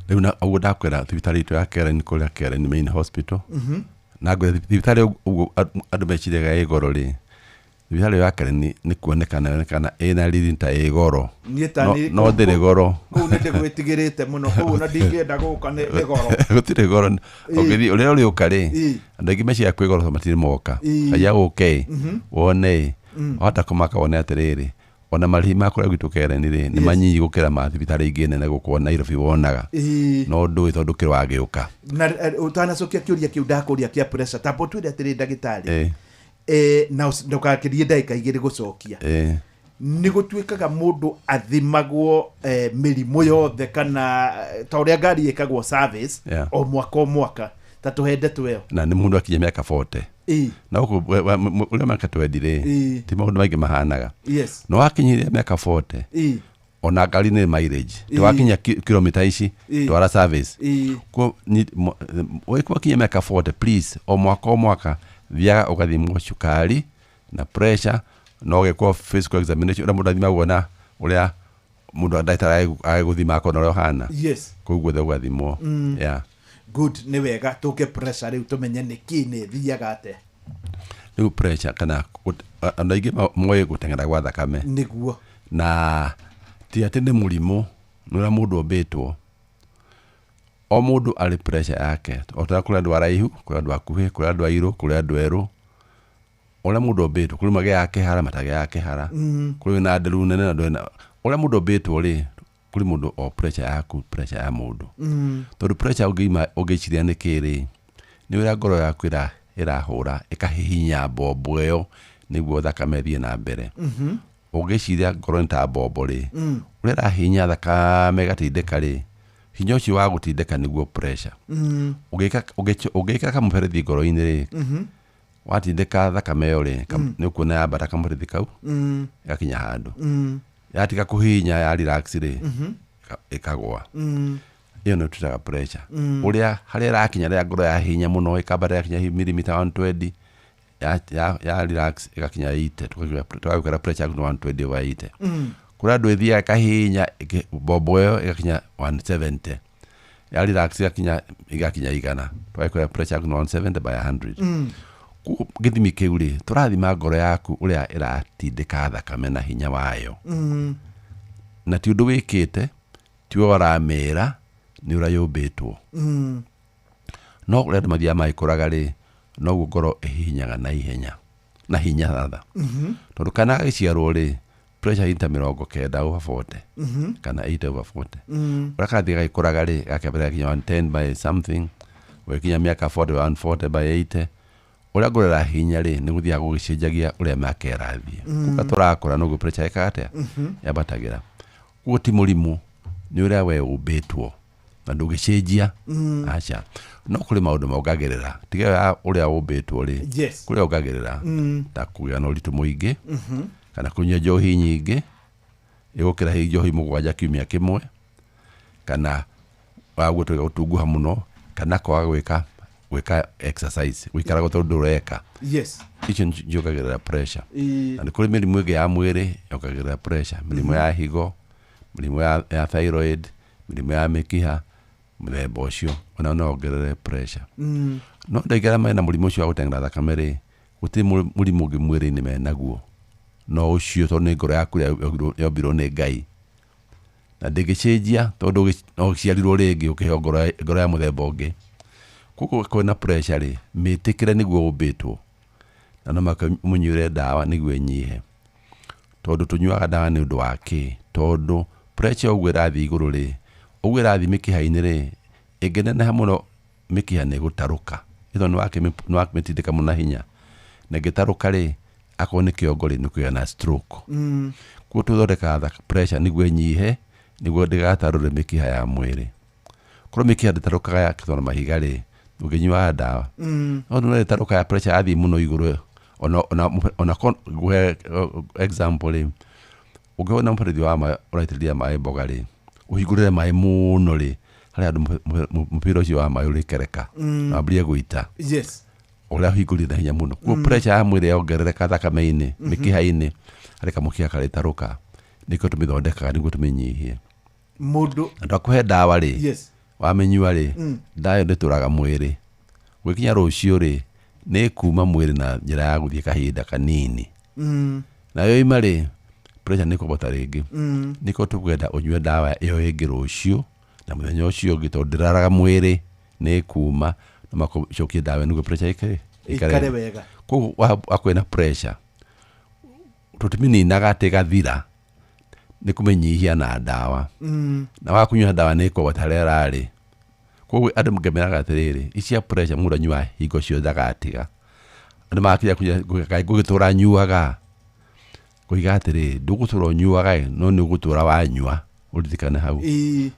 Rĩu na ũguo ndakwĩra thibitarĩ itũ ya Karen kũrĩa Karen Main Hospital. Na ngwĩra thibitarĩ ũguo andũ meciragia ĩ goro rĩ, thibitarĩ ya Karen nĩ kuonekana yonekana ĩna riri ta ĩ goro. Niĩ ta nĩ No ndĩrĩ goro. Kũu nĩ ndĩgwĩtigĩrĩte mũno, kũu ona ndingĩenda gũka nĩ goro. Gũtirĩ goro. Ũngĩthiĩ ũrĩa ũrĩũka rĩ, andũ aingĩ meciria kwĩ goro tondũ matirĩ moka. Kaiya ũke, wone, wahota kũmaka wone atĩrĩrĩ, ona marĩhi ma kũrĩa gwitũ Karen rĩ, nĩ manyinyi gũkĩra ma thibitarĩ ingĩ nene gũkũ Nairobi wonaga. No ndũĩ tondũ kĩrĩ wagĩũka. Na ũtanacokia kĩũria kĩu ndakũria kĩa pressure, ta ũtwĩre atĩrĩ ndagĩtarĩ. Na ndũgakĩrie ndagĩka igĩrĩ gũcokia. Nĩ gũtuĩkaga mũndũ athimagwo mĩrimũ yothe kana ta ũrĩa ngari ĩkagwo service o mwaka o mwaka, ta tũhe ndeto ĩyo. Na nĩ mũndũ akinya mĩaka 40. Na gũkũ ũrĩa mĩaka 20 rĩ, ti maũndũ maingĩ mahanaga. No wakinyirie mĩaka 40, ona ngari nĩ mileage. Twakinya kilomita ici, twara service. Wakinya mĩaka 40, please, o mwaka o mwaka, thiaga ũgathimwo cukari na pressure, na ũgekwo physical examination, ũrĩa mũndũ athimagwo na ũrĩa mũndũ ndagĩtarĩ agĩgũthima akona ũrĩa ũhana. Kũu guothe ũgathimwo. Good, nĩ wega tũke pressure rĩu tũmenye nĩ kĩ nĩ ĩthiaga atĩa. Rĩu pressure kana andũ aingĩ moĩ gũteng'era gwa thakame. Nĩguo. Na ti atĩ nĩ mũrimũ, nĩ ũrĩa mũndũ ombĩtwo. O mũndũ arĩ pressure yake. O ta kũrĩ andũ araihu, kũrĩ andũ akuhĩ, kũrĩ andũ airũ, kũrĩ andũ erũ. Ũrĩa mũndũ ombĩtwo, kũrĩ magĩaga kĩhara, matagĩaga kĩhara. Kũrĩ na nderu nene na ndũrĩ na ũrĩa mũndũ ombĩtwo rĩ, kũrĩ mũndũ o pressure yaku, pressure ya mũndũ. Tondũ pressure ũngĩciria nĩ kĩ rĩ, nĩ ũrĩa ngoro yaku ĩrahũra, ĩkahihinya mbombo ĩyo nĩguo thakame ĩthiĩ na mbere. Ũngĩciria ngoro nĩ ta mbombo rĩ, ũrĩa ĩrahihinya thakame ĩgatindĩka rĩ, hinya ũcio wa gũtindĩka nĩguo pressure. Ũngĩka kamũberethi ngoro-inĩ rĩ, watindĩka thakame ĩyo rĩ, nĩ ũkuona yambata kamũberethi kau, ĩgakinya handũ. Yatiga kũhihinya ya relax rĩ, ĩkagũa. Ĩyo nĩyo twĩtaga pressure. Ũrĩa harĩa ĩrakinya rĩrĩa ngoro yahihinya mũno ĩkambata yakinya milimita 120, ya relax ĩgakinya 80, tũgagĩkĩra pressure yaku nĩ 120 over 80. Kũrĩ andũ ĩthiaga ĩkahihinya mbombo ĩyo ĩgakinya 170, ya relax ĩgakinya 100, tũgagĩkĩra pressure yaku nĩ 170 by 100. Koguo gĩthimi kĩu rĩ, tũrathima ngoro yaku ũrĩa ĩratindĩka thakame na hinya wayo. Na ti ũndũ wĩkĩte, tiwe ũramĩra, nĩ ũrĩa yũmbĩtwo. No ũrĩa andũ mathiaga magĩkũraga rĩ, noguo ngoro ĩhihinyaga na ihenya na hinya rather. Tondũ kana gagĩciarwo rĩ, pressure ita 90 over 40 kana 80 over 40. Ũrĩa karathiĩ gagĩkũraga rĩ, gakĩambĩrĩria gakinya 110 by something, ũgĩkinya mĩaka 40, 140 by 80. Ũrĩa ngoro ĩrahihinya rĩ, nĩ gũthiaga gũgĩcenjagia ũrĩa mĩaka ĩrathiĩ. Koguo tũrakũra noguo pressure ĩkaga atĩa? Yambatagĩra. Koguo ti mũrimũ, nĩ ũrĩa we ũmbĩtwo na ndũngĩcenjia. Aca, no kũrĩ maũndũ mongagĩrĩra, tiga ĩyo ya ũrĩa ũmbĩtwo rĩ. Kũrĩa ongagĩrĩra ta kũgĩa na ũritũ mũingĩ, kana kũnyua njohi nyingĩ ĩgũkĩra hihi njohi 7 kiumia kĩmwe, kana waguo tuge gũtunguha mũno, kana kwaga gwĩka exercise, gũikara tondũ ndũreka. Icio nĩciongagĩrĩra pressure. Na nĩ kũrĩ mĩrimũ ĩngĩ ya mwĩrĩ yongagĩrĩra pressure, mĩrimũ ya higo, mĩrimũ ya thyroid, mĩrimũ ya mĩkiha, mũthemba ũcio ona no wongerere pressure. No andũ aingĩ arĩa mena mũrimũ ũcio wa gũteng'era thakame rĩ, gũtirĩ mũrimũ ũngĩ mwĩrĩ-inĩ menaguo no ũcio, tondũ nĩ ngoro yaku ĩrĩa yombirwo nĩ Ngai na ndĩngĩcenjia, tondũ no ũciarirwo rĩngĩ ũkĩheo ngoro ya mũthemba ũngĩ. Koguo kwĩna pressure rĩ, mĩtĩkĩre nĩguo ũmbĩtwo, na no mũhaka mũnyuĩre ndawa nĩguo ĩnyihe. Tondũ tũnyuaga ndawa nĩ ũndũ wa kĩ? Tondũ pressure ũguo ĩrathiĩ igũrũ rĩ, ũguo ĩrathiĩ mĩkiha-inĩ rĩ, ĩngĩneneha mũno mĩkiha nĩ ĩgũtarũka, ĩtondũ nĩ wakĩmĩtindĩka mũno na hinya, na ĩngĩtarũka rĩ, akorwo nĩ kĩongo rĩ, nĩ ũkũgĩa na stroke. Koguo tũthondekaga pressure nĩguo ĩnyihe, nĩguo ndĩgatarũre mĩkiha ya mwĩrĩ. Korwo mĩkiha ndĩtarũkaga yakĩtwo na mahiga rĩ, ũngĩnyuaga ndawa. No nĩ ĩtarũka ya pressure yathiĩ mũno igũrũ, ona ngũhe example rĩ, ũngĩona mũberethi wa maĩ ũraitĩrĩria maĩ mboga rĩ, ũhingũrĩre maĩ mũno rĩ, harĩa andũ mũbira ũcio wa maĩ ũrĩkereka, na wambĩrĩrie gũita. Ũrĩa ũhingũrire na hinya mũno. Koguo pressure ya mwĩrĩ yongerereka thakame-inĩ, mĩkiha-inĩ, harĩ kamũkiha karĩtarũka. Nĩkĩo tũmĩthondekaga nĩguo tũmĩnyihie. Mũndũ na twakũhe ndawa rĩ, wamĩnyua rĩ, ndawa ĩyo ndĩtũraga mwĩrĩ. Gwĩkinya rũciũ rĩ, nĩ kuma mwĩrĩ na njĩra ya gũthiĩ kahinda kanini. Na yoima rĩ, pressure nĩ ĩkwambata rĩngĩ. Nĩkĩo tũkwenda ũnyue ndawa ĩyo ĩngĩ rũciũ na mũthenya ũcio ũngĩ, tondũ ndĩraraga mwĩrĩ, nĩ ĩkuma, na makũcokie ndawa nĩguo pressure ĩikare Ĩikare wega. Koguo wakwĩna pressure, tũtimĩninaga atĩ ĩgathira, nĩ kũmĩnyihia na ndawa. Na wakunyua ndawa nĩ ĩkwambata harĩa ĩrarĩ. Koguo andũ ngĩmeraga atĩrĩrĩ, ici cia pressure mũndũ anyuaga hingo ciothe ndagatiga. Andũ magakinya kunyua, kaĩ ngũgĩtũra nyuaga? Ngũiga atĩrĩrĩ, ndũgũtũra ũnyuaga ĩ, no nĩ ũgũtũra wanyua, ũririkane hau.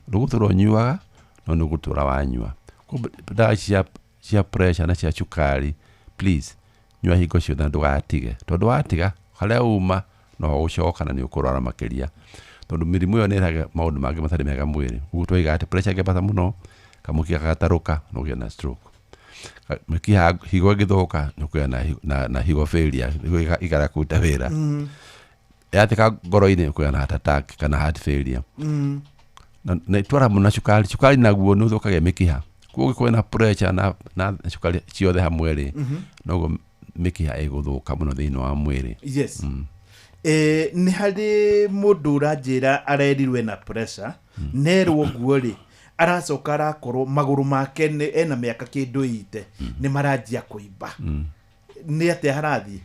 Ndũgũtũra ũnyuaga, no nĩ ũgũtũra wanyua. Koguo ndawa ici cia pressure na cia cukari, please, nyua hingo ciothe na ndũgatige. Tondũ watiga, harĩa uma, no ũgũcoka na nĩ ũkũrwara makĩria. Tondũ mĩrimũ ĩyo nĩ ĩrehaga maũndũ mangĩ matarĩ mega mwĩrĩ. Ũguo twoiga atĩ pressure ĩngĩambata mũno, kamũkiha gagatarũka, na ũgĩe na stroke. Mĩkiha higo ĩngĩthũka, nĩ ũkũgĩa na higo failure, higo ĩkaga kũruta wĩra. Yatĩka ngoro-inĩ, ũkũgĩa na heart attack kana heart failure. Na twara mũno na cukari, cukari naguo nĩ ũthũkagia mĩkiha. Koguo ũngĩkorwo na pressure na cukari ciothe hamwe rĩ, noguo mĩkiha ĩgũthũka mũno thĩinĩ wa mwĩrĩ. Nĩ harĩ mũndũ ũranjĩra arerirwo ena pressure, nerwo ũguo rĩ, aracoka arakorwo magũrũ make nĩ ena mĩaka kĩndũ ite, nĩ maranjia kũimba. Nĩ atĩa harathiĩ?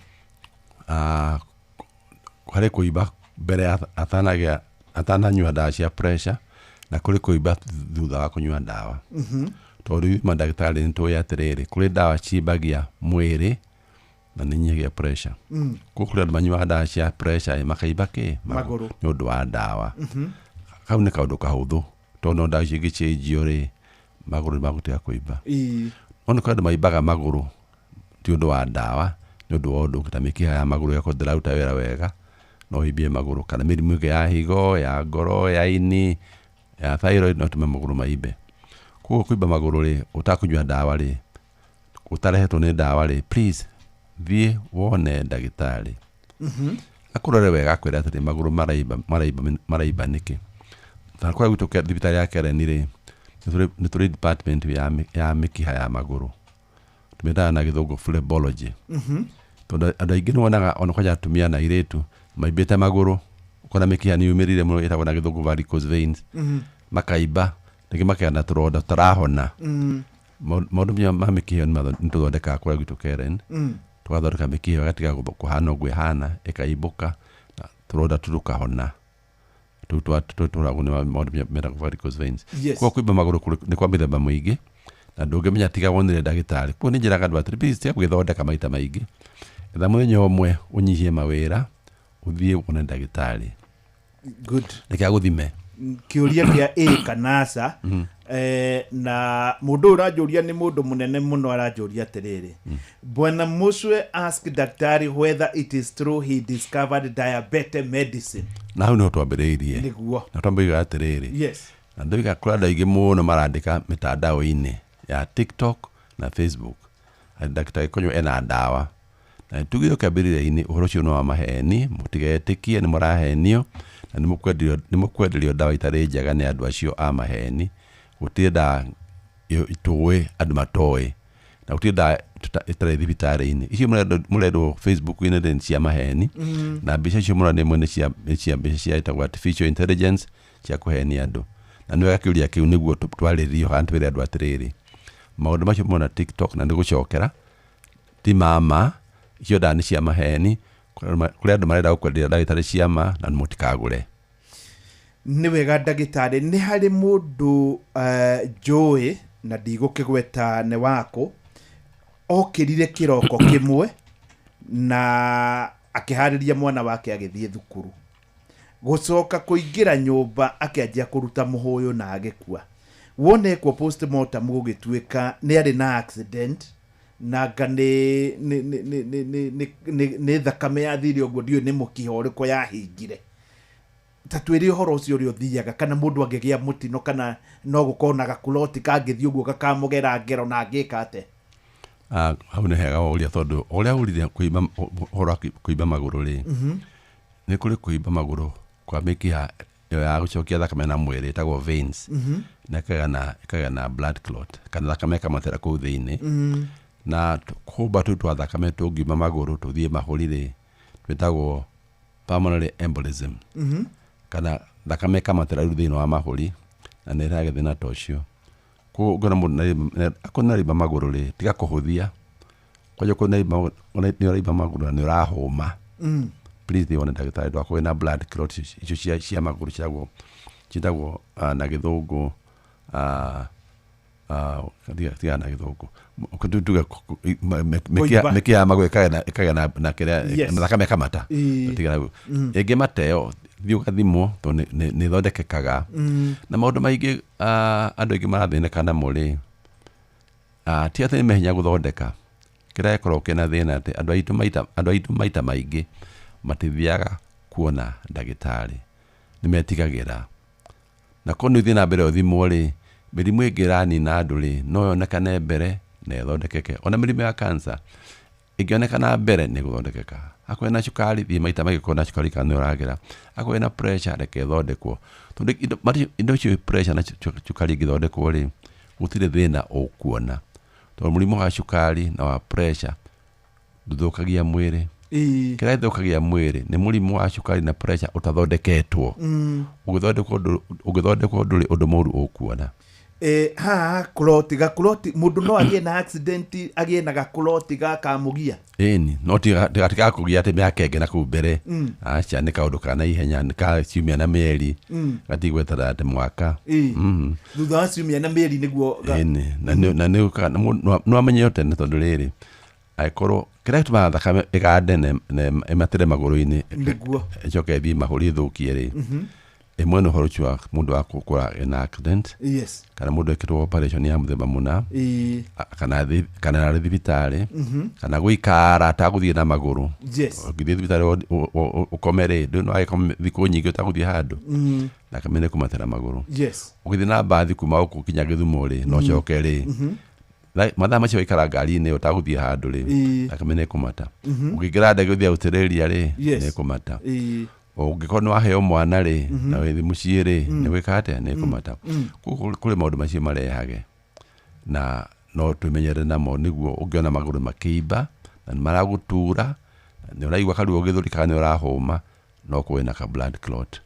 Harĩ kũimba mbere ya atananyua ndawa cia pressure, na kũrĩ kũimba thutha wa kũnyua ndawa. Tondũ ithuĩ mandagĩtarĩ nĩ tũĩ atĩrĩrĩ, kũrĩ ndawa cimbagia mwĩrĩ na nĩ inyihagia pressure. Koguo kũrĩ andũ manyuaga ndawa cia pressure makaimba kĩ? Magũrũ. Nĩ ũndũ wa ndawa. Kau nĩ kaũndũ kahũthũ, tondũ no ndawa icio ingĩcenjio rĩ, magũrũ nĩ magũtiga kũimba. No nĩ kũrĩ andũ maimbaga magũrũ ti ũndũ wa ndawa, nĩ ũndũ wa ũndũ ũngĩ, ta mĩkiha ya magũrũ ĩgakorwo ndĩraruta wĩra wega, no ĩimbie magũrũ, kana mĩrimũ ĩngĩ ya higo, ya ngoro, ya ini, ya thyroid, no ĩtũme magũrũ maimbe. Koguo kũimba magũrũ rĩ, ũtakũnyua ndawa rĩ, ũtarehetwo nĩ ndawa rĩ, please thiĩ wone ndagĩtarĩ. Akũrore wega, akwĩre atĩrĩ, magũrũ maraimba, maraimba, maraimba nĩkĩ. Na kũrĩa gwitũ thibitarĩ ya Karen rĩ, nĩ tũrĩ department ya mĩkiha ya magũrũ, tũmĩtaga na gĩthũngũ phlebology. Tondũ andũ aingĩ nĩ wonaga ona kwanja atumia na airĩtu maimbĩte magũrũ, ũkona mĩkiha nĩ yumĩrire mũno, ĩtagwo na gĩthũngũ varicose veins. Makaimba, rĩngĩ makagĩa na tũronda tũtarahona. Maũndũ ma mĩkiha ĩyo nĩ tũthondekaga kũrĩa gwitũ Karen. Tũgathondeka mĩkiha ĩyo ĩgatiga kũhana ũguo ĩhana, ĩkaimbũka na tũronda tu tũkahona. Tũu tũragwo nĩ maũndũ metagwo varicose veins. Koguo kũimba magũrũ nĩ kwa mĩthemba mũingĩ na ndũngĩmenya tiga wonire ndagĩtarĩ. Koguo nĩ njĩraga andũ atĩrĩ, please tiga gwĩthondeka maita maingĩ, etha mũthenya ũmwe ũnyihie mawĩra, ũthiĩ wone ndagĩtarĩ. Good. Reke agũthime. Kĩũria kĩa ĩ kana aca. Na mũndũ ũyũ ũranjũria nĩ mũndũ mũnene mũno, aranjũria atĩrĩrĩ, "Bwana Muswe, ask daktari whether it is true he discovered diabetes medicine." Na hau nĩho twambĩrĩirie. Nĩguo. Na twambĩrĩirie atĩrĩrĩ, na ndoiga kũrĩ andũ aingĩ mũno marandĩka mĩtandao-inĩ ya TikTok na Facebook atĩ Dr. Gĩkonyo ena ndawa, na tugire kĩambĩrĩria-inĩ ũhoro ũcio nĩ wa maheni, mũtigetĩkie, nĩ mũrahenio na nĩ mũkwenderio ndawa itarĩ njega nĩ andũ acio a maheni. Gũtirĩ ndawa tũĩ andũ matoĩ, na gũtirĩ ndawa ĩtarĩ thibitarĩ-inĩ. Icio mũrendwo Facebook-inĩ nĩ cia maheni. Na mbica icio mũrona imwe nĩ cia mbica cia ĩtagwo artificial intelligence cia kũhenia andũ. Na nĩ wega kĩũria kĩu nĩguo twarĩrĩrio haha, twĩre andũ atĩrĩrĩ, maũndũ macio mona TikTok na nĩ gũcokera ti mama, icio ndawa nĩ cia maheni. Kũrĩ andũ marenda gũkwenderia ndawa itarĩ cia ma na mũtikagũre. Nĩ wega ndagĩtarĩ, nĩ harĩ mũndũ njũĩ na ndigũkĩgweta nĩ wakũ, okĩrire kĩroko kĩmwe na akĩharĩria mwana wake agĩthiĩ thukuru, gũcoka kũingĩra nyũmba akĩanjia kũruta mũhũyũ na agĩkua. Wonekwo postmortem gũgĩtuĩka nĩ arĩ na accident na nga nĩ thakame yathire ũguo, ndiũĩ nĩ mũkiha ũrĩkũ yahingire. Ta twĩre ũhoro ũcio ũrĩa ũthiaga, kana mũndũ angĩgĩa mũtino, kana no gũkorwo na gakuloti kangĩthiĩ ũguo gakamũgera ngero na angĩka atĩa? Ah, hau nĩ hega ũria, tondũ ũrĩa ũrire kũimba, ũhoro wa kũimba magũrũ rĩ, nĩ kũrĩ kũimba magũrũ kwa mĩkiha ĩyo ya gũcokia thakame na mwĩrĩ ĩtagwo veins, na ĩkagĩa na blood clot kana thakame ĩkamatĩra kũu thĩinĩ. Na kũmba tũu twa thakame tũngiuma magũrũ tũthiĩ mahũri rĩ, twĩtagwo pulmonary embolism, kana thakame ĩkamatĩra rĩu thĩinĩ wa mahũri na nĩ ĩrehaga thĩna ta ũcio. Koguo ũngĩona mũndũ akorwo nĩ araimba magũrũ rĩ, tiga kũhũthia. Kwanja okorwo nĩ ũraimba magũrũ na nĩ ũrahũma, please thiĩ wone ndagĩtarĩ, ndũgakorwo na blood clot icio cia magũrũ ciĩtagwo na gĩthũngũ tiga na gĩthũngũ tuge Kũimba. mĩkiha ya magũrũ ĩkagĩa na kĩrĩa na thakame ĩkamata. Tiga na ĩngĩmata ĩyo, thiĩ ũgathimwo tondũ nĩ ĩthondekekaga. Na maũndũ maingĩ andũ aingĩ marathĩnĩka namo rĩ, ti atĩ nĩ mehenya gũthondeka, kĩrĩa gĩkoragwo kĩna thĩna atĩ andũ aitũ maita maingĩ matithiaga kuona ndagĩtarĩ, nĩ metigagĩra. Na korwo nĩ ũthiĩ na mbere ũthimwo rĩ, mĩrimũ ĩngĩ ĩranina andũ rĩ, no yonekane mbere na ĩthondekeke. Ona mĩrimũ ya cancer ĩngĩonekana mbere nĩ ĩgũthondekeka. Akorwo na cukari, thiĩ maita maingĩ korwo na cukari kana nĩ ũragĩra. Akorwo na pressure, reke ĩthondekwo, tondũ indo icio pressure na cukari ingĩthondekwo rĩ, gũtirĩ thĩna ũkuona, tondũ mũrimũ wa cukari na wa pressure ndũthũkagia mwĩrĩ. Kĩrĩa gĩthũkagia mwĩrĩ nĩ mũrimũ wa cukari na pressure ũtathondeketwo. Ũngĩthondekwo ndũrĩ ũndũ mũru ũkuona. Haha clot, gakuloti, mũndũ no agĩe na accident agĩe na gakuloti gakamũgia? Ĩni, no tiga tigakũgia atĩ mĩaka ĩngĩ na kũu mbere. Aca, nĩ kaũndũ ka naihenya, nĩ ka ciumia na mĩeri. Gatigweterera atĩ mwaka. Thutha wa ciumia na mĩeri nĩguo Ĩni, na nĩ ũkaga- na no amenyeo tene, tondũ rĩrĩ, angĩkorwo kĩrĩa gĩtũmaga thakame ĩgande na ĩmatĩre magũrũ-inĩ, ĩcoke ĩthiĩ mahũri ĩthũkie rĩ, Ĩmwe nĩ ũhoro ũcio wa mũndũ wa gũkora ena accident, kana mũndũ ekĩtwo operation ya mũthemba mũna, kana arĩ thibitarĩ, kana gũikara atagũthiĩ na magũrũ. Ũngĩthiĩ thibitarĩ ũkome rĩ, ndũĩ no agĩkome thikũ nyingĩ ũtagũthiĩ handũ, thakame nĩ kũmatĩra magũrũ. Ũgĩthiĩ na mbathi kuma gũkũ kinya Gĩthumo rĩ, na ũcoke rĩ, mathaa macio waikara ngari-inĩ ĩyo ũtagũthiĩ handũ rĩ, thakame nĩ ĩkũmata. Ũngĩingĩra ndege ũthiĩ Australia rĩ, nĩ ĩkũmata. Ũngĩkorwo nĩ waheo mwana rĩ, na wĩ mũciĩ rĩ, nĩ gwĩka atĩa, nĩ ĩkũmata. Koguo kũrĩ maũndũ macio marehage na no twĩmenyerere namo, nĩguo ũngĩona magũrũ makĩimba na nĩ maragũtura, nĩ ũraigua karuo gĩthũri kana nĩ ũrahũma, no kũrĩ na ka blood clot.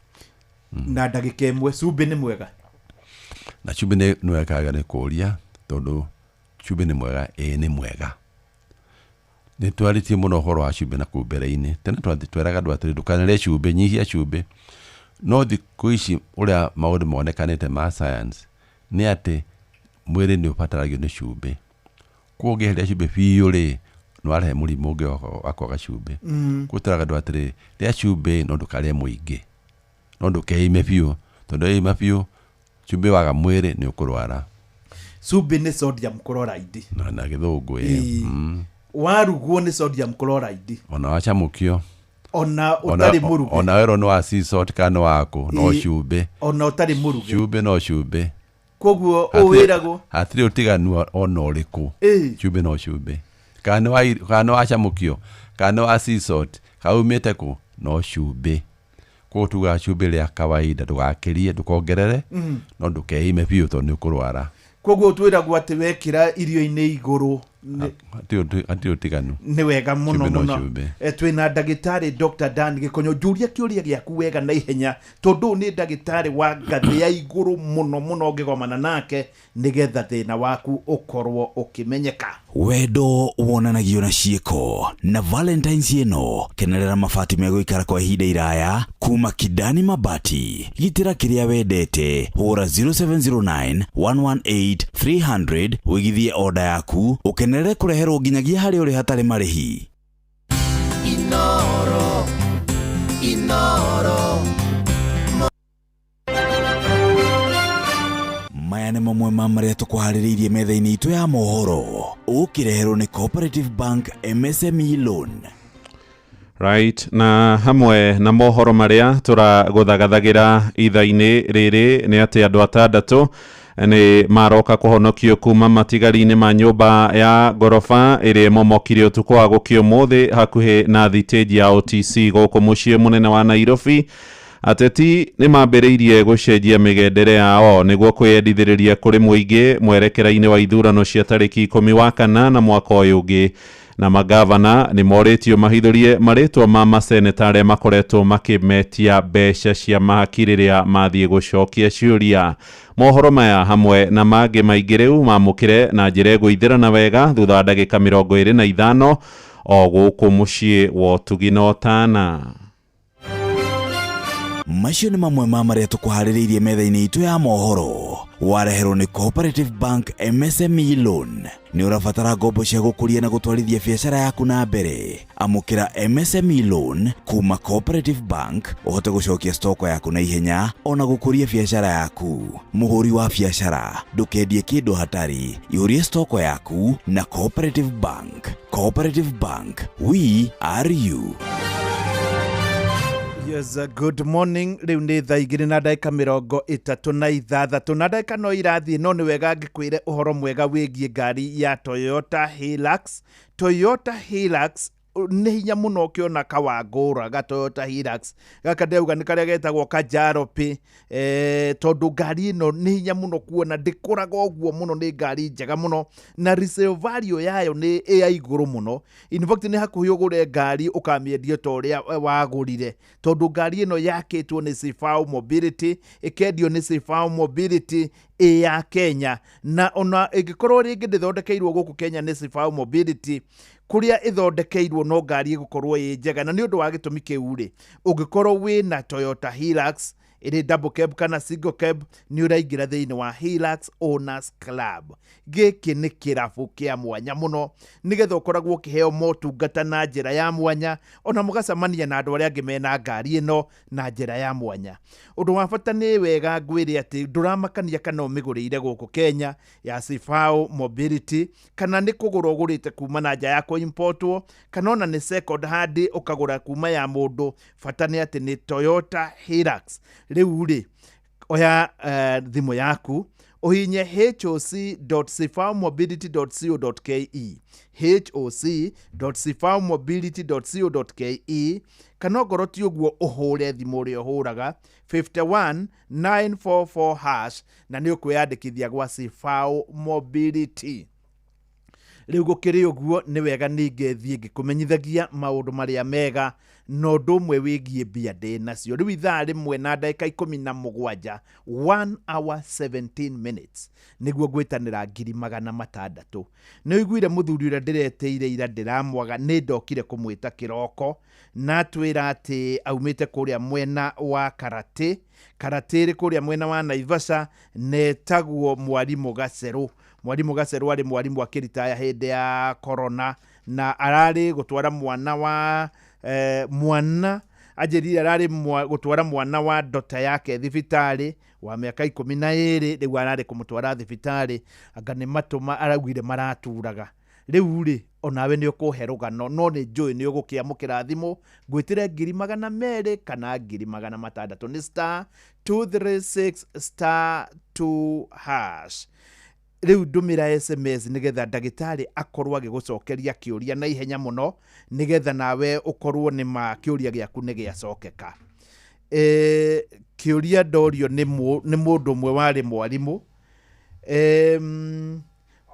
Na ndagĩka ĩmwe, cumbĩ nĩ mwega? Na cumbĩ nĩ wekaga nĩ kũria, tondũ cumbĩ nĩ mwega, ĩĩ nĩ mwega. Nĩ twarĩtie mũno ũhoro wa cumbĩ na kũu mbere-inĩ. Tene tweraga andũ atĩrĩ, ndũkanarĩe cumbĩ, nyihia cumbĩ. No thikũ ici ũrĩa maũndũ monekanĩte ma science nĩ atĩ mwĩrĩ nĩ ũbataragio nĩ cumbĩ. Koguo ũngĩeheria cumbĩ biũ rĩ, nĩ warehe mũrimũ ũngĩ wa kwaga cumbĩ. Koguo twĩraga andũ atĩrĩ, rĩa cumbĩ no ndũkarĩe mũingĩ, no ndũkeime biũ, tondũ weima biũ cumbĩ waga mwĩrĩ nĩ ũkũrwara. Cumbĩ nĩ sodium chloride. Na gĩthũngũ, ĩĩ. Warugwo nĩ sodium chloride. Ona wacamũkio. Ona ũtarĩ mũruge. Ona werwo nĩ wa sea salt kana nĩ waku, no cumbĩ. Ona ũtarĩ mũruge. Cumbĩ no cumbĩ. Koguo ũwĩragwo Hatirĩ ũtiganu ona ũrĩkũ. Cumbĩ no cumbĩ. Kana nĩ wacamũkio, kana nĩ wa sea salt, kana umĩte kũ, no cumbĩ. Koguo tugaga cumbĩ rĩa kawaida, ndũgakĩrie, ndũkongerere, no ndũkeime biũ tondũ nĩ ũkũrwara. Koguo twĩragwo atĩ wekĩra irio-inĩ igũrũ Hatirĩ ũtiganu. Nĩ wega mũno. Cumbĩ no Mũno. cumbĩ. Twĩna ndagĩtarĩ Dr. Dan Gĩkonyo. Njũria kĩũria gĩaku wega na ihenya, tondũ ũyũ nĩ ndagĩtarĩ wa ngathĩ ya igũrũ mũno mũno, ũngĩgomana nake nĩgetha thĩna waku ũkorwo ũkĩmenyeka. Wendo wonanagio na ciĩko, na Valentines ĩno kenerera mabati megũikara kwa ihinda iraya kuma Kidani Mabati. Gitĩra kĩrĩa wendete, hũra 0709 118 300 wĩgithie oda yaku, ũkenerere kũreherwo nginyagia harĩa ũrĩ hatarĩ marĩhi. Inoro, Inoro. Maya nĩ mamwe ma marĩa tũkũharĩrĩirie metha-inĩ itũ ya mohoro, ũkĩreherwo nĩ Cooperative Bank MSME Loan. Right, na hamwe na mohoro marĩa tũragũthagathagĩra itha-inĩ rĩrĩ nĩ atĩ andũ atandatũ nĩ maroka kũhonokio kuma matigari-inĩ ma nyũmba ya ngoroba ĩrĩa ĩmomokire ũtukũ wa gũkĩa ũmũthĩ hakuhĩ na thitĩnji ya OTC gũkũ mũciĩ mũnene wa Nairobi. Ateti nĩ mambĩrĩirie gũcenjia mĩgendere yao nĩguo kwĩyendithĩrĩria kũrĩ mũingĩ mwerekera-inĩ wa ithurano cia tarĩki 14 wa kana na mwaka ũyũ ũngĩ, na magavana nĩ morĩtio mahithũrie marĩtwa ma maseneta arĩa makoretwo makĩmetia mbeca cia mahaki rĩrĩa mathiĩ gũcokia ciũria. Mohoro maya hamwe na mangĩ maingĩ rĩu mamũkĩre na njĩra ĩgũithĩrana wega thutha wa ndagĩka 25 o gũkũ mũciĩ wa ũtugi na ũtana. Macio nĩ mamwe ma marĩa tũkũharĩrĩirie metha-inĩ itũ ya mohoro, wareherwo nĩ Cooperative Bank MSME Loan. Nĩ ũrabatara ngombo cia gũkũria na gũtwarithia biacara yaku na mbere, amũkĩra MSME Loan kuma Cooperative Bank ũhote gũcokia stoko yaku na ihenya ona gũkũria biacara yaku. Mũhũri wa biacara, ndũkendie kĩndũ hatarĩ, ihũrie stoko yaku na Cooperative Bank. Cooperative Bank, we are you. Yes, good morning. Rĩu nĩ thaa 2 na ndagĩka 36, na ndagĩka no irathiĩ, no nĩ wega ngĩkwĩre ũhoro mwega wĩgiĩ ngari ya Toyota Hilux. Toyota Hilux nĩ hinya mũno ũkĩona kawangũra ga Toyota Hilux gaka, ndĩrauga nĩ karĩa getagwo Kajaropi, tondũ ngari ĩno nĩ hinya mũno kuona, ndĩkũraga ũguo mũno, nĩ ngari njega mũno na resale value yayo nĩ ĩ ya igũrũ mũno. In fact, nĩ hakuhĩ ũgũre ngari ũkamĩendia ta ũrĩa wagũrire, tondũ ngari ĩno yakĩtwo nĩ Sifao Mobility, ĩkendio nĩ Sifao Mobility ĩ ya Kenya, na ona ĩngĩkorwo rĩngĩ ndĩthondekeirwo gũkũ Kenya nĩ Sifao Mobility, kũrĩa ĩthondekeirwo no ngari ĩgũkorwo ĩ njega. Na nĩ ũndũ wa gĩtũmi kĩu rĩ, ũngĩkorwo wĩna Toyota Hilux Ĩrĩ double cab kana single cab, nĩ ũraingĩra thĩinĩ wa Hilux Owners Club. Gĩkĩ nĩ kĩrabu kĩa mwanya mũno, nĩgetha ũkoragwo ũkĩheo motungata na njĩra ya mwanya, ona mũgacemania na andũ arĩa angĩ mena ngari ĩno na njĩra ya mwanya. Ũndũ wa bata nĩ wega ngwĩre atĩ ndũramakania kana ũmĩgũrĩire gũkũ Kenya ya Sifao Mobility, kana nĩ kũgũra ũgũrĩte kuma na nja ya kũimportwo, kana ona nĩ second hand ũkagũra kuma ya mũndũ, bata nĩ atĩ nĩ Toyota Hilux. Rĩu rĩ, oya thimũ yaku ũhinye hoc.sifaomobility.co.ke, hoc.sifaomobility.co.ke, kana ongorwo ti ũguo ũhũre thimũ ũrĩa ũhũraga 51944 hash, na nĩ ũkwĩyandĩkithia gwa Sifao Mobility. Rĩu gũkĩrĩ ũguo, nĩ wega ningĩ thiĩ ngĩkũmenyithagia maũndũ marĩa mega na ũndũ ũmwe wĩgiĩ mbia ndĩ nacio. Rĩu ithaa rĩmwe na ndagĩka 17, 1 hour 17 minutes, nĩguo ngwĩtanĩra 600,000. Nĩ ũiguire mũthuri ũrĩa ndĩretĩire ira ndĩramwaga, nĩ ndokire kũmwĩta kĩroko na atwĩra atĩ aumĩte kũrĩa mwena wa Karate. Karate ĩrĩ kũrĩa mwena wa Naivasha, na etagwo Mwarimũ Gacerũ. Mwarimũ Gacerũ arĩ mwarimũ akĩritaya hĩndĩ ya corona, na ararĩ gũtwara mwana wa mwana anjĩrire ararĩ gũtwara mwana wa ndota yake thibitarĩ wa mĩaka 12. Rĩu ararĩ kũmũtwara thibitarĩ, anga nĩ matũ araugire maraturaga. Rĩu rĩ, onawe nĩ ũkũhe rũgano, no nĩ njũĩ nĩ ũgũkĩamũkĩra thimũ ngwĩtĩre 200,000 kana 600,000. Nĩ star 236 star 2 hash. Rĩu ndũmĩra SMS nĩgetha ndagĩtarĩ akorwo agĩgũcokeria kĩũria na ihenya mũno, nĩgetha nawe ũkorwo nĩ ma kĩũria gĩaku nĩ gĩacokeka. Kĩũria ndorio nĩ mũndũ ũmwe warĩ mwarimũ.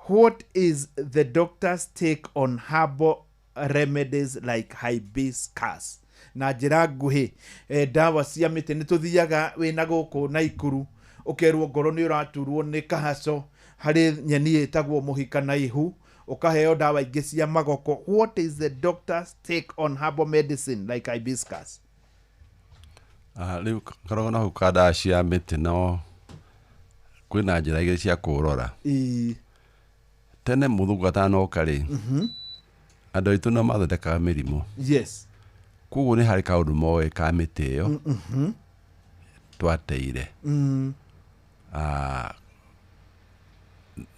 What is the doctor's take on herbal remedies like hibiscus? Na njĩra nguhĩ, ndawa cia mĩtĩ nĩ tũthiaga wĩna gũkũ Naikuru, ũkerwo ngoro nĩ ũraturwo nĩ kahaco, harĩ nyeni ĩtagwo mũhika na ihu, ũkaheo ndawa ingĩ cia magoko. What is the doctor's take on herbal medicine like hibiscus? Rĩu karogano hau ka ndawa cia mĩtĩ, no kwĩna njĩra igĩrĩ cia kũrora. Tene mũthũngũ atanoka rĩ, andũ aitũ no mathondekaga mĩrimũ. Koguo nĩ harĩ kaũndũ moĩ ka mĩtĩ ĩyo twateire.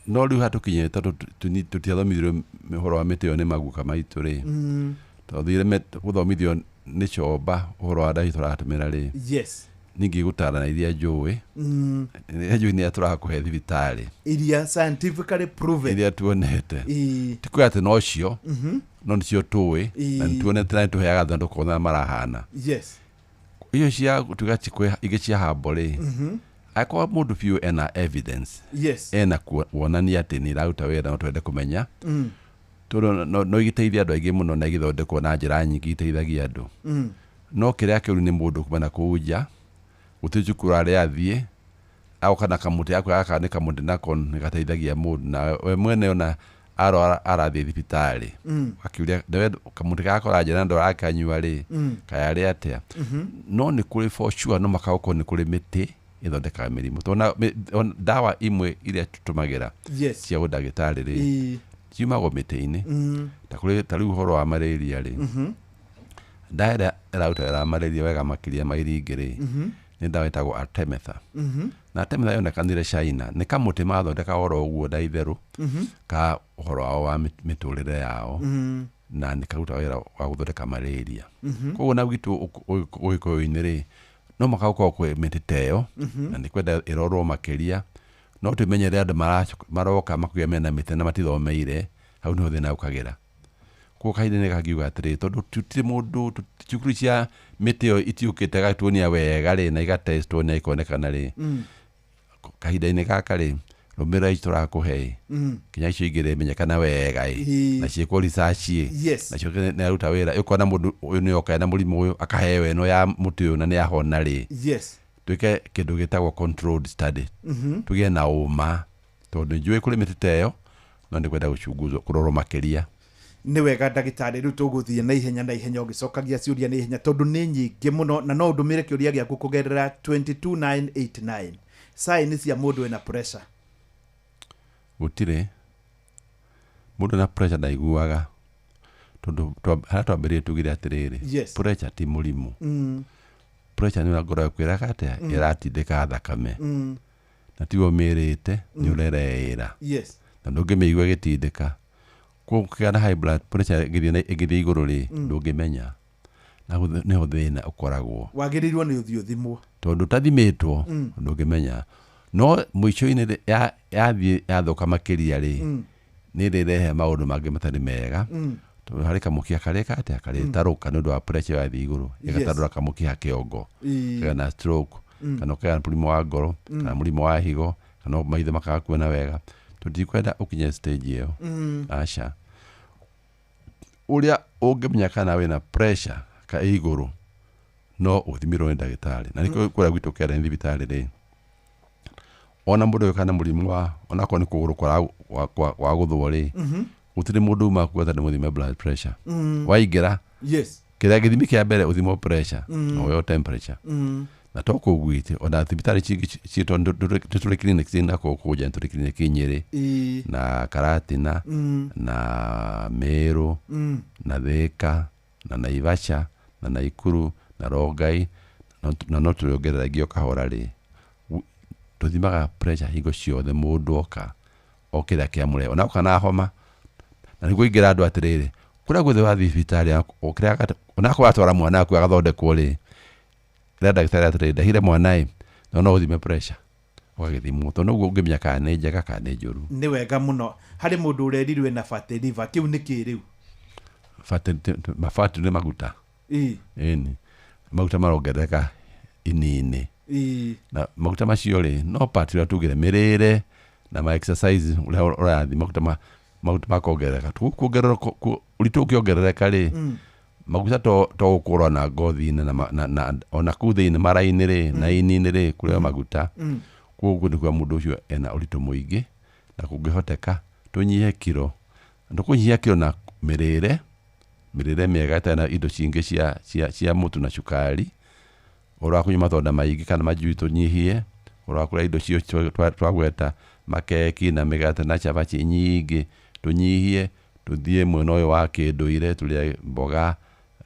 No rĩu hatũkinyĩte tondũ tũtiathomithirio ũhoro wa mĩtĩ ĩyo nĩ maguka maitũ rĩ, twathire gũthomithio nĩ comba ũhoro wa ndawa tũratũmĩra rĩ. Ningĩ gũtarana iria njũĩ, iria njũĩ nĩ tũrakũhe thibitarĩ, iria scientifically proven, iria tuonete. Ti kuga atĩ nocio, no nĩcio tũĩ na nĩ tuonete na nĩ tũheaga andũ tũkona marahana. Icio cia tuga ingĩ cia habo rĩ, angĩkorwo mũndũ biũ ena evidence, ena kuonania atĩ nĩ iraruta wĩra, no twende kũmenya, tondũ no igĩteithia andũ aingĩ mũno na igĩthondekwo na njĩra nyingĩ iteithagia andũ. No kĩrĩa kĩũru nĩ mũndũ kuma na kũu nja, gũtirĩ cukuru arĩa athiĩ, agoka na kamũtĩ gaka gaka nĩ kamũtĩ nako nĩ gateithagia mũndũ, na we mwene ona arwara arathiĩ thibitarĩ, akiuria kamũtĩ gaka ũranjĩra na ndũrakanyua rĩ, kayarĩ atĩa? No nĩ kũrĩ for sure, no makaũkorwo nĩ kũrĩ mĩtĩ ĩthondekaga mĩrimũ. Tondũ ndawa imwe iria tũtũmagĩra cia ũndagĩtarĩ rĩ, ciumagwo mĩtĩ-inĩ. Ta rĩu ũhoro wa malaria rĩ, ndawa ĩrĩa ĩraruta wĩra wa malaria wega makĩria ma iria ingĩ rĩ, nĩ ndawa ĩtagwo Artemether. Na Artemether yonekanire China, nĩ kamũtĩ mathondeka oro ũguo na itherũ ka ũhoro wao wa mĩtũrĩre yao, na nĩ karuta wĩra wa gũthondeka malaria. Koguo na gwitũ Ũgĩkũyũ-inĩ rĩ, no mũhaka gũkorwo kwĩ mĩtĩ ta ĩyo, na nĩ kwenda ĩrorwo makĩria. No tũmenyere andũ maroka makuge mena mĩtĩ na matithomeire, hau nĩho thĩna ũkagĩra. Koguo kahinda-inĩ kangiuga atĩrĩ, tondũ tũtirĩ mũndũ, cukuru cia mĩtĩ ĩyo itiũkĩte gatuonia wega rĩ, na igatestwo na ikonekana rĩ, kahinda-inĩ gaka rĩ, rũmĩrĩra ici tũrakũhe ĩ, kinya icio ingĩ rĩmenyekana wega ĩ, na ciĩkwo research ĩ, nacio nĩ aruta wĩra. Ũkona mũndũ ũyũ nĩ oka ena mũrimũ ũyũ, akaheo ĩno ya mũtĩ ũyũ na nĩ ahona rĩ, twĩke kĩndũ gĩtagwo controlled study, tũgĩe na ũma, tondũ njũĩ kũrĩ mĩtĩ ta ĩyo, no nĩ kwenda gũchunguzwo, kũrorwo makĩria. Nĩ wega ndagĩtarĩ, rĩu tũgũthiĩ na ihenya na ihenya ũgĩcokagia ciũria na ihenya tondũ nĩ nyingĩ mũno, na no ũndũmĩre kĩũria gĩaku kũgerera 22989. Sign cia mũndũ wĩna pressure? Gũtirĩ mũndũ na pressure ndaiguaga, tondũ harĩa twambĩrĩrie tugire atĩrĩrĩ, pressure ti mũrimũ. Pressure nĩ ũrĩa ngoro yaku ĩreka atĩa? Ĩratindĩka thakame. Na tiwe ũmĩrĩte, nĩ ũrereĩra. Na ndũngĩmĩigua ĩgĩtindĩka. Koguo ũkĩgĩa na high blood pressure ĩgĩthiĩ igũrũ rĩ, ndũngĩmenya. Na hau nĩho thĩna ũkoragwo. Wagĩrĩirwo nĩ ũthiĩ ũthimwo. Tondũ ũtathimĩtwo, ndũngĩmenya. No mũico-inĩ rĩ, yathiĩ yathũka makĩria rĩ, nĩ ĩrĩrehe maũndũ mangĩ matarĩ mega. Tondũ harĩ kamũkiha karĩka atĩa? Karĩtarũka nĩ ũndũ wa pressure yathiĩ igũrũ. Ĩgatarũra kamũkiha kĩongo. Ũkagĩa na stroke, kana ũkagĩa na mũrimũ wa ngoro, kana mũrimũ wa higo, kana maitho makaga kuona wega. Tũtikwenda ũkinye stage ĩyo. Aca. Ũrĩa ũngĩmenya kana wĩna pressure ka ĩ igũrũ, no ũthimĩrwo nĩ ndagĩtarĩ. Na nĩkĩo kũrĩa gwitũ Karen thibitarĩ rĩ, ona mũndũ ũyũ kana mũrimũ wa, onakorwo nĩ kũgũrũ kwa gũthwo rĩ, gũtirĩ mũndũ uma kuo atarĩ mũthime blood pressure. Waingĩra, kĩrĩa gĩthimi kĩa mbere ũthimwo pressure, na ũheo temperature. Na to kũu gwitũ, ona thibitarĩ citũ nĩ tũrĩ clinic ciĩ na kũu nja, nĩ tũrĩ clinic Nyĩrĩ, na Karatina, na Meru, na Thĩka, na Naivasha, na Naikuru, na Rongai, na no tũrĩongerera ingĩ o kahora rĩ. Tũthimaga pressure hingo ciothe mũndũ oka, o kĩrĩa kĩamũrehe. Ona oka na homa, na nĩguo ingĩra andũ atĩrĩrĩ, kũrĩa guothe wathiĩ thibitarĩ, onakorwo watwara mwana waku agathondekwo rĩ, ĩra ndagĩtarĩ atĩrĩrĩ, ndehire mwana ĩ, no no ũthime pressure. Ũgagĩthimwo, tondũ noguo ũngĩmenya kana nĩ njega kana nĩ njũru. Nĩ wega mũno. Harĩ mũndũ ũrerirwe na fatty liver, kĩu nĩ kĩ rĩu? Fatty, mafati nĩ maguta. Ĩni. Maguta marongerereka ini-inĩ. Na maguta macio rĩ, no part ĩrĩa tugire mĩrĩre na ma exercise ũrĩa ũrathiĩ, maguta maguta makongerereka. Kuongerera ũritũ ũkĩongerereka rĩ, maguta to gũkũrwo na ngothi-inĩ na ona kũu thĩinĩ mara-inĩ rĩ, na ini-inĩ rĩ, kũrĩ maguta. Koguo nĩ kuga mũndũ ũcio ena ũritũ mũingĩ, na kũngĩhoteka tũnyihe kiro. Na tũkũnyihia kiro na mĩrĩre, mĩrĩre mĩega ĩtarĩ na indo cingĩ cia mũtu na cukari. Ũhoro wa kũnyua mathonda maingĩ kana manjui tũnyihie, ũhoro wa kũrĩa indo cio twagweta, makeki na mĩgate na cabaci nyingĩ tũnyihie, tũthiĩ mwena ũyũ wa kĩndũire, tũrĩe mboga,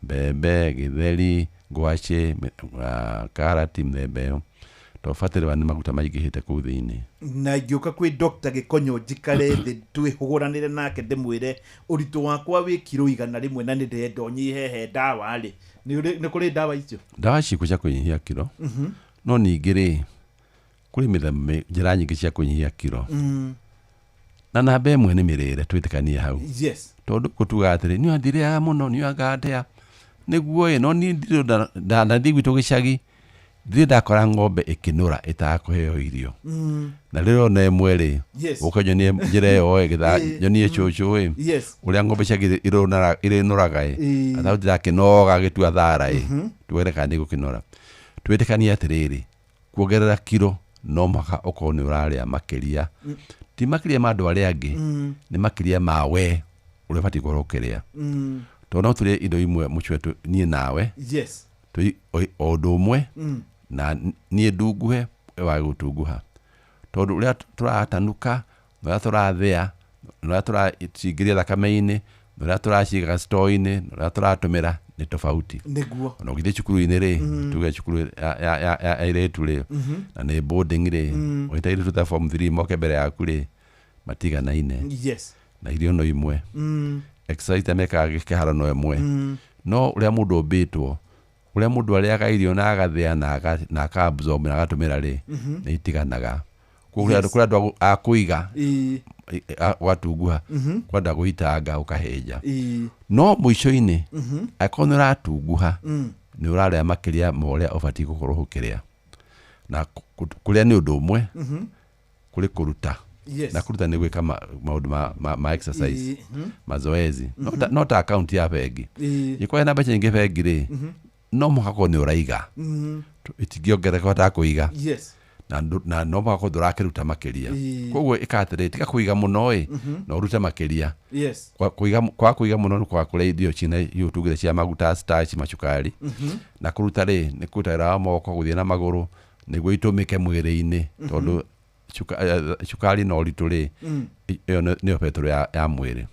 mbembe, gĩtheri, ngwacĩ, karati, mĩthemba ĩyo. Tondũ batĩrĩ nĩ maguta maingĩhĩte kũu thĩinĩ. Na ingĩũka kwĩ Dr. Gĩkonyo njikare thĩ twĩhũgũranĩre nake ndĩmwĩre ũritũ wakwa wĩ kiro 100 na nĩ ndĩrenda ũnyihe he ndawa rĩ, nĩ kũrĩ ndawa icio? Ndawa ciĩkuo cia kũnyihia kiro. No ningĩ rĩ, kũrĩ mĩthemba njĩra nyingĩ cia kũnyihia kiro. Na namba ĩmwe nĩ mĩrĩre, twĩtĩkanie hau. Tondũ gũtugaga atĩrĩ, niĩ ndirĩaga mũno, niĩ anga ndĩa. Nĩguo ĩ, no niĩ ndirĩ ndathiĩ gwitũ gĩcagi, ndirĩ ndakora ng'ombe ĩkĩnũra ĩtakũheo irio. Na rĩrĩa ũrona ĩmwe rĩ, ũke nyonie njĩra ĩyo ĩ, nyonie cũcũ ĩ, ũrĩa ng'ombe ciake irĩnũraga ĩ, atau ndirakĩnoga agĩtua thara ĩ, tuone kana nĩgũkĩnora. Twĩtĩkanie atĩrĩrĩ, kuongerera kiro no mũhaka ũkorwo nĩ ũrarĩa makĩria. Ti makĩria ma andũ arĩa angĩ, nĩ makĩria ma we ũrĩa ũbatiĩ gũkorwo ũkĩrĩa. Tondũ no tũrĩe indo imwe mũcwe niĩ nawe, tũrĩ o ũndũ ũmwe, na niĩ ndunguhe, we wage gũtunguha. Tondũ ũrĩa tũratanuka, na ũrĩa tũrathĩa, na ũrĩa tũracingĩria thakame-inĩ, na ũrĩa tũraciga store-inĩ, na ũrĩa tũratũmĩra nĩ tofauti. Ona ũgĩthiĩ cukuru-inĩ rĩ, tuge cukuru ya airĩtu rĩ, na nĩ boarding rĩ, ũgĩta airĩtu ta form 3 moke mbere yaku rĩ, matiganaine. Na irio no imwe. Exercise ta mekaga kĩharo no ĩmwe. No ũrĩa mũndũ ũmbĩtwo, ũrĩa mũndũ arĩaga irio na agathĩa na aka absorb na agatũmĩra rĩ, nĩ itiganaga. Koguo kũrĩ andũ a kũiga, ũgatunguha, kũrĩ andũ a gũitanga ũkahĩnja. No mũico-inĩ, angĩkorwo nĩ ũratunguha, nĩ ũrarĩa makĩria ma ũrĩa ũbatiĩ gũkorwo ũkĩrĩa. Na kũrĩa nĩ ũndũ ũmwe, kũrĩ kũruta. Na kũruta nĩ gwĩka maũndũ ma exercise, mazoezi. No ta account ya bengi. Ingĩkorwo ĩna mbeca nyingĩ bengi rĩ, no mũhaka ũkorwo nĩ ũraiga. Itingĩongerereka ũtakũiga. Na no mũhaka ndũrakĩruta makĩria. Koguo ĩka atĩrĩrĩ, tiga kũiga mũno ĩ, na ũrute makĩria. Kwa kũiga mũno nĩ kwaga kũrĩa irio ciĩna irio tugire cia maguta, starch, macukari. Na kũruta rĩ, nĩ kũruta wĩra wa moko, gũthiĩ na magũrũ nĩguo itũmĩke mwĩrĩ-inĩ, tondũ cukari na ũritũ rĩ, ĩyo nĩyo betũrũ ya mwĩrĩ.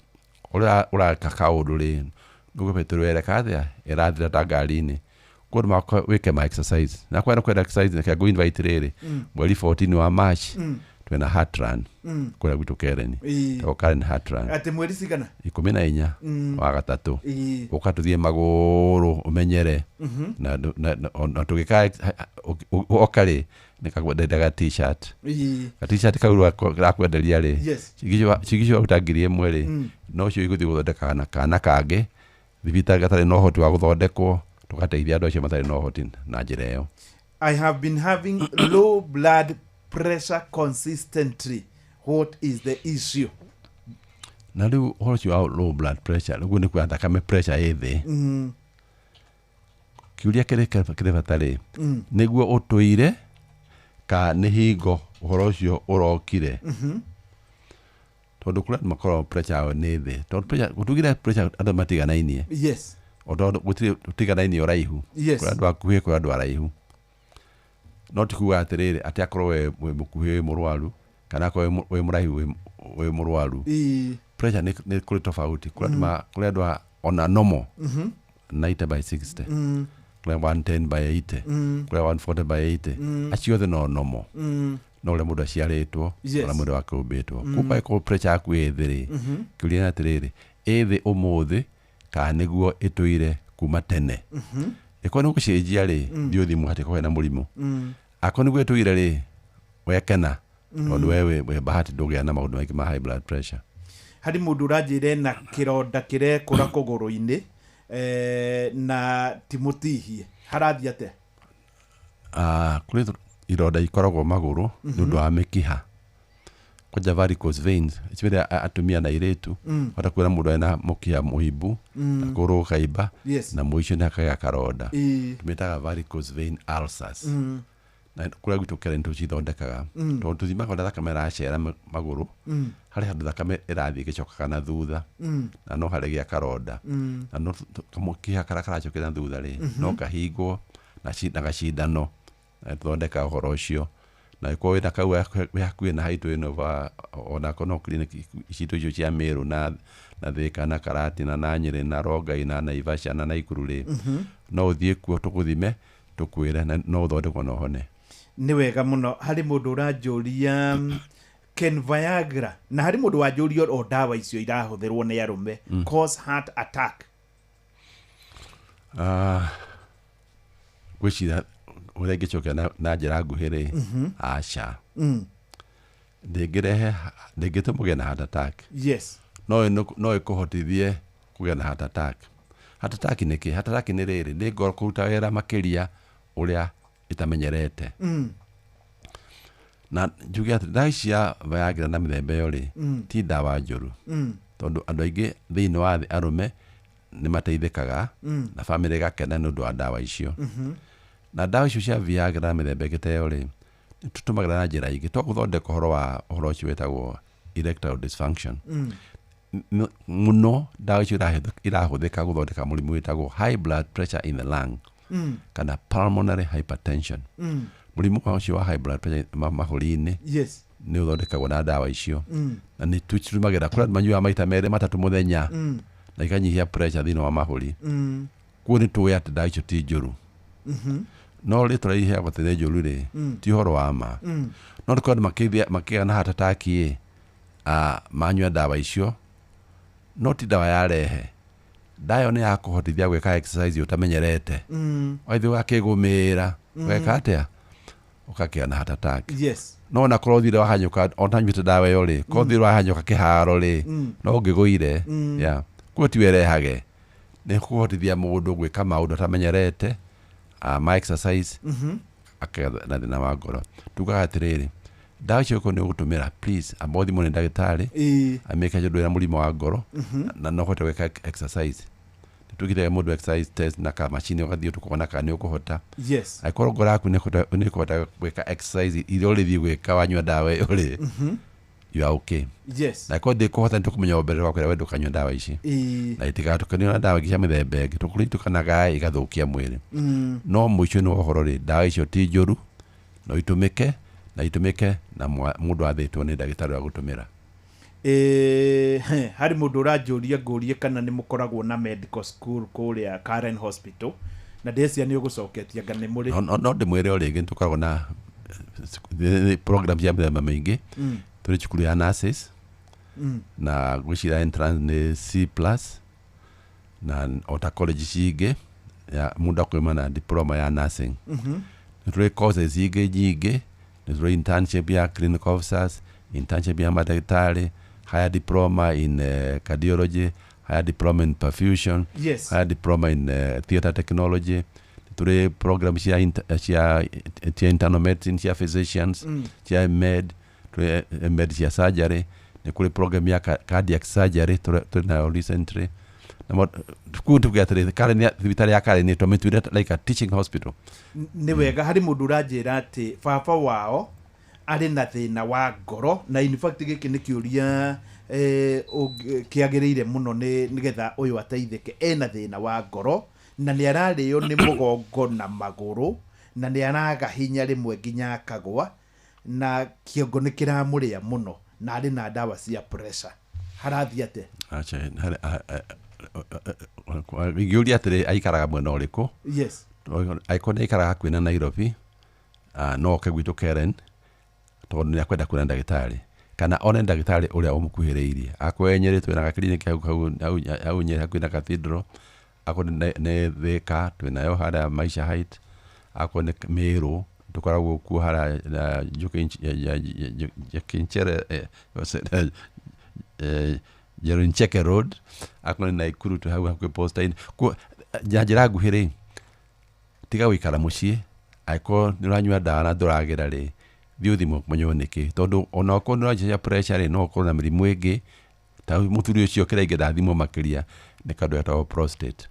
Ũrĩa ũreka kaũndũ rĩ, nĩguo betũrũ ĩreka atĩa, ĩrathira ta ngari-inĩ. Koguo nĩ mũhaka wĩke ma exercise. Na kwenda kwenda exercise, reke ngũ invite rĩrĩ, mweri 14 wa March, twĩna heart run kũrĩa gwitũ Karen. Ĩtagwo Karen Heart Run. Atĩ mweri cigana? 14 wa gatatũ. Ũka tũthiĩ magũrũ ũmenyere. Na tũgĩka oka rĩ, nĩkakwenderia t-shirt. Ka t-shirt kau rakwenderia rĩ, ciringi icio waruta 1000 rĩ, no cio igũthiĩ gũthondeka kana kangĩ thibitarĩ gatarĩ na ũhoti wa gũthondekwo, tũgateithia andũ acio matarĩ na ũhoti na njĩra ĩyo. I have been having low blood pressure consistently. What is the issue? Na rĩu ũhoro ũcio wa low blood pressure, rĩu nĩ kuga thakame pressure ĩ thĩ. Kĩũria kĩrĩa kĩrĩ bata rĩ, nĩguo ũtũire ka nĩ hingo ũhoro ũcio ũrokire? Tondũ kũrĩ andũ makoragwo pressure yao nĩ thĩ, tondũ pressure, tugire pressure andũ matiganainie. O tondũ gũtirĩ tũtiganainie ũraihu. Kũrĩ andũ akuhĩ, kũrĩ andũ araihu. No ti kuga atĩrĩrĩ atĩ akorwo we wĩ mũkuhĩ wĩ mũrwaru, kana akorwo wĩ mũraihu wĩ mũrwaru. Pressure nĩ kũrĩ tofauti. Kũrĩ andũ kũrĩ andũ ona normal, 90 by 60, kũrĩ 110 by 80, kũrĩ 140 by 80. Acio othe no normal. No ũrĩa mũndũ aciarĩtwo, ũrĩa mũndũ wake ũmbĩtwo. Koguo angĩkorwo pressure yaku ĩ thĩ rĩ, kĩũria nĩ atĩrĩrĩ, ĩ thĩ ũmũthĩ kana nĩguo ĩtũire kuma tene? Ĩkorwo nĩ gũcenjia rĩ, thiĩ ũthimwo hatikorwo hena mũrimũ. Akorwo nĩguo ĩtũire rĩ, wekena, tondũ we wĩ bahati ndũgĩa na maũndũ maingĩ ma high blood pressure. Harĩ mũndũ ũranjĩra ena kĩronda kĩrekũra kũgũrũ-inĩ, na ti mũtihie, harathiĩ atĩa? Kũrĩ ironda ikoragwo magũrũ nĩ ũndũ wa mĩkiha, kwanja varicose veins ciĩrĩ atumia na airĩtu. Hota kwĩra mũndũ ena mũkiha mũhimbu, na kũgũrũ gũkaimba, na mũico nĩ akagĩa karonda. Tũmĩtaga varicose vein ulcers. Na kũrĩa gwitũ Karen tũcithondekaga, tondũ tũthimaga ũrĩa thakame ĩracera magũrũ. Harĩ handũ thakame ĩrathiĩ ĩgĩcokaga na thutha, na no harĩgĩa karonda. Na no kamũkiha karĩa karacokera na thutha rĩ, no kahingwo na gacindano, na tũthondeka ũhoro ũcio. Na ĩkorwo wĩna kau wĩ hakuhĩ na haitũ ĩno onako no clinic citũ icio cia Meru na Thika na Karatina na Nyĩrĩ na Rongai na Naivasha na Naikuru rĩ, no ũthiĩ kuo tũgũthime, tũkwĩre, na no ũthondekwo na ũhone. Nĩ wega mũno. Harĩ mũndũ ũranjũria, Ken Viagra, na harĩ mũndũ wanjũria o ndawa icio irahũthĩrwo nĩ arũme cause heart attack. Ngwĩciria ũrĩa ingĩcokia na njĩra nguhĩ rĩ, aca, ndĩngĩrehe, ndĩngĩtũma ũgĩe na heart attack. No ĩkũhotithie kũgĩa na heart attack. Heart attack nĩ kĩ? Heart attack nĩ rĩrĩ, nĩ ngoro kũruta wĩra makĩria ũrĩa ĩtamenyerete. Na njuge atĩ ndawa ici cia Viagra na mĩthemba ĩyo rĩ, ti ndawa njũru, tondũ andũ aingĩ thĩinĩ wa thĩ arũme nĩ mateithĩkaga, na bamĩrĩ ĩgakena nĩ ũndũ wa ndawa icio. Na ndawa icio cia Viagra na mĩthemba ĩngĩ ta ĩyo rĩ, nĩ tũtũmagĩra na njĩra ingĩ, to gũthondeka ũhoro wa ũhoro ũcio wĩtagwo erectile dysfunction. Mũno ndawa icio irahũthĩka gũthondeka mũrimũ wĩtagwo high blood pressure in the lung, kana pulmonary hypertension. Mũrimũ ũcio wa high blood pressure mahũri-inĩ nĩ ũthondekagwo na ndawa icio. Na nĩ tũcitũmagĩra kũrĩa andũ manyuaga maita merĩ matatũ mũthenya, na ikanyihia pressure thĩinĩ wa mahũri. Koguo nĩ tũĩ atĩ ndawa icio ti njũru. No rĩtwa rĩrĩa iheagwo atĩ nĩ njũru rĩ, ti ũhoro wa ma. No nĩ kũrĩ andũ makĩgĩa na heart attack ĩ, manyua ndawa icio, no ti ndawa yarehe. Ndawa ĩyo nĩ ya kũhotithia gwĩka exercise ũtamenyerete. Wathiĩ ũgakĩgũmĩra, ũgeka atĩa, ũkakĩgĩa na heart attack. No ona korwo ũthire wahanyũka ũtanyuĩte ndawa ĩyo rĩ, korwo ũthire wahanyũka kĩharo rĩ, no ũngĩgũire. Yeah. Koguo tiwe ĩrehage, nĩ kũhotithia mũndũ gwĩka maũndũ atamenyerete, ma exercise, akagĩa na thĩna wa ngoro. Tugaga atĩrĩrĩ, ndawa icio okorwo nĩ ũgũtũmĩra, please amba ũthimwo nĩ ndagĩtarĩ, amĩke ũndũ wĩna mũrimũ wa ngoro, na no ũhote gwĩka exercise. Nĩtwĩkĩte mũndũ exercise test na kamacini ũgathiĩ tũkona kana nĩ ũkũhota. Angĩkorwo ngoro yaku nĩ ĩkũhota gwĩka exercise iria ũrĩthiĩ gwĩka wanyua ndawa ĩyo rĩ, you are okay. Na angĩkorwo ndĩkũhota, nĩ tũkũmenya o mbere wakwĩra we ndũkanyua ndawa ici, na itigatũkanio na ndawa ingĩ cia mĩthemba ĩngĩ tũkũrĩa itukanaga igathũkia mwĩrĩ. No mũico-inĩ wa ũhoro rĩ, ndawa icio ti njũru, no itũmĩke na itũmĩke na mũndũ athĩtwo nĩ ndagĩtarĩ wa gũtũmĩra. He, harĩ mũndũ ũranjũria ngũrie kana nĩ mũkoragwo na medical school kũrĩa Karen Hospital, na ndĩrecia nĩ ũgũcoketie anga nĩ mũrĩ. No ndĩmwĩre o rĩngĩ, nĩ tũkoragwo na program cia mĩthemba mĩingĩ. Tũrĩ cukuru ya nurses, na ngwĩciria entrance nĩ C+, na o ta college cingĩ ya mũndũ akwĩma na diploma ya nursing. Nĩ tũrĩ courses ingĩ nyingĩ, nĩ tũrĩ internship ya clinical officers, internship ya mandagĩtarĩ, higher diploma in cardiology, higher diploma in perfusion, higher diploma in theatre technology. Nĩ tũrĩ program cia internal medicine, cia physicians, cia med, tũrĩ med cia surgery, nĩ kũrĩ program ya cardiac surgery tũrĩ nayo recently. Na kũu tuge atĩrĩ, Karen thibitarĩ ya Karen twamĩtuire like a teaching hospital. Nĩ wega. Harĩ mũndũ ũranjĩra atĩ baba wao arĩ na thĩna wa ngoro, na in fact gĩkĩ nĩ kĩũria kĩagĩrĩire mũno nĩ nĩgetha ũyũ ateithĩke. Ena thĩna wa ngoro na nĩ ararĩo nĩ mũgongo na magũrũ, na nĩ araga hinya rĩmwe nginya akagwa, na kĩongo nĩ kĩramũrĩa mũno, na arĩ na ndawa cia pressure. Harathiĩ atĩa? Acha, ingĩũria atĩrĩ, aikaraga mwena ũrĩkũ? Angĩkorwo nĩ aikaraga hakuhĩ na Nairobi, no oke gwitũ Karen, tondũ nĩ akwenda kuona ndagĩtarĩ, kana one ndagĩtarĩ ũrĩa ũmũkuhĩrĩirie. Akorwo e Nyĩrĩ, twĩna gakliniki hau Nyĩrĩ hakuhĩ na cathedral. Akorwo nĩ Thĩka, twĩnayo harĩa Maisha Height. Akorwo nĩ Mĩrũ, tũkoragwo kuo harĩa na Njoki Nchere, Njeru Road. Akorwo nĩ Naikuru, twĩ hau hakuhĩ posta-inĩ. Na njĩra nguhĩ rĩ, tiga gũikara mũciĩ. Angĩkorwo nĩ ũranyua ndawa na ndũragĩra rĩ, thiĩ ũthimwo ũmenywo nĩkĩ, tondũ ona okorwo nĩ ũranjia pressure rĩ, no ũkorwo na mĩrimũ ĩngĩ. Ta mũthuri ũcio, kĩrĩa ingĩenda thimwo makĩria nĩ kandũ getagwo prostate,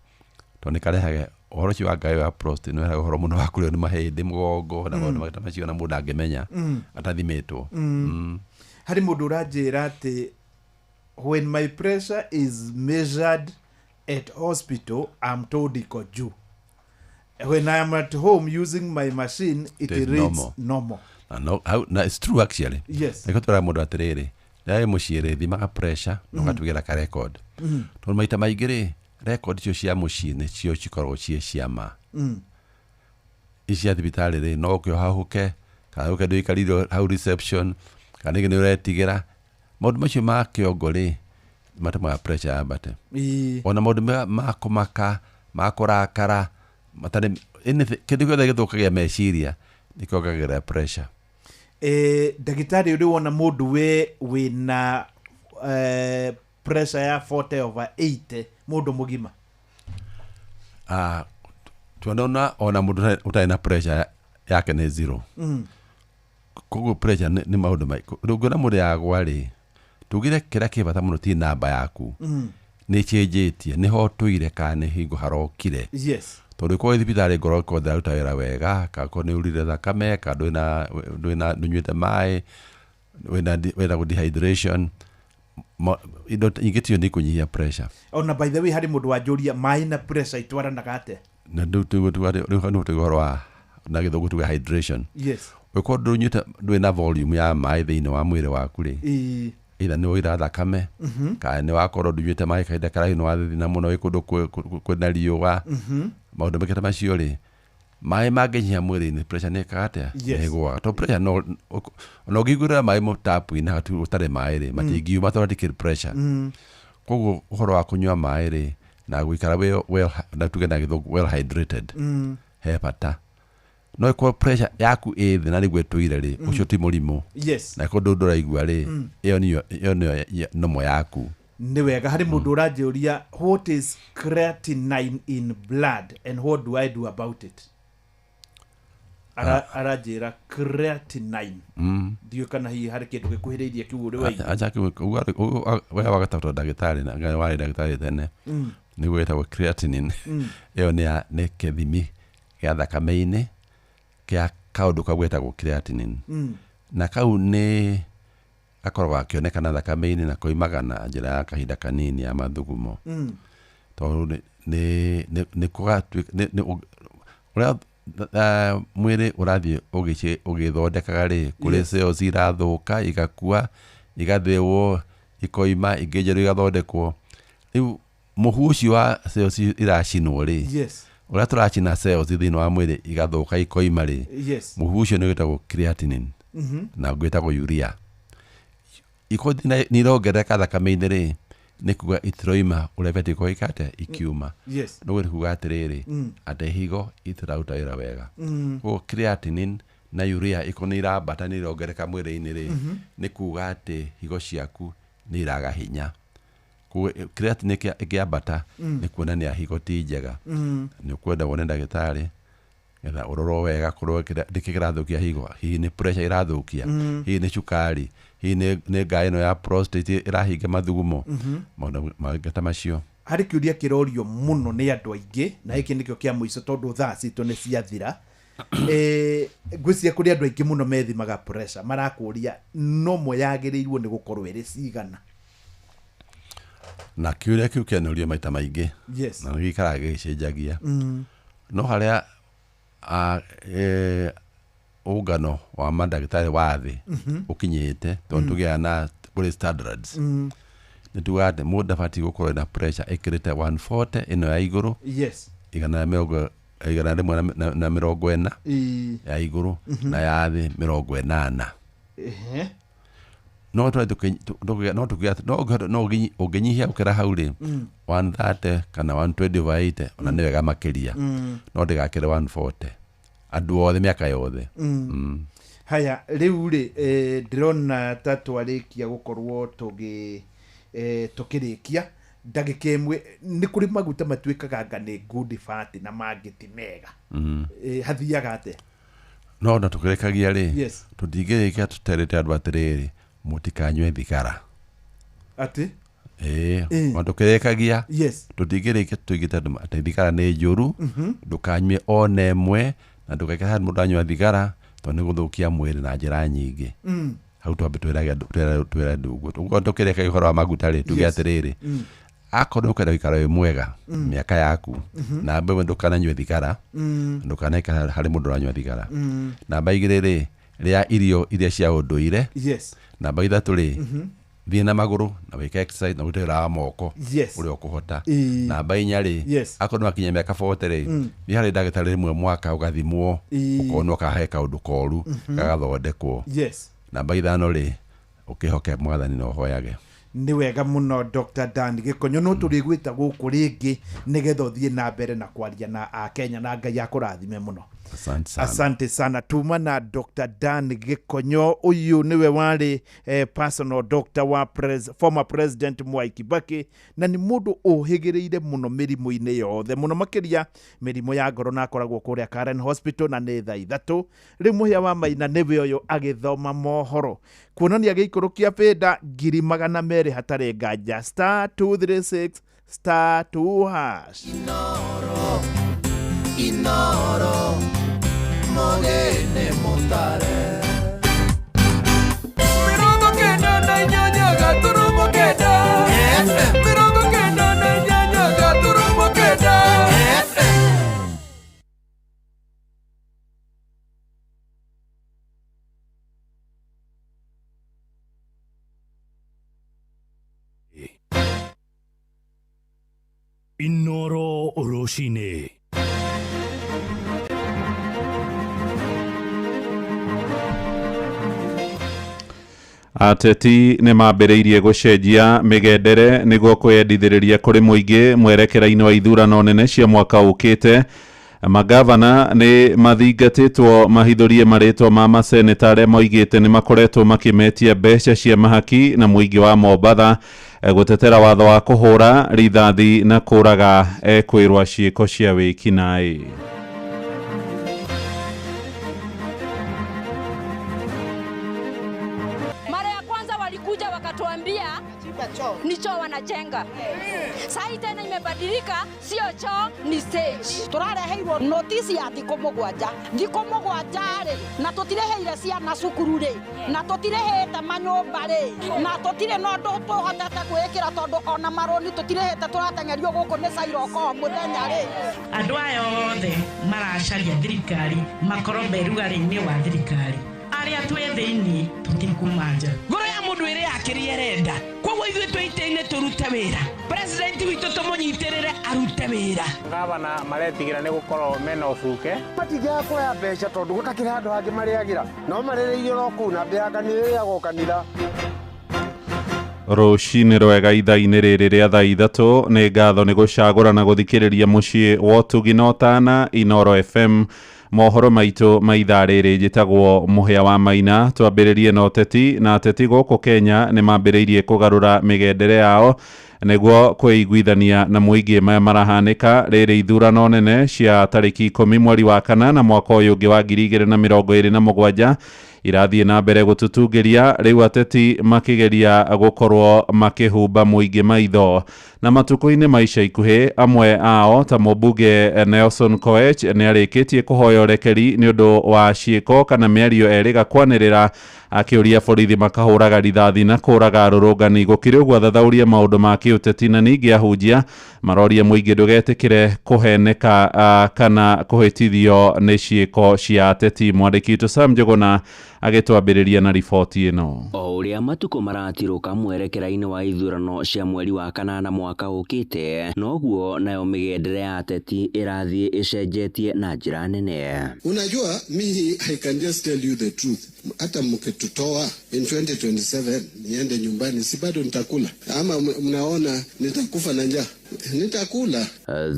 tondũ nĩ karehaga ũhoro ũcio wa ngaĩ wa prostate, nĩ ũrehaga ũhoro mũno wa kũrĩo nĩ mahĩndĩ, mũgongo na maũndũ ta macio, na mũndũ ndangĩmenya atathimĩtwo. Harĩ mũndũ ũranjĩra atĩ when my pressure is measured at hospital, I'm told iko juu. When I am at home using my machine, it It is reads normal. Normal. Na no, na it's true actually. Nĩkĩo twĩraga mũndũ atĩrĩrĩ, rĩrĩa wĩ mũciĩ rĩ, thimaga pressure na ũgatugĩra ka record, tondũ maita maingĩ rĩ, record icio cia mũciĩ nĩcio cikoragwo ciĩ cia ma. Ici cia thibitarĩ rĩ, no ũke ũhahũke, kana ũke ndũikarire hau reception, kana rĩngĩ nĩ ũretigĩra. Maũndũ macio ma kĩongo rĩ, matũmaga pressure yambate. Ona maũndũ ma kũmaka, ma kũrakara, matarĩ kĩndũ gĩothe gĩthũkagia meciria nĩkĩongagĩrĩra pressure. Ndagĩtarĩ, ũrĩ wona mũndũ we wĩna pressure ya 40 over 80, mũndũ mũgima? Ah, tuonona ona mũndũ ũtarĩ na pressure yake nĩ zero. Koguo pressure nĩ maũndũ maingĩ. Ũngĩona mũndũ yagwa rĩ, tugire kĩrĩa kĩ bata mũno ti namba yaku, nĩ ĩcenjetie, nĩho ũtũire kana nĩ hingo harokire. Tondũ korwo thibitarĩ ngoro ĩkorwo ndĩraruta wĩra wega, kana korwo nĩ urire thakame, kana ndwĩna ndũnyuĩte maĩ, wĩna dehydration, indo ingĩ tiyo nĩ ikũnyihia pressure. Ona by the way, harĩ mũndũ wanjũria maĩ na pressure itwaranaga atĩa? Na rĩu rĩu hau nĩho tuge ũhoro wa na gĩthũngũ tuge hydration. Ũngĩkorwo ndũnyuĩte, ndũrĩ na volume ya maĩ thĩinĩ wa mwĩrĩ waku rĩ, either nĩ ũira thakame, kana nĩ wakorwo ndũnyuĩte maĩ kahinda karaihu, nĩ wathithina mũno wĩ kũndũ kwĩna riũa, maũndũ maingĩ ta macio rĩ, maĩ mangĩnyiha mwĩrĩ-inĩ, pressure nĩ ĩkaga atĩa? Nĩ ĩgũaga, tondũ pressure no ona ũngĩhingũrĩra maĩ mũtapu-inĩ ũtarĩ maĩ rĩ, matingiuma tondũ hatikĩrĩ pressure. Koguo ũhoro wa kũnyua maĩ rĩ, na gũikara wĩ well, na tuge na gĩthũngũ well hydrated, he bata. No ĩkorwo pressure yaku ĩ thĩ na nĩguo ĩtũire rĩ, ũcio ti mũrimũ. Na ĩkorwo ndũ ndũraigua rĩ, ĩyo nĩyo normal yaku. Nĩ wega. Harĩ mũndũ ũranjũria, what is creatinine in blood and what do I do about it? Aranjĩra creatinine. Ndiũĩ kana hihi harĩ kĩndũ gĩkuhĩrĩirie kiugo ũrĩ waigua. Acha, we wagatafuta ndagĩtarĩ, na warĩ ndagĩtarĩ tene. Nĩguo ĩtagwo creatinine. Ĩyo nĩ kĩthimi gĩa thakame-inĩ kĩa kaũndũ kau getagwo creatinine. Na kau nĩ gakoragwo gakĩonekana thakame-inĩ na koimaga na njĩra ya kahinda kanini ya mathugumo. Tondũ nĩ kũgatuĩka ũrĩa mwĩrĩ ũrathiĩ ũgĩthondekaga rĩ, kũrĩ cells irathũka, igakua, igathĩo, ikoima, ingĩ njerũ igathondekwo. Rĩu mũhu ũcio wa cells iracinwo rĩ, ũrĩa tũracina cells thĩinĩ wa mwĩrĩ igathũka ikoima rĩ, mũhu ũcio nĩ wĩtagwo creatinine na ũngĩ wĩtagwo urea. Ikorwo nĩ irongerereka thakame-inĩ rĩ, nĩ kuga itiroima ũrĩa ibatiĩ gũkorwo ĩka atĩa, ikiuma. Ũguo nĩ kuga atĩrĩrĩ, atĩ higo itiraruta wĩra wega. Koguo creatinine na urea ikorwo nĩ irambata, nĩ irongerereka mwĩrĩ-inĩ rĩ, nĩ kuga atĩ higo ciaku nĩ iraga hinya. Koguo creatinine ĩkĩambata, nĩ kuonania higo ti njega. Nĩ ũkwenda wone ndagĩtarĩ getha ũrorwo wega, kũrorwo nĩkĩ kĩrathũkia higo. Hihi nĩ pressure ĩrathũkia, hihi nĩ cukari, hihi nĩ ngaĩ ĩno ya prostate ĩrahinga mathugumo, maũndũ mangĩ ta macio. Harĩ kĩũria kĩrorio mũno nĩ andũ aingĩ, na gĩkĩ nĩkĩo kĩa mũico tondũ thaa citũ nĩ ciathira. Ngwĩciria kũrĩ andũ aingĩ mũno methimaga pressure, marakũria nomo yagĩrĩirwo nĩ gũkorwo ĩrĩ cigana. Na kĩũria kĩu kĩanorio maita maingĩ, na nĩ gĩikaraga gĩgĩcenjagia. No harĩa ũngano wa mandagĩtarĩ wa thĩ ũkinyĩte, tondũ tũgĩaga na kũrĩ standards, nĩ tugaga atĩ mũndũ ndabatiĩ gũkorwo na pressure ĩkĩrĩte 140 ĩno ya igũrũ, 140 ya igũrũ, na ya thĩ 80. No ũngĩnyihia gũkĩra hau rĩ, 130 kana 120 over 80, ona nĩ wega makĩria, no ndĩgakĩre 140 andũ othe mĩaka yothe. Haya, rĩu rĩ, ndĩrona ta twarĩkia gũkorwo tũkĩrĩkia ndagĩka ĩmwe. Nĩ kũrĩ maguta matuĩkaga anga nĩ good fat na mangĩ ti mega. Hathiaga atĩa? No na tũkĩrĩkagia rĩ, tũtingĩrĩkia tũterĩte andũ atĩrĩrĩ, mũtikanyue thigara. Atĩ? Ĩĩ, ona tũkĩrĩkagia, tũtingĩrĩkia tũigĩte andũ atĩ thigara nĩ njũru, ndũkanyue ona ĩmwe, na ndũgaikare handũ mũndũ anyua thigara, tondũ nĩ gũthũkia mwĩrĩ na njĩra nyingĩ. Hau twambe twĩrage andũ, twĩre andũ ũguo. Ũguo tũkĩrĩkagia ũhoro wa maguta rĩ, tuge atĩrĩrĩ, akorwo nĩ ũkwenda gũikara wĩ mwega mĩaka yaku, namba ĩmwe ndũkananyue thigara, ndũkanaikare harĩ mũndũ ũranyua thigara. Namba igĩrĩ rĩ, rĩa irio iria cia ũndũire. Namba ithatũ rĩ, thiĩ na magũrũ na wĩke exercise na ũrute wĩra wa moko ũrĩa ũkũhota. Namba inya rĩ, akorwo nĩ wakinya mĩaka 40 rĩ, thiĩ harĩ ndagĩtarĩ rĩmwe mwaka ũgathimwo, ũkonwo kana he kaũndũ koru gagathondekwo. Namba ithano rĩ, ũkĩhoke Mwathani na ũhoyage. Nĩ wega mũno Dr. Dan Gĩkonyo, no tũrĩgwĩta gũkũ rĩngĩ nĩgetha ũthiĩ na mbere na kwaria na Akenya, na Ngai akũrathime mũno. Asante sana. Asante sana. Tuma na Dr. Dan Gĩkonyo, ũyũ nĩwe warĩ personal doctor wa former President Mwai Kibaki, na nĩ mũndũ ũhĩgĩrĩire mũno mĩrimũ-inĩ yothe, mũno makĩria mĩrimũ ya ngoro, na akoragwo kũrĩa Karen Hospital, na nĩ thaa 3. Rĩu Mũhĩa wa Maina nĩwe ũyũ agĩthoma mohoro, kuonania gĩikũrũkia bĩnda 200,000 hatarĩ nganja, star 236 star 2 hash. Inoro, inoro, mogene motare. 98 gaturumo kenda. FM. 98 gaturumo kenda. FM. Inoro rũcinĩ. Ateti nĩ mambĩrĩirie gũcenjia mĩgendere nĩguo kwĩyendithĩrĩria kũrĩ mũingĩ mwerekera-inĩ wa ithurano nene cia mwaka ũkĩte. Magavana nĩ mathingatĩtwo mahithũrie marĩtwa ma maseneta arĩa moigĩte nĩ makoretwo makĩmetia mbeca cia mahaki na mũingĩ wa Mombatha gũtetera watho wa kũhũra rithathi na kũraga ekwĩrwa ciĩko cia wĩkinaĩ. Walikuja wakatuambia ni choo wanajenga. Sasa tena imebadilika, sio choo ni stage. Turareheirwo notice ya thikũ mũgwanja, thikũ mũgwanja rĩ, na tũtireheire ciana cukuru rĩ, na tũtirehete manyũmba rĩ, na tũtirĩ na ũndũ tũhotete kwĩĩkĩra tondũ ona marũni tũtirehete, tũrateng'erio gũkũ nĩ cairoko mũthenya rĩ. Andũ aya othe maracaria thirikari makorwo me rugarĩ-inĩ wa thirikari, arĩa twĩ thĩinĩ tũtikuma nja. Ngoro ya mũndũ ĩrĩ yakĩrĩa ĩrenda, koguo ithuĩ twĩ itĩ-inĩ tũrute wĩra, president witũ tũmũnyitĩrĩre arute wĩra. Gavana maretigĩra nĩ gũkorwo mena ũcuke, matingĩaga kuoya mbeca tondũ gũtakĩrĩ handũ hangĩ marĩagĩra, no marĩrĩirio no kũu na mbĩanga nĩ ĩrĩagwo kanitha. Rũcinĩ rwega ithaa-inĩ rĩrĩ rĩa thaa 3 nĩ ngatho nĩ gũcagũra na gũthikĩrĩria mũciĩ wa ũtugi na ũtana Inoro FM. Mohoro maitũ ma ithaa rĩrĩ njĩtagwo Mũhĩa wa Maina. Twambĩrĩrie na ũteti, na ateti gũkũ Kenya nĩ mambĩrĩirie kũgarũra mĩgendere yao nĩguo kwĩiguithania na mũingĩ. Maya marahanĩka rĩrĩ ithurano nene cia tarĩki 10 mweri wa 4 na mwaka ũyũ ũngĩ wa 2027 irathiĩ na mbere gũtutungĩria. Rĩu ateti makĩgeria gũkorwo makĩhumba mũingĩ maitho. Na matukũ-inĩ ma ica ikuhĩ amwe ao ta mũmbunge Nelson Koech nĩ arĩkĩtie kũhoya ũrekeri nĩ ũndũ wa ciĩko kana mĩario erĩga kwanĩrĩra akĩũria borithi makahũraga rithathi na kũraga arũrũngani. Gũkĩrĩ ũguo athathaũria maũndũ ma kĩũteti na ningĩ ahunjia maroria mũingĩ ndũgetĩkĩre kũheneka kana kũhĩtithio nĩ ciĩko cia ateti. Mwandĩki witũ Sam Njuguna agĩtwambĩrĩria na riboti ĩno. O ũrĩa matukũ maratirũka mwerekera-inĩ wa ithurano cia mweri wa 8 mwaka ũkĩte, noguo nayo mĩgendere ya ateti ĩrathiĩ ĩcenjetie na njĩra nene. Unajua, mi I can just tell you the truth. Hata mkitutoa in 2027 niende nyumbani, si bado nitakula? Ama mnaona nitakufa na njaa? Nitakula.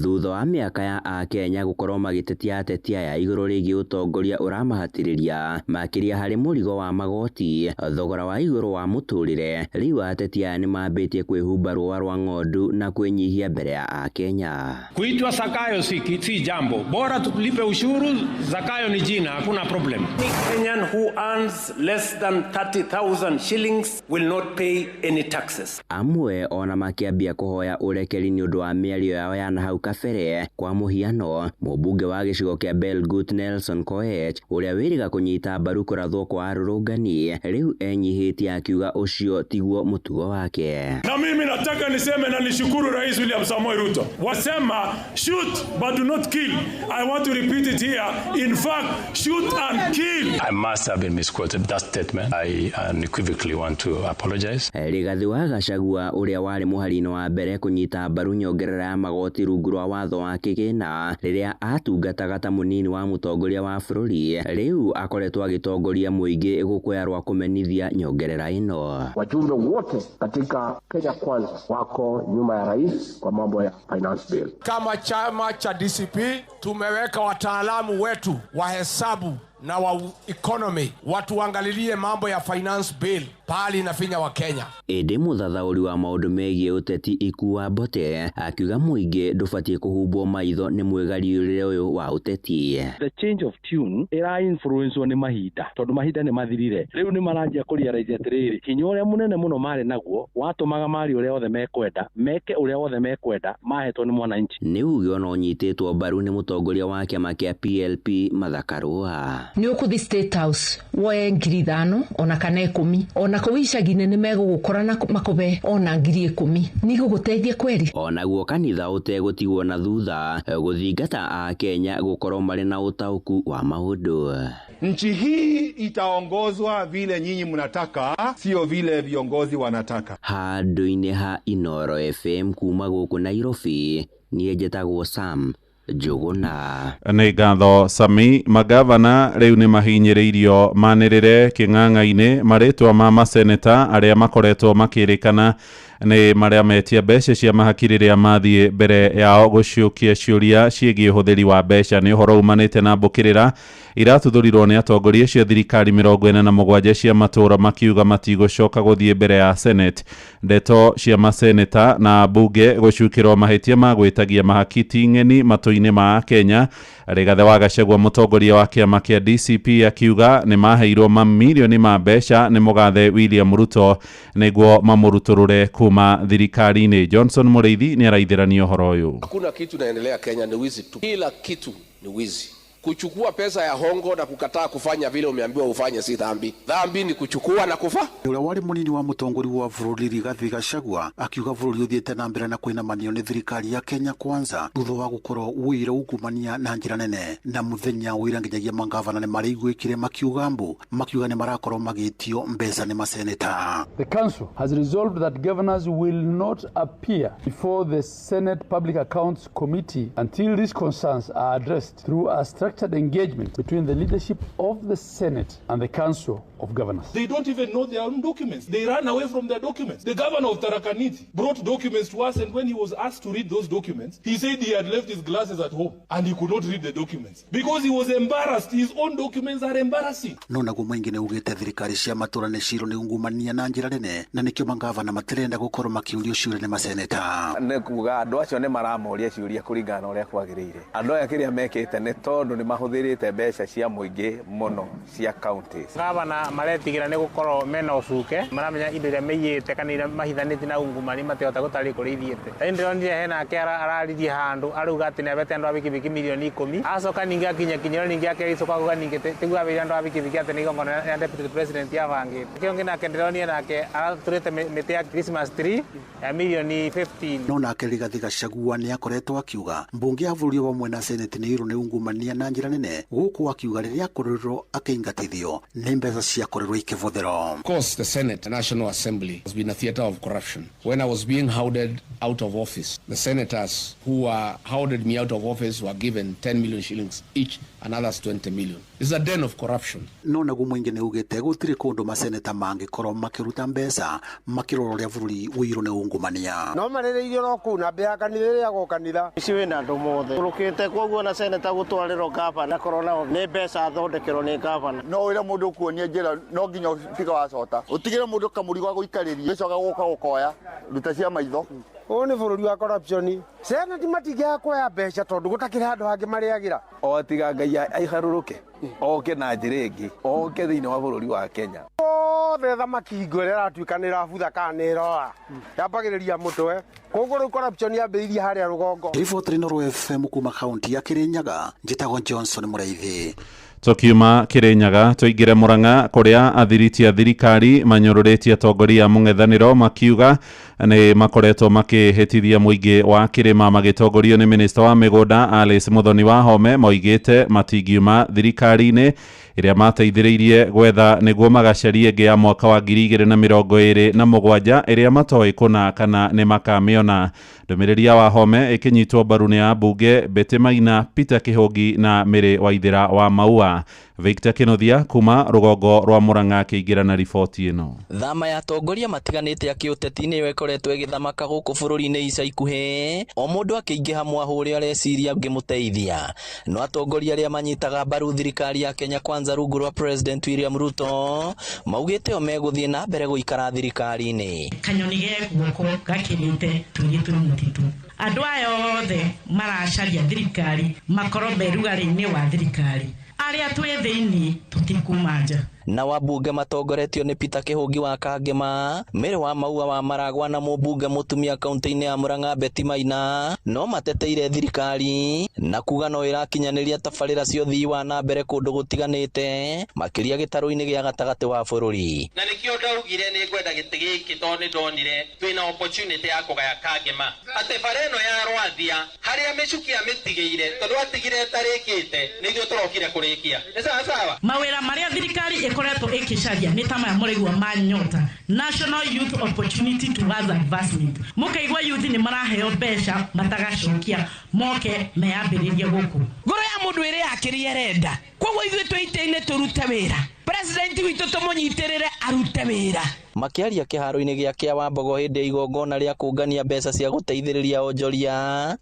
Thutha wa mĩaka ya akenya gũkorwo magĩtetia ateti aya igũrũ rĩgiĩ ũtongoria ũramahatĩrĩria makĩria harĩ mũrigo wa magoti, thogora wa igũrũ wa mũtũrĩre, rĩu ateti aya nĩmambĩtie kwĩhumba rũa rwa ng'ondu na kwĩnyihia mbere ya akenya. Kuitwa Zakayo si jambo, bora tulipe ushuru. Zakayo ni jina, hakuna problem. Kenyan who earns less than 30,000 shillings will not pay any taxes. Amwe ona makĩambia kũhoya ũrekeri nĩ ũndũ wa mĩario yao ya na hau kabere. Kwa mũhiano, mũmbunge wa gĩcigo kĩa Belgut Nelson Koech ũrĩa wĩrĩga kũnyita mbaru kũrathwo kwa arũrũngani rĩu enyihĩtie akiuga ũcio tiguo mũtugo wake. Na mimi nataka niseme na nishukuru Rais William Samoei Ruto. Wasema shoot but do not kill. I want to repeat it here. In fact, shoot and kill. I must have been misquoted that statement. I unequivocally want to apologize. Rigathi wa Gachagua ũrĩa warĩ mũhari-inĩ wa mbere kũnyita mbaru nyongerera ya magoti rungu rwa watho wa kĩgĩna rĩrĩa atungataga ta mũnini wa mũtongoria wa bũrũri, rĩu akoretwo agĩtongoria mũingĩ gũkũya rwa kũmenithia nyongerera ĩno. Wajumbe wote katika Kenya Kwanza wako nyuma ya rais kwa mambo ya finance bill. Kama chama cha DCP tumeweka wataalamu wetu wa hesabu na wa economy watuangalilie mambo ya finance bill pali inafinya wa Kenya. Ĩndĩ mũthathaũri wa maũndũ megiĩ ũteti Ikua Mbote akiuga mũingĩ ndũbatiĩ kũhumbwo maitho nĩ mwĩgariũrĩre ũyũ wa ũteti. The change of tune ĩra influence nĩ mahinda, tondũ mahinda nĩ mathirire. Rĩu nĩ maranjia kũrealize atĩrĩrĩ, hinya ũrĩa mũnene mũno marĩ naguo watũmaga mari ũrĩa othe mekwenda, meke ũrĩa othe mekwenda, mahetwo nĩ mwananchi. Nĩ uge ona ũnyitĩtwo mbaru nĩ mũtongoria wa kĩama kĩa PLP Martha Karua. Nĩ ũkũthi State House woe 5,000 ona kana 10 ona kũu icagi-inĩ nĩ megũgũkora na makũbe ona 10,000 nĩ igũgũteithia kweri. Onaguo kanitha ũtegũtigwo na thutha gũthingata akenya gũkorwo marĩ na ũtaũku wa maũndũ. Nchi hii itaongozwa vile nyinyi mnataka, sio vile viongozi wanataka. Handũ-inĩ ha Inoro FM kuma gũkũ Nairobi, niĩ njĩtagwo Sam Njuguna. Nĩ ngatho Sami. Magavana rĩu nĩ mahinyĩrĩirio manĩrĩre kĩng'ang'a-inĩ marĩtwa ma maseneta arĩa makoretwo makĩrĩkana nĩ marĩa metia mbeca cia mahaki rĩrĩa mathiĩ mbere yao gũciũkia ciũria ciĩgiĩ ũhũthĩri wa mbeca. Nĩ ũhoro umanĩte na mbũkĩrĩra iratuthũrirwo nĩ atongoria cia thirikari 47 cia matũũra makiuga matigũcoka gũthiĩ mbere ya Senate. Ndeto cia maseneta na mbunge gũcukĩrwo mahĩtia ma gwĩtagia mahaki ti ng'eni matũ-inĩ ma Kenya. Rigathi wa Gachagua mũtongoria wa kĩama kĩa DCP akiuga nĩ maheirwo mamirioni ma mbeca nĩ mũgathe William Ruto nĩguo mamũrutũrũre kuma thirikari-inĩ. Johnson Mũrĩithi nĩ araithĩrania ũhoro ũyũ. Hakuna kitu naendelea Kenya, ni wizi tu. Kila kitu ni wizi. Kuchukua pesa ya hongo na kukataa kufanya vile umeambiwa ufanye si dhambi. Dhambi ni kuchukua na kufa. Ũrĩa warĩ mũnini wa mũtongoria wa bũrũri Rigathi Gachagua akiuga bũrũri ũthiĩte na mbere na kũinamanio nĩ thirikari ya Kenya Kwanza thutha wa gũkorwo ũire ungumania na njĩra nene. Na mũthenya ũira nginyagia mangavana nĩ marĩiguĩkire makiuga mbu makiuga nĩ marakorwo magĩtio mbeca nĩ maseneta. The council has resolved that governors will not appear before the Senate Public Accounts Committee until these concerns are addressed through a structured engagement between the leadership of the Senate and the Council of Governors. They don't even know their own documents. They run away from their documents. The governor of Tharaka Nithi brought documents to us, and when he was asked to read those documents, he said he had left his glasses at home and he could not read the documents because he was embarrassed. His own documents are embarrassing. No naguo mũingĩ nĩ ugĩte thirikari cia matũra nĩ cirwo nĩ ungumania na njĩra nene, na nĩkĩo mangavana matirenda gũkorwo makĩũrio ciũria nĩ maseneta. Nĩ kuga andũ acio nĩ maramoria ciũria kũringana na ũrĩa kwagĩrĩire. Andũ aya kĩrĩa mekĩte nĩ tondũ nĩ mahũthĩrĩte mbeca cia mũingĩ mũno cia counties. Gavana maretigĩra nĩ gũkorwo mena ũcuke, maramenya indo iria meiyĩte kana iria mahithanĩtie na ungumani matihota gũtarĩria kũrĩa ithiĩte. Ta ndĩronire hena ake araririe handũ arauga atĩ nĩabete andũ a bikibiki milioni 10, acoka ningĩ akinya kinyĩro ningĩ akericoka auga ningĩ tiguo abeire andũ a bikibiki atĩ nĩ igongona rĩa deputy president yabangĩte. Kĩo kĩngĩ nake ndĩronire nake aratũrĩte mĩtĩ ya Christmas tree ya milioni 15. No nake Rigathi Gachagua nĩ akoretwo akiuga mbunge ya bũrũri hamwe na senate nĩ irwo nĩ ungumania na njĩra nene, gũkũ akiuga rĩrĩa akorirwo akĩingatithio nĩ mbeca ciakorirwo ikĩbũthĩrwo. Of course, the Senate, the National Assembly, has been a theater of corruption. When I was being hounded out of office, the senators who were hounded me out of office were given 10 million shillings each and others 20 million. It's a den of corruption. No naguo mũingĩ nĩ ugĩte gũtirĩ kũndũ maseneta mangĩkorwo makĩruta mbeca makĩrora ũrĩa bũrũri ũirwo nĩ ungumania. No marĩrĩirio no kũu na mbĩa ya kanitha ĩrĩagwo kanitha. Ici wĩna andũ mothe ũrũkĩte koguo na seneta gũtwarĩrwo gavana korwo nao nĩ mbeca athondekerwo nĩ gavana. No wĩre mũndũ ũkuonia njĩra no nginya ũtiga wacota ũtigĩre mũndũ kamũrigo ga gũikarĩria gĩcoka gũka gũkoya ruta cia maitho. Ũyũ nĩ bũrũri wa corruption. Senate matingĩaga kuoya mbeca tondũ gũtakĩrĩ handũ hangĩ marĩagĩra. O tiga Ngai aiharũrũke oke na njĩra ĩngĩ oke thĩinĩ wa bũrũri wa Kenya. Othe thamaki hingo ĩrĩa ĩratuĩka nĩ ĩrabutha kana nĩ ĩroa yambagĩrĩria mũtwe, koguo rĩu corruption yambĩrĩirie harĩa rũgongo. Riboti Inooro FM kuma kaunti ya Kirinyaga, njĩtagwo Johnson Mũraithi. Tukiuma Kirinyaga tuingire Murang'a kuria athiriti a thirikari manyũrũrĩtie atongoria a mũng'ethanĩro makiuga nĩ makoretwo makĩhĩtithia mũingĩ wa kĩrĩma magĩtongorio nĩ minista wa mĩgũnda Alice Muthoni Wahome. Moigĩte matingiuma thirikari-inĩ ĩrĩa mateithĩrĩirie gwetha nĩguo magacarie ĩngĩ ya mwaka wa 2027 ĩrĩa matoĩ kũna kana nĩ makamĩona. Ndũmĩrĩri ya Wahome ĩkĩnyitwo mbaru nĩ ambunge Betty Maina, Peter Kĩhũngi na Mary Waithera wa Maua. Victor Kĩnuthia kuma rũgongo rwa Murang'a akĩingĩra na riboti ĩno. Thama ya atongoria matiganĩte a kĩũteti nĩyo ĩkoretwo ĩgĩthamaka gũkũ bũrũri-inĩ ica ikuhĩ, o mũndũ akĩingĩha mwahũ ũrĩa areciria ũngĩmũteithia. No atongoria arĩa manyitaga mbaru thirikari ya Kenya Kwanza rungu rwa President William Ruto maugĩte o megũthiĩ na mbere gũikara thirikari-inĩ. Kanyoni ge guoko gakĩrĩte tũirĩtu mũtitũ. Andũ aya othe maracaria thirikari makorwo me rugarĩ-inĩ wa thirikari, arĩa twĩ thĩinĩ tũtikuma nja. Na wabunge matongoretio nĩ Peter Kĩhũngi wa Kangema, Mary wa Maua wa Maragwa na mũmbunge mũtumia kaunti-inĩ ya Murang'a Betty Maina no mateteire thirikari na kuga no ĩrakinyanĩria tabarĩra cia ũthii wa na mbere kũndũ gũtiganĩte makĩria gĩtarũ-inĩ gĩa gatagatĩ wa bũrũri. Na nĩkĩo ndaugire nĩ ngwenda gĩtĩ gĩkĩ tondũ nĩ ndonire twĩna opportunity ya kũgaya Kangema atĩ bara ĩno ya Rwathia harĩa mĩcuki amĩtigĩire tondũ atigire ĩtarĩkĩte nĩ ithuĩ tũrokire kũrĩkia. Nĩ sawa sawa. Mawĩra marĩa thirikari ĩkoretwo ĩkĩcaria nĩ ta maya mũraigua ma Nyota, National Youth Opportunity Towards Advancement. Mũkaigua youth nĩ maraheo mbeca matagacokia moke meyambĩrĩrie gũkũ. Ngoro ya mũndũ ĩrĩa akĩrĩa arenda, koguo ithuĩ twĩ itĩ-inĩ tũrute wĩra, president witũ tũmũnyitĩrĩre arute wĩra. Makĩaria kĩharo-inĩ gĩa Kĩawambogo hĩndĩ ya igongona rĩa kũngania mbeca cia gũteithĩrĩria onjoria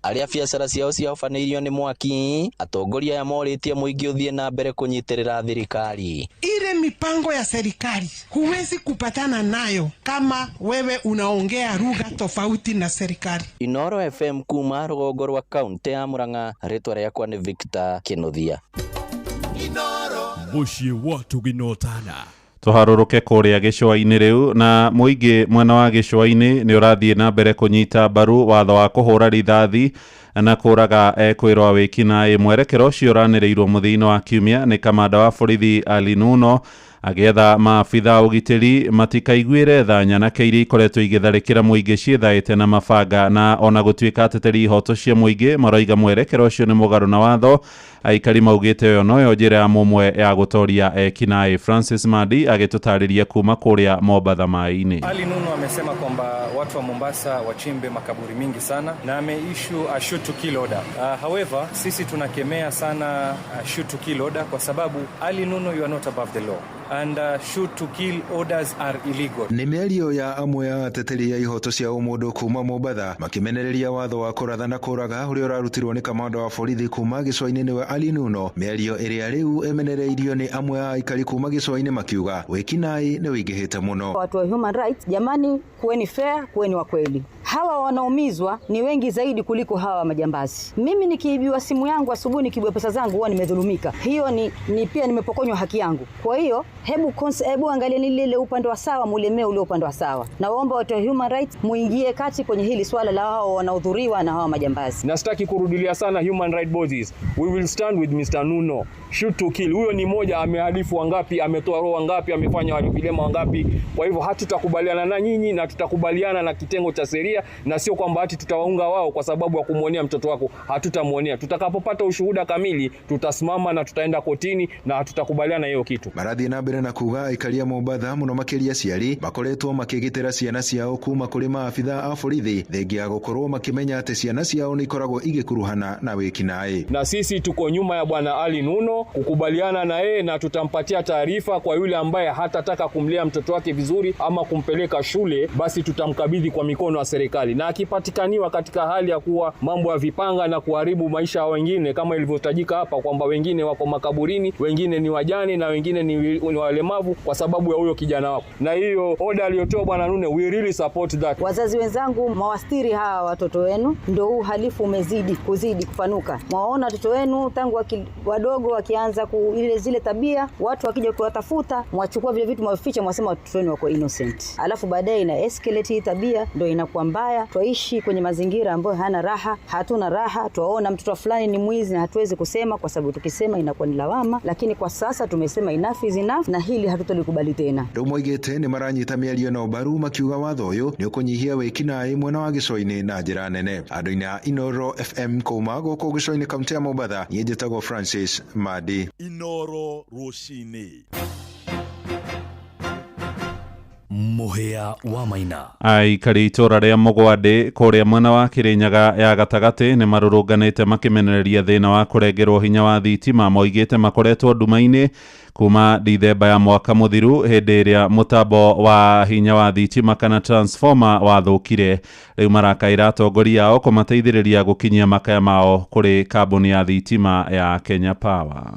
arĩa biacara ciao ciahobanĩirio nĩ mwaki, atongoria aya morĩtie mũingĩ ũthiĩ na mbere kũnyitĩrĩra thirikari. Ile mipango ya serikali huwezi kupatana nayo kama wewe unaongea lugha tofauti na serikali. Inoro FM kuma rũgongo rwa kaunti ya Murang'a, rĩtwa rĩakwa nĩ Victor Kinuthia. Mũciĩ wa Tũginotana. Tũharũrũke kũrĩa gĩcũa-inĩ rĩu, na mũingĩ mwena wa gĩcũa-inĩ nĩ ũrathiĩ na mbere kũnyita mbaru watho wa kũhũra rithathi na kũraga ekwĩrwo wĩkinaĩ. Mwerekero ũcio ũranĩrĩirwo mũthia-inĩ wa kiumia nĩ kamanda wa borithi Ali Nuno agĩetha maabitha ũgitĩri matikaiguĩre tha nyanake iria ikoretwo igĩtharĩkĩra mũingĩ ciĩthaĩte na mabanga, na ona gũtuĩka ateteri ihoto cia mũingĩ maroiga mwerekero ũcio nĩ mũgarũ na watho, aikari maugĩte ĩyo noyo njĩra ya mũmwe ya gũtoria ekinaĩ. Francis Madi agĩtũtarĩria kuma kũrĩa Mombatha maĩ-inĩ. Ali Nuno amesema kwamba watu wa Mombasa wachimbe makaburi mingi sana na ameissue a shoot to kill order. However, sisi tunakemea sana shoot to kill order kwa sababu Ali Nuno, you are not above the law. And shoot to kill orders are illegal. Nĩ mĩario ya amwe ya ateteri ya ihoto cia ũmũndũ kuma Mombatha makĩmenereria watho wa kũratha na kũraga ũrĩa ũrarutirwo nĩ kamanda wa borithi kuma gĩcũa-inĩ nĩwe Ali Nuno, mĩario ĩrĩa rĩu ĩmenereirio nĩ amwe a aikari kuma gĩcũa-inĩ makiuga wĩkinaĩ nĩ wĩingĩhĩte mũno. Watu wa human rights, jamani, kuweni fair, kuweni wa kweli. Hawa wanaumizwa ni wengi zaidi kuliko hawa majambazi. Mimi nikiibiwa simu yangu asubuhi, nikiibiwa pesa zangu, huwa nimedhulumika. Hiyo ni pia nimepokonywa haki yangu. Kwa hiyo hebu angalieni lile upande wa sawa, mulemee ule upande wa sawa. Na waomba watu wa human rights muingie kati kwenye hili swala la hao wanaodhuriwa na hawa majambazi. Na sitaki kurudilia sana human right bodies. We will stand with Mr. Nuno. Shoot to kill. Huyo ni moja, amehalifu wangapi, ametoa roho wangapi, amefanya waliovilema wangapi. Kwa hivyo hatutakubaliana na nyinyi na tutakubaliana na kitengo cha sheria, na sio kwamba hati tutawaunga wao kwa sababu ya kumuonea mtoto wako. Hatutamuonea. Tutakapopata ushuhuda kamili tutasimama na tutaenda kotini na hatutakubaliana hiyo kitu. Maradhi na mbere na kuga aikari a Mombatha muno makiria aciari makoretwo makĩgitĩra ciana ciao kuma kũrĩ maabitha a borithi thengia ya gũkorwo makĩmenya atĩ ciana ciao nĩ ikoragwo igĩkuruhana na wĩkinaĩ. Na sisi tuko nyuma ya bwana Ali Nuno kukubaliana na yeye, na tutampatia taarifa kwa yule ambaye hatataka kumlea mtoto wake vizuri ama kumpeleka shule, basi tutamkabidhi kwa mikono ya serikali, na akipatikaniwa katika hali ya kuwa mambo ya vipanga na kuharibu maisha ya wengine kama ilivyotajika hapa kwamba wengine wako makaburini, wengine ni wajane na wengine ni walemavu kwa sababu ya huyo kijana wako. Na hiyo order aliyotoa bwana Nuno, we really support that. Wazazi wenzangu, mwawastiri hawa watoto wenu, ndio uhalifu umezidi kuzidi kupanuka. Mwaona watoto wenu tangu wadogo wakianza ile zile tabia, watu wakija kuwatafuta, mwachukua vile vitu mwaficha, mwasema watoto wenu wako innocent. Alafu baadaye ina escalate hii tabia, ndio inakuwa mbaya. Twaishi kwenye mazingira ambayo hana raha, hatuna raha. Twaona mtoto fulani ni mwizi na hatuwezi kusema kwa sababu tukisema inakuwa ni lawama, lakini kwa sasa tumesema enough is enough na hili hatutolikubali tena. Rĩu moigĩte nĩ maranyita mĩario na ũbaru makiuga watho ũyũ nĩ ũkũnyihia wĩkinaĩ mwena wa gĩcũa-inĩ na njĩra nene. Andũ-inĩ a Inoro FM kuma gũkũ gĩcũa-inĩ kaunti ya Mombatha, niĩ njĩtagwo Francis Madi. Inoro rũcinĩ. Mũhĩa wa Maina. Aikari itũra rĩa Mũgwandĩ kũrĩa mwena wa Kĩrĩnyaga ya gatagatĩ nĩ marũrũnganĩte makĩmenereria thĩna wa kũrengerwo hinya wa thitima. Moigĩte makoretwo nduma-inĩ kuma Dithemba ya mwaka mũthiru hĩndĩ ĩrĩa mũtambo wa hinya wa thitima kana transformer wathũkire. Rĩu marakaĩra atongoria ao kũmateithĩrĩria gũkinyia makaya mao kũrĩ kambuni ya thitima ya Kenya Power.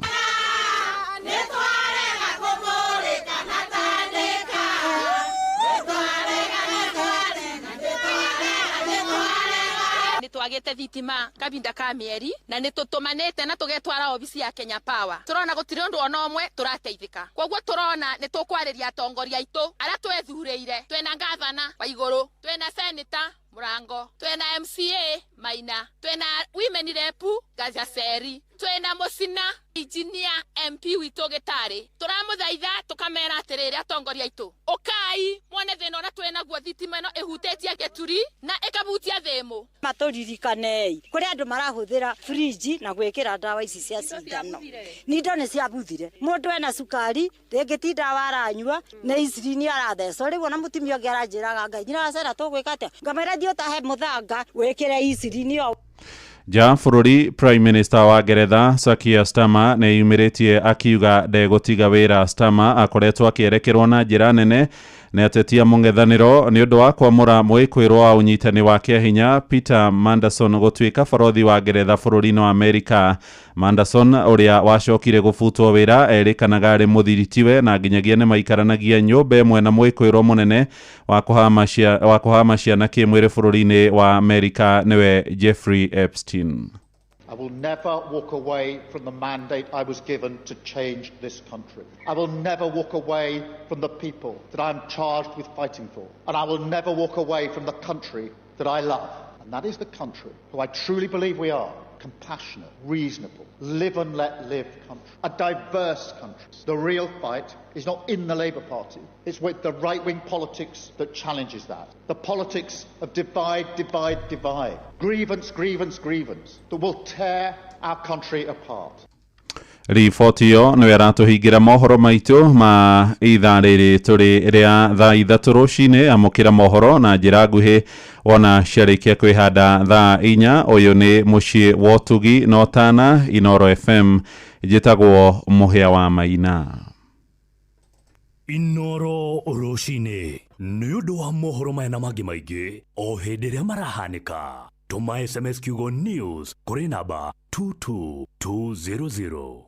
Twagite thitima kabinda ka mieri na nĩ tũtũmanĩte na tũgetwara obici ya Kenya Power. Tũrona gũtirĩ ũndũ ona ũmwe tũrateithĩka. Koguo tũrona nĩ tũkwarĩria atongoria aitũ arĩa twethurĩire. Twĩna gavana wa igũrũ, twĩna senator Murango, twĩna MCA Maina, twĩna women rep Gacaceri, twĩna Mũcina engineer MP witũ Gĩtarĩ. Tũramũthaitha tũkamera atĩrĩrĩ atongoria aitũ, ũkai mwone thĩna ũrĩa twĩnaguo, thitima ĩno ĩhutĩtie Gĩturi na ĩkahutia Thĩmũ. Matũririkanei kũrĩ andũ marahũthĩra fridge na gwĩkĩra ndawa ici cia cindano. Nindo nĩ ciabuthire, mũndũ ena cukari rĩngĩ ti ndawa aranyua nĩ insulin arathecwo. Rĩu ona mũtumia ũngĩ aranjĩraga Ngai nyina wa Sarah tũgwĩka atĩa, ngamwĩra thiĩ ũtahe mũthanga wĩkĩre insulin ĩyo. Nja bũrũri, Prime Minister wa Ngeretha Sir Keir Starmer nĩ yumĩrĩtie akiuga ndegũtiga wĩra. Starmer akoretwo akĩerekerwo na njĩra nene Nĩ ateti a mũng'ethanĩro nĩ ũndũ wa kwamũra mwĩkwĩrwo wa ũnyitani wa kĩahinya Peter Manderson gũtuĩka borothi wa Ngeretha bũrũri-inĩ wa Amerika. Manderson ũrĩa wacokire gũbutwo wĩra erĩkanaga arĩ mũthiritiwe na nginyagia nĩ maikaranagia nyũmba ĩmwe na mwĩkwĩrwo mũnene wa kũhama ciana kĩmwĩrĩ bũrũri-inĩ wa Amerika nĩwe Jeffrey Epstein. I will never walk away from the mandate I was given to change this country. I will never walk away from the people that I am charged with fighting for. And I will never walk away from the country that I love. And that is the country who I truly believe we are. Compassionate, reasonable, live and let live country. A diverse country. The real fight is not in the Labour Party. It's with the right-wing politics that challenges that. The politics of divide, divide, divide. Grievance, grievance, grievance that will tear our country apart. Riboti ĩyo nĩyo ĩratũhingĩra mohoro maitũ ma ithaa rĩrĩ tũrĩ rĩa thaa 3 rũcinĩ. Amũkĩra mohoro na njĩra nguhĩ wona ciarĩkia kwĩhanda thaa 4. Ũyũ nĩ mũciĩ wa ũtugi na ũtana Inoro FM. Njĩtagwo Mũhĩa wa Maina. Inoro rũcinĩ nĩ ũndũ wa mohoro maya na mangĩ maingĩ o hĩndĩ ĩrĩa marahanĩka. Tũma SMS kiugo news kũrĩ namba 22200.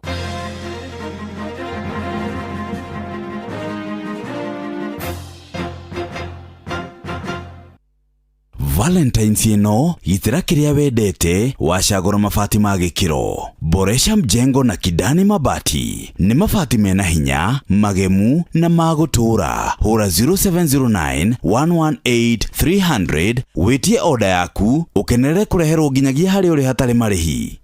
Valentine's ĩno gitĩra kĩrĩa wendete wacagũra mabati ma gĩkĩro. Boresha mjengo na Kidani Mabati nĩ mabati mena hinya, magemu na magũtũra. Hũra 0709 118 300 wĩtie oda yaku ũkenerere kũreherwo nginyagia harĩa ũrĩ hatarĩ marĩhi.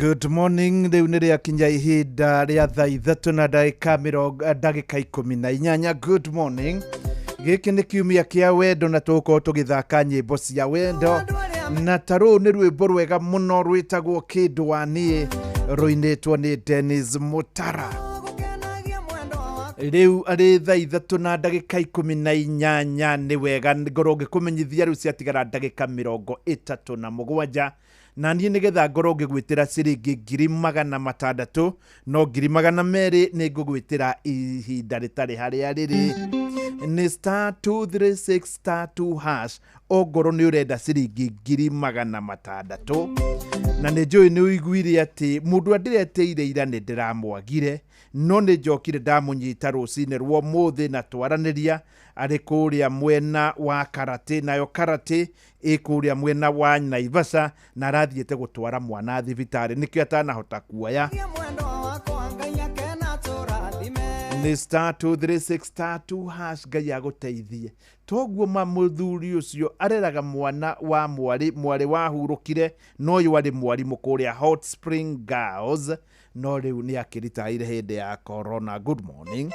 Good morning. Rĩu nĩ rĩakinya ihinda rĩa thaa 3 na ndagĩka 18. Good morning. Gĩkĩ nĩ kiumia kĩa wendo na tũgũkorwo tũgĩthaka nyĩmbo cia wendo, na ta rũu nĩ rwĩmbo rwega mũno rwĩtagwo Kĩndũ wa Niĩ, rũinĩtwo nĩ Dennis Mutara. Rĩu arĩ thaa 3 na ndagĩka 18. Nĩ wega ngorwo ngĩkũmenyithia rĩu ciatigara ndagĩka 37 na niĩ nĩgetha ngorwo ngĩgwĩtĩra ciringi 600,000 no 200,000 nĩ ngũgwĩtĩra ihinda rĩtarĩ harĩa rĩrĩ. Nĩ star 236 star 2 hash ongorwo nĩ ũrenda ciringi 600,000. Na nĩ njũĩ nĩ ũiguire atĩ mũndũ andĩreteire ira nĩ ndĩramwagire, no nĩ njokire ndamũnyita rũcinĩ rwa ũmũthĩ na twaranĩria arĩ kũrĩa mwena wa Karate, nayo Karate ĩ kũrĩa mwena wa Naivasha, na arathiĩte gũtwara mwana thibitarĩ nĩkĩo atanahota kuoya. Nĩ star 236 star 2 hash. Ngai agũteithie. Toguo ma mũthuri ũcio areraga mwana wa mwarĩ, mwarĩ wahurũkire no ũyũ arĩ mwarimũ kũrĩa Hot Spring Girls, no rĩu nĩ akĩritaire hĩndĩ ya corona. Good morning.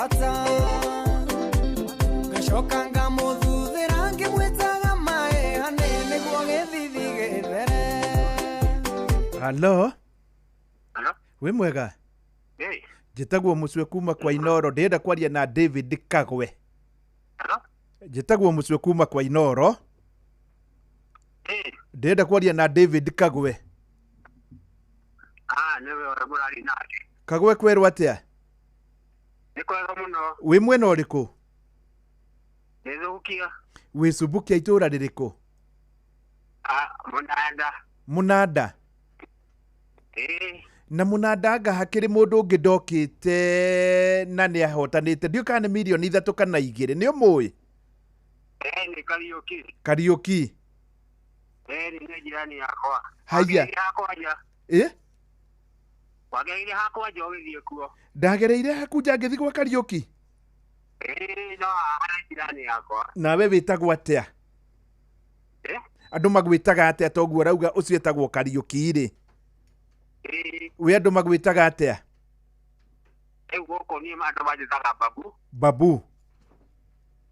bata Ngacoka ngamũthuthĩra ngĩmwĩtaga maĩ hane nĩguo gĩthithi gĩthere. Halo. Wĩ mwega? Njĩtagwo Mũcwe kuma kwa Inoro, ndĩrenda kwaria na David Kagwe. Njĩtagwo Mũcwe kuma kwa Inoro, ndĩrenda kwaria na David Kagwe. Nĩwe ũrĩa mũrari nake. Kagwe, kwerwo atĩa? Nĩ kwega mũno. Wĩ mwena ũrĩkũ? Nĩ thũkia. Wĩ Subukia itũũra rĩrĩkũ? Mũnanda. Mũnanda? Ĩĩ. Na Mũnanda anga hakĩrĩ mũndũ ũngĩ ndokĩte na nĩ ahotanĩte, ndiũ kana nĩ mirioni 3 kana 2, nĩ ũmũĩ? Ĩĩ, nĩ Kariũki. Kariũki? Ĩĩ, nĩ jirani yakwa. Haiya. Wagereire hakwa nja. Ĩ? Wagereire hakwa nja ũgĩthiĩ kuo. Ndagereire haku nja ngĩthiĩ gwa Kariũki? Ĩĩ, no haha jirani yakwa. Nawe wĩtagwo atĩa? Ĩ? Andũ magwĩtaga atĩa toguo ũrauga ũcio etagwo Kariũki rĩ? Ĩĩ. Wĩ andũ magwĩtaga atĩa? Rĩu gũkũ niĩ andũ manjĩtaga Babu. Babu?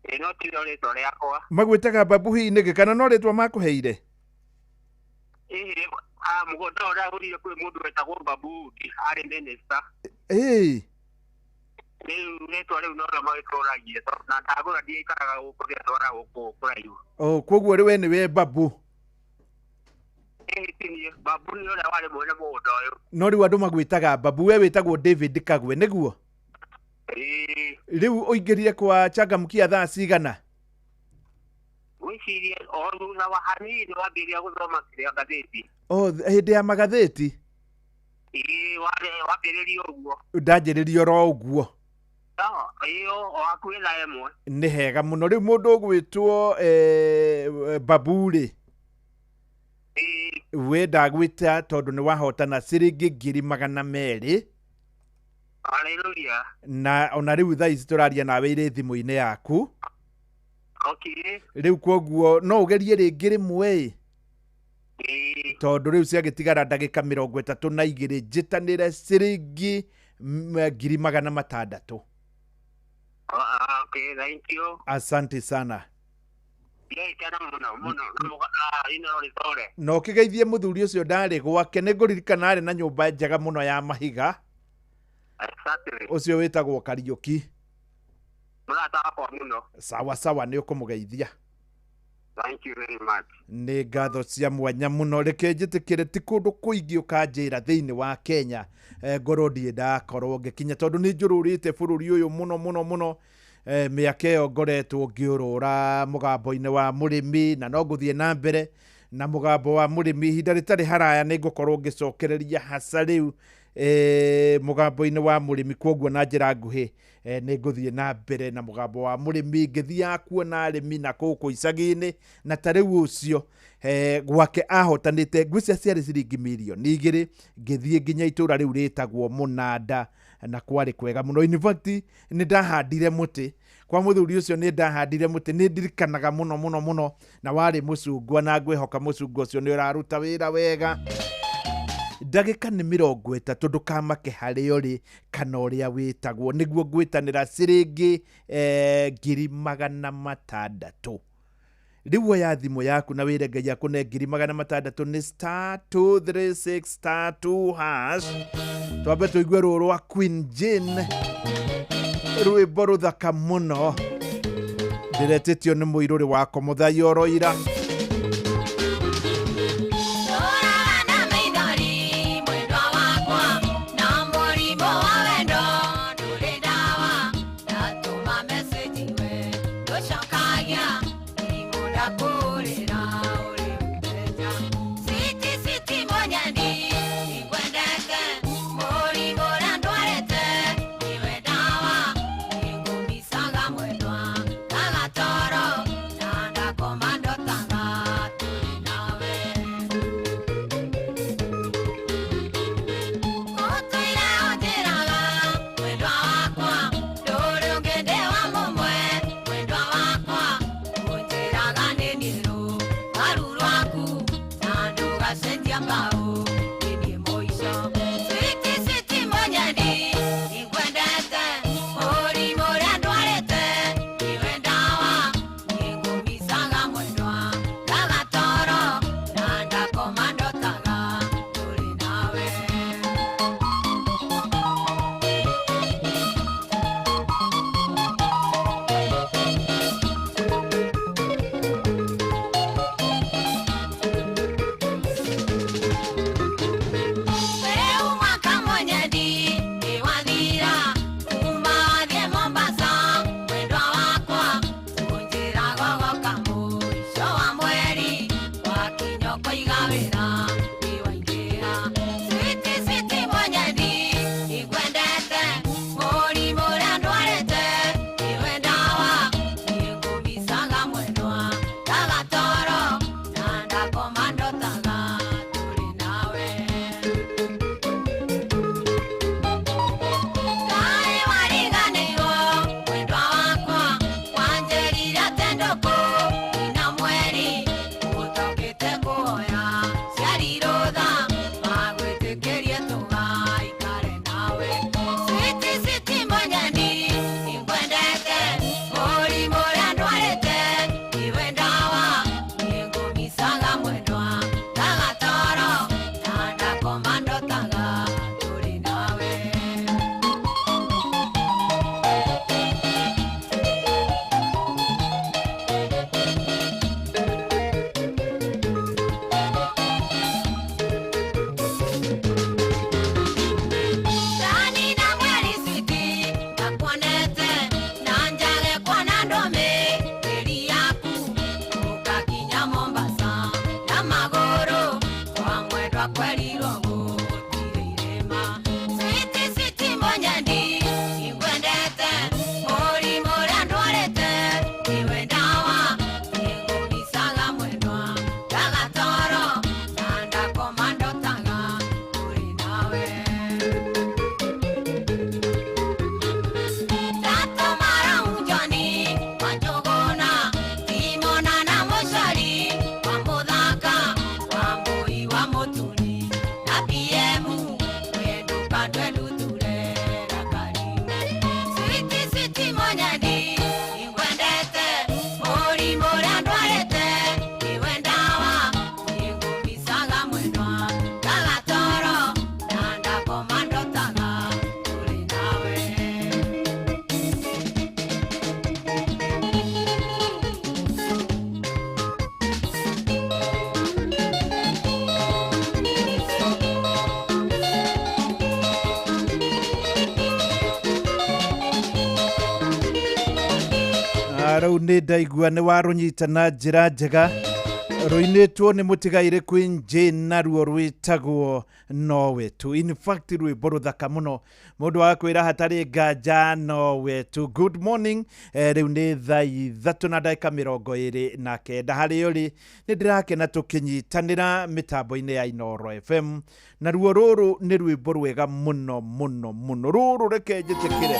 Ĩĩ, no ti rĩo rĩtwa rĩakwa. Magwĩtaga Babu hihi nĩkĩ, kana no rĩtwa makũheire? Ĩĩ, mũgũnda ũrĩa ũrire kwĩ mũndũ wetagwo Babu arĩ minister. Ĩĩ. Rĩu rĩtwa rĩu no rĩo magĩtũragie tondũ na ndagũra ndiaikaraga gũkũ, ndĩatwara gũkũ kũraihu. Oh, koguo rĩu we nĩwe Babu? Ĩĩ, ti niĩ. Babu nĩ ũrĩa warĩ mwene mũgũnda ũyũ. No rĩu andũ magwĩtaga Babu, we wĩtagwo David Kagwe, nĩguo? Ĩĩ. Rĩu ũingĩrire kwa Changamkia thaa cigana? Gwĩciria o thutha wa hanini wambĩrĩria gũthoma kĩrĩa ngathĩti. Oh, hĩndĩ ya magathĩti? Ĩĩ, wambĩrĩria ũguo. Ndanjĩrĩria oro ũguo. No, ĩĩ, o hakuhĩ thaa 1. Nĩ hega mũno. Rĩu mũndũ ũgwĩtwo Babu rĩ, we ndagwĩta tondũ nĩ wahotana ciringi 200,000. Hallelujah. Na ona rĩu thaa ici tũraria nawe irĩ thimũ-inĩ yaku. Okay. Rĩu koguo no ũgerie rĩngĩ rĩmwe ĩ. Ĩĩ. Tondũ rĩu ciagĩtigara ndagĩka 32 njĩtanĩre ciringi 600,000. Okay, thank you. Asante sana. Ndĩkena mũno mũno na ino rĩtore. Na ũkĩgeithie mũthuri ũcio ndarĩ gwake, nĩ ngũririkana arĩ na nyũmba njega mũno ya mahiga. Exactly. Ũcio wĩtagwo Kariũki. Mũrata wakwa mũno. Sawa sawa, nĩ ũkũmũgeithia. Thank you very much. Nĩ ngatho cia mwanya mũno. Reke njĩtĩkĩre ti kũndũ kũingĩ ũkanjĩra thĩinĩ wa Kenya, ngorwo ndirĩ ndakorwo ngĩkinya tondũ nĩ njũrũrĩte bũrũri ũyũ mũno mũno mũno. Mĩaka ĩyo ngoretwo ngĩũrũra mũgambo-inĩ wa mũrĩmi, na no ngũthiĩ na mbere na mũgambo wa mũrĩmi. Ihinda rĩtarĩ haraya nĩ ngũkorwo ngĩcokereria haca rĩu mũgambo-inĩ wa mũrĩmi. Kwoguo na njĩra nguhĩ nĩ ngũthiĩ na mbere na mũgambo wa mũrĩmi, ngĩthiaga kuona arĩmi na kũu icagi-inĩ. Na ta rĩu ũcio gwake ahotanĩte ngwĩciria ciarĩ ciringi 2,000,000, ngĩthiĩ nginya itũũra rĩu rĩtagwo Mũnanda, na kwarĩ kwega mũno. In fact nĩ ndahandire mũtĩ kwa mũthuri ũcio, nĩ ndahandire mũtĩ, nĩ ndirikanaga mũno mũno mũno, na warĩ mũcungwa, na ngwĩhoka mũcungwa ũcio nĩ ũraruta wĩra wega. Ndagĩka nĩ 30, ndũkamake harĩa ũrĩ kana ũrĩa wĩtagwo, nĩguo ngwĩtanĩra ciringi 600,000. Rĩu oya thimũ yaku na wĩre Ngai akũne 600,000 nĩ *236 *2#. Twambe tũigue rũũ rwa Queen Jane, rwĩmbo rũthaka mũno, ndĩretĩtio nĩ mũirũrĩ wakwa Mũthai oroira. Toro, nanda komando tanga. Rĩu nĩ ndaigua nĩ warũnyita na njĩra njega. Rũinĩtwo nĩ mũtigairĩ Queen Jane, naruo rwĩtagwo Nowe Tu. In fact, rwĩmbo rũthaka mũno, mũndũ wa kwĩra hatarĩ nganja nowe tu. Good morning. Rĩu nĩ thaa 3 na ndagĩka 29. Harĩa ũrĩ, nĩ ndĩrakena tũkĩnyitanĩra mĩtambo-inĩ ya Inooro FM. Naruo rũrũ nĩ rwĩmbo rwega mũno mũno mũno. Rũrũ reke njĩtĩkĩre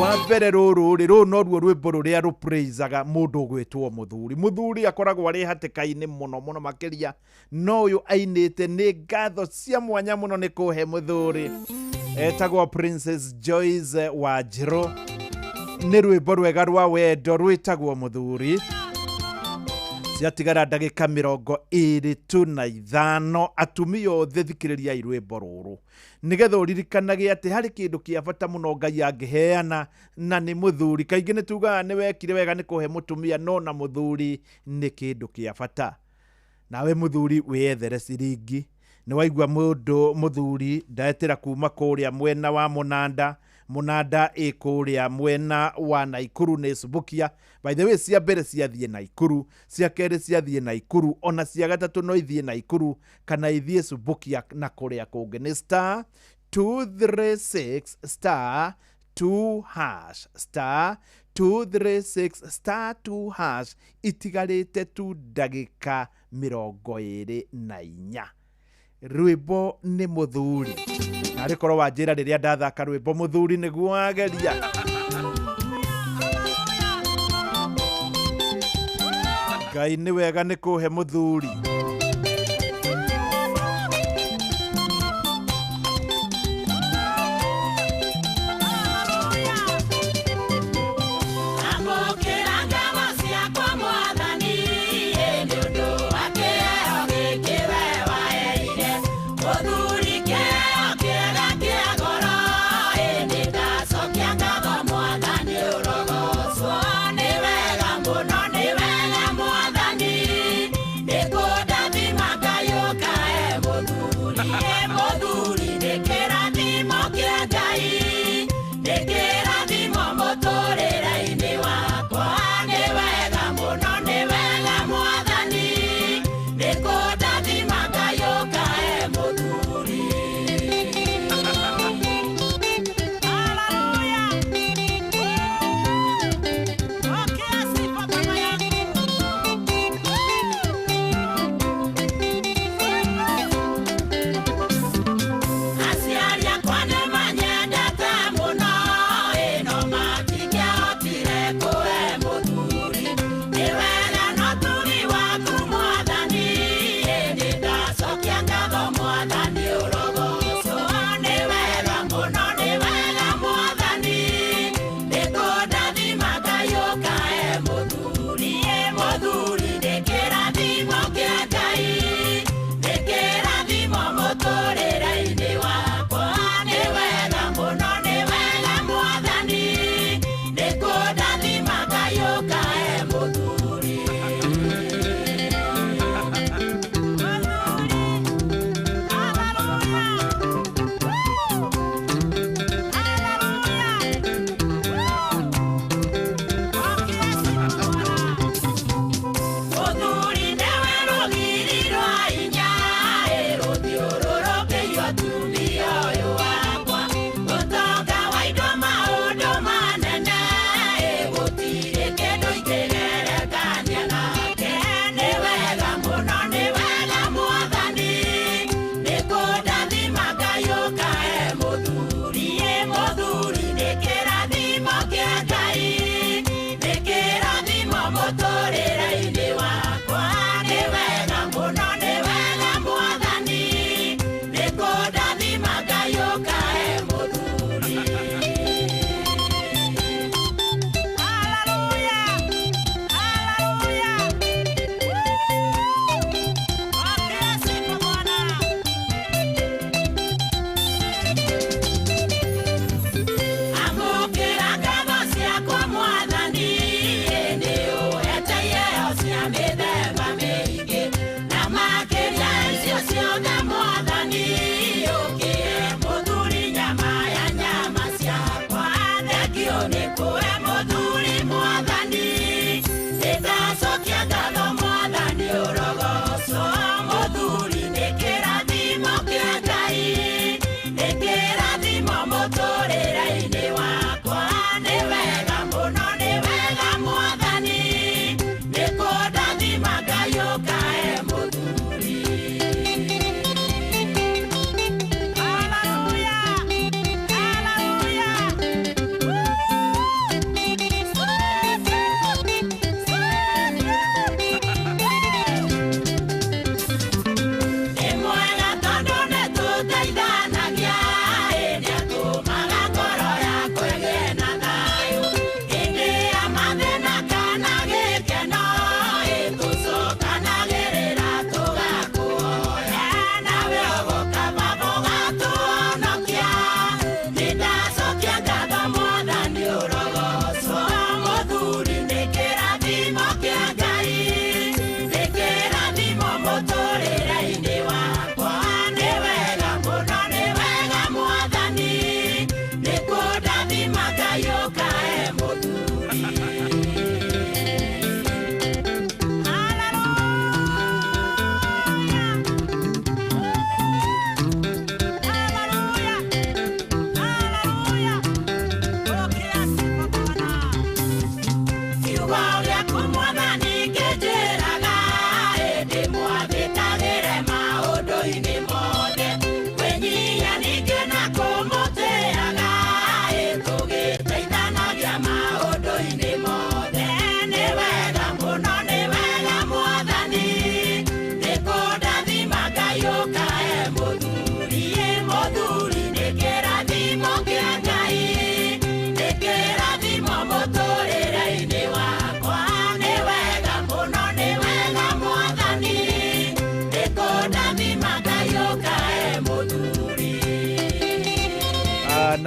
wa mbere, rũrũ rĩ, rũrũ noruo rwĩmbo rũrĩa rũpraisaga mũndũ ũgwĩtwo mũthuri. Mũthuri akoragwo arĩ hatĩka-inĩ mũno mũno makĩria, no ũyũ ainĩte nĩ ngatho cia mwanya mũno nĩ kũhe mũthuri. Etagwo Princess Joyce Wanjirũ. Nĩ rwĩmbo rwega rwa wendo rwĩtagwo Mũthuri. Ciatigara ndagĩka 25. Atumia othe, thikĩrĩriai rwĩmbo rũrũ nĩgetha ũririkanage atĩ harĩ kĩndũ kĩa bata mũno Ngai angĩheana, na nĩ mũthuri. Kaingĩ nĩ tugaga nĩ wekire wega nĩ kũhe mũtumia, no na mũthuri nĩ kĩndũ kĩa bata. Nawe mũthuri wĩyethere ciringi. Nĩ waigua mũndũ mũthuri ndetĩra kuma kũrĩa mwena wa Mũnanda. Mũnanda ĩ kũrĩa mwena wa Naikuru, nĩ Subukia. By the way, cia mbere ciathiĩ Naikuru, cia kerĩ ciathiĩ Naikuru, ona cia gatatũ no ithiĩ Naikuru kana ithiĩ Subukia na kũrĩa kũngĩ. Nĩ star 236 star 2 hash, star 236 star 2 hash. Itigarĩte tu ndagĩka 24. Rwĩmbo nĩ Mũthuri. Narĩ korwo wanjĩra rĩrĩa ndathaka rwĩmbo Mũthuri nĩguo wageria. Ngai nĩ wega nĩ kũhe mũthuri. Amũkĩra ngatho ciakwa Mwathani, nĩ ũndũ wa kĩheo gĩkĩ we waheire. Mũthuri kĩheo kĩega kĩa goro, nĩ ndacokia ngatho Mwathani ũrogocwo. Nĩ wega mũno, nĩ wega Mwathani, nĩ kũndathima.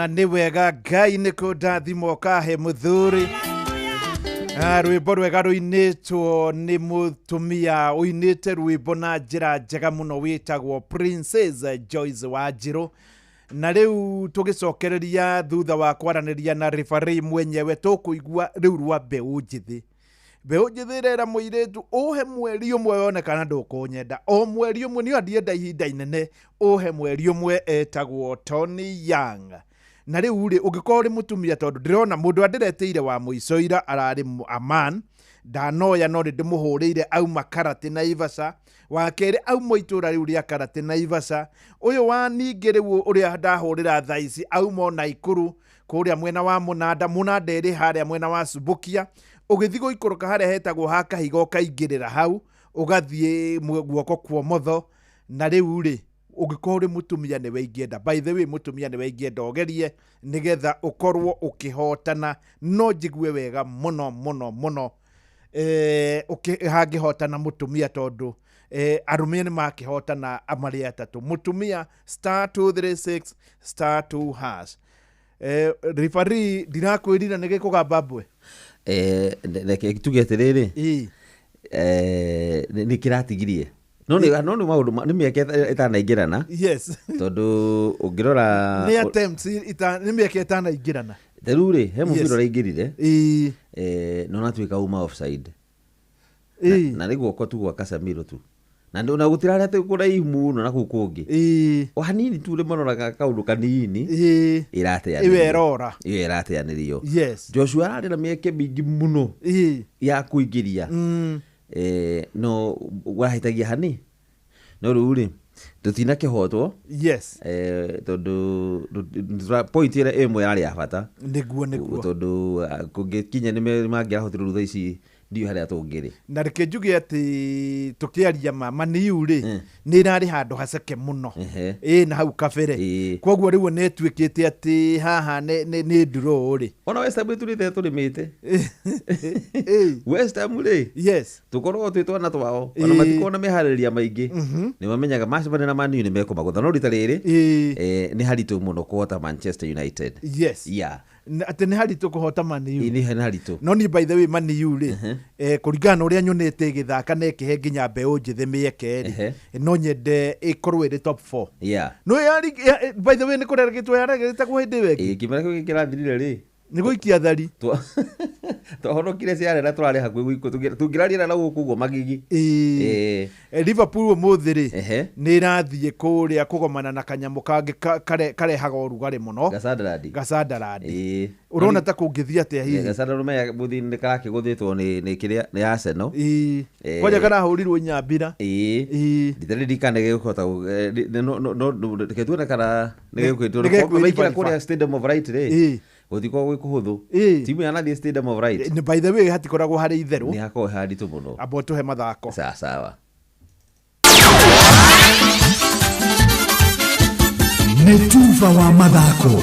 Na nĩ wega Ngai nĩ kũndathima ũkahe mũthuri. Rwĩmbo rwega rũinĩtwo nĩ mũtumia ũinĩte rwĩmbo na njĩra njega mũno wĩtagwo Princess Joyce Wanjirũ. Na rĩu tũgĩcokereria thutha wa kwaranĩria na referee mwenyewe, tũkũigua rĩu rwa mbeũ njĩthĩ. Mbeũ njĩthĩ ĩrera mũirĩtu ũhe mweri ũmwe wone kana ndũkũnyenda, o mweri ũmwe nĩ ndienda ihinda inene, ũhe mweri ũmwe. Etagwo Tony Young. Na rĩu rĩ, ũngĩkorwo ũrĩ mũtumia, tondũ ndĩrona mũndũ andĩretĩire wa mũico ira ararĩ Aman ndanoya, no nĩ ndĩmũhũrĩire auma Karate Naivasha. Wa kerĩ auma itũra rĩu rĩa Karate Naivasha. Ũyũ wa ningĩ rĩu ũrĩa ndahũrĩra thaa ici auma o Naikuru kũrĩa mwena wa Mũnanda. Mũnanda ĩrĩ harĩa mwena wa Subukia, ũgĩthiĩ gũikũrũka harĩa hetagwo ha Kahiga, ũkaingĩrĩra hau ũgathiĩ guoko kwa ũmotho. Na rĩu rĩ, ũngĩkorwo ũrĩ mũtumia nĩwe ingĩenda, by the way, mũtumia nĩwe ingĩenda ũgerie nĩgetha ũkorwo ũkĩhotana. No njigue wega mũno mũno mũno hangĩhotana mũtumia, tondũ arũme nĩ makĩhotana marĩ atatũ. Mũtumia, *236*2#. Referee, ndirakwĩrire nĩ gĩkũgamba mbwe. Reke tuge atĩrĩrĩ, nĩ kĩratigirie no nĩ maũndũ nĩ mĩeke ĩtanaingĩrana. Tondũ ũngĩrora Nĩ attempts nĩ mĩeke ĩtanaingĩrana. Ta rĩu rĩ, he mũbira ũraingĩrire, no natuĩka uma offside. Na nĩ guoko tu gwa Casemiro tu, na gũtirarĩ atĩ kũraihu mũno na kũu kũngĩ, o hanini tu rĩ, maroraga kaũndũ kanini. Ĩrateanĩrio. Ĩyo ĩrora. Ĩyo ĩrateanĩrio. Joshua ararĩ na mĩeke mĩingĩ mũno ya kũingĩria, no wahĩtagia hani. No rĩu rĩ, tũtinakĩhotwo, tondũ point ĩrĩa ĩmwe yarĩ ya bata. Nĩguo nĩguo. Tondũ kũngĩkinya nĩ mangĩrahotirwo, rĩu thaa ici ndiũĩ harĩa tũngĩrĩ. Na reke njuge atĩ tũkĩaria ma Maniu rĩ, nĩ ĩrarĩ handũ haceke mũno ĩ na hau kabere, koguo rĩu nĩ ĩtuĩkĩte atĩ haha nĩ draw rĩ. Ona West Ham ĩturĩte tũrĩmĩte West Ham rĩ, tũkoragwo twĩ twana twao, ona matikoragwo na meharĩrĩria maingĩ. Nĩ mamenyaga macemania na Man U nĩ mekũmagũtha, no rita rĩrĩ nĩ haritũ mũno kũhota Manchester United. Atĩ nĩ haritũ kũhota Maniu? Ĩ, nĩ haritũ. No niĩ, by the way, Maniu rĩ, kũringana na ũrĩa nyonete ĩgĩthaka na ĩkĩhe nginya mbeũ njĩthĩ mĩeke rĩ, no nyende ĩkorwo ĩrĩ top 4. No by the way, nĩ kũregetwo yaregetagwo hĩndĩ ĩyo ĩngĩ. Ĩ, kĩmera kĩu kĩrathirire rĩ, Nĩ gũikia thari. Twahonokire ciarĩ na tũrarĩ hakuhĩ tũngĩrarĩra na gũkũ ũguo magigi. Liverpool ũmũthĩ rĩ, nĩ ĩrathiĩ kũrĩa kũgomana na kanyamũ kangĩ karehaga ũrugarĩ mũno. Ga Sunderland. Ga Sunderland. Ũrona ta kũngĩthiĩ atĩa hihi? Ga Sunderland maya mũthii nĩ karakĩgũthĩtwo nĩ kĩrĩa, nĩ Arsenal. Kwanja karahũrirwo inyambira. Ĩĩ, nditaririkana gĩgũkota no reke tuone kana nĩ gĩgwĩtwo. Nĩ gĩkwĩriba maingĩra riba. Kũrĩa Stadium of Light rĩ, gũtikoragwo gwĩ kũhũthũ. Timu yanathiĩ Stadium of Light. By the way, hatikoragwo harĩ itherũ. Nĩ hakoragwo haritũ mũno. Amba ũtũhe mathako. Sawa sawa. Nĩ tuba wa mathako.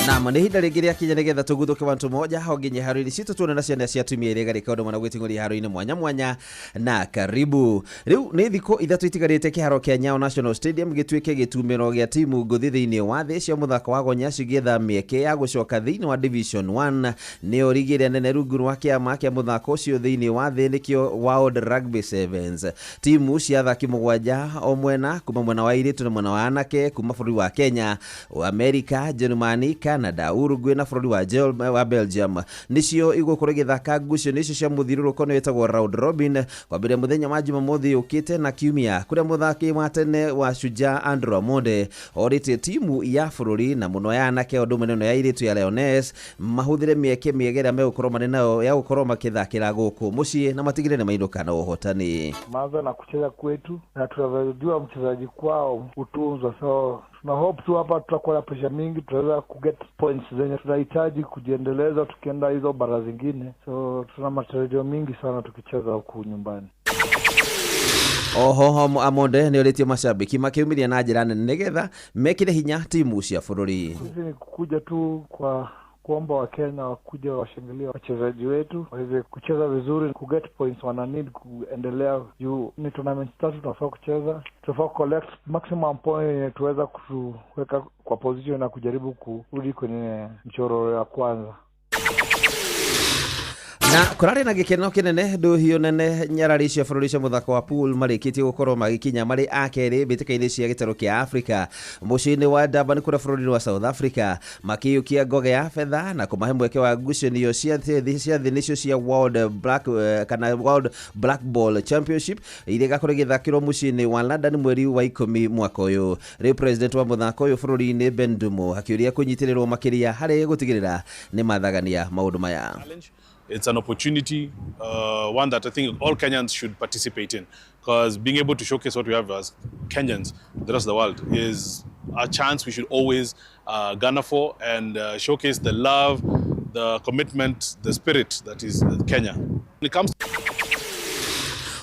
Nam, nĩ ihinda rĩngĩ rĩakinya nĩgetha tũguthũke wantu moja ho nginya haro-inĩ citũ, tuone na ciana cia atumia iria igarĩka ũndũ mwana gwĩting'ũria haro-inĩ mwanya mwanya. Na karibu. Rĩu nĩ thikũ 3 itigarĩte kĩharo kĩa Nyayo National Stadium gĩtuĩke gĩtumĩro gĩa timu ngũthi thĩinĩ wa thĩ cia mũthako wa gonya cigĩetha mĩeke ya gũcoka thĩinĩ wa Division 1, nĩyo rigi ĩrĩa nene rungu rwa kĩama kĩa mũthako ũcio thĩinĩ wa thĩ, nĩkĩo World Rugby Sevens. Timu cia athaki 7 o mwena, kuma mwena wa airĩtu na mwena wa anake, kuma bũrũri wa Kenya, Amerika, Germany, Canada, Uruguay na bũrũri wa Belgium nĩcio igũkorwo igĩthaka ngucanio icio cia mũthiũrũrũko, nĩyo ĩtagwo round robin, kwambĩrĩria mũthenya wa Jumamothi yũkĩte na kiumia, kũrĩa mũthaki wa tene wa Shujaa Andrew Amonde orĩtie timu ya bũrũri na mũno ya anake o ũndũ ũmwe na ĩno ya airĩtu ya Lioness mahũthĩre mĩeke mĩega ĩrĩa megũkorwo marĩ nayo ya gũkorwo makĩthakĩra gũkũ mũciĩ na matigĩrĩre nĩ mainũka na ũhotani. Maanza na kucheza kwetu na tunavyojua mchezaji kwao hutunzwa, so tuna hope tu hapa tutakuwa na pressure mingi, tutaweza kuget points zenye tunahitaji kujiendeleza tukienda hizo bara zingine, so tuna matarajio mingi sana tukicheza huku nyumbani. Oho Amonde nĩ orĩtie mashabiki makĩumĩria na njĩra nene nĩgetha mekĩre hinya timu cia bũrũri. Sisi ni kukuja tu kwa Kuomba Wakenya wakuja washangilie wachezaji wetu waweze kucheza vizuri, kuget points wana need kuendelea juu ni tournament tatu tunafaa kucheza, tunafaa collect maximum point yenye tuweza kutuweka kwa position na kujaribu kurudi kwenye mchoro ya kwanza. Na kũrarĩ na gĩkeno kĩnene ndũhiũ nene nyarari cia bũrũri cia mũthako wa pool marĩkĩtie gũkorwo magĩkinya marĩ a kerĩ mbĩtĩka-inĩ cia gĩtarũ kĩa Africa mũciĩ-inĩ wa Durban kũrĩa bũrũri-inĩ wa South Africa, makĩiyũkia ngoge ya betha na kũmahe mweke wa ngucanio cia thĩ nĩcio cia World Black, kana World Black Ball Championship iria igakorwo igĩthakĩrwo mũciĩ-inĩ wa London mweri wa 10 mwaka ũyũ. Rĩu president wa mũthako ũyũ bũrũri-inĩ Ben Dumo akĩũria kũnyitĩrĩrwo makĩria harĩ gũtigĩrĩra nĩ mathagania maũndũ maya. It's an opportunity, one that I think all Kenyans should participate in, because being able to showcase what we have as Kenyans to the rest of the world is a chance we should always garner for and showcase the love, the commitment, the spirit that is Kenya. When it comes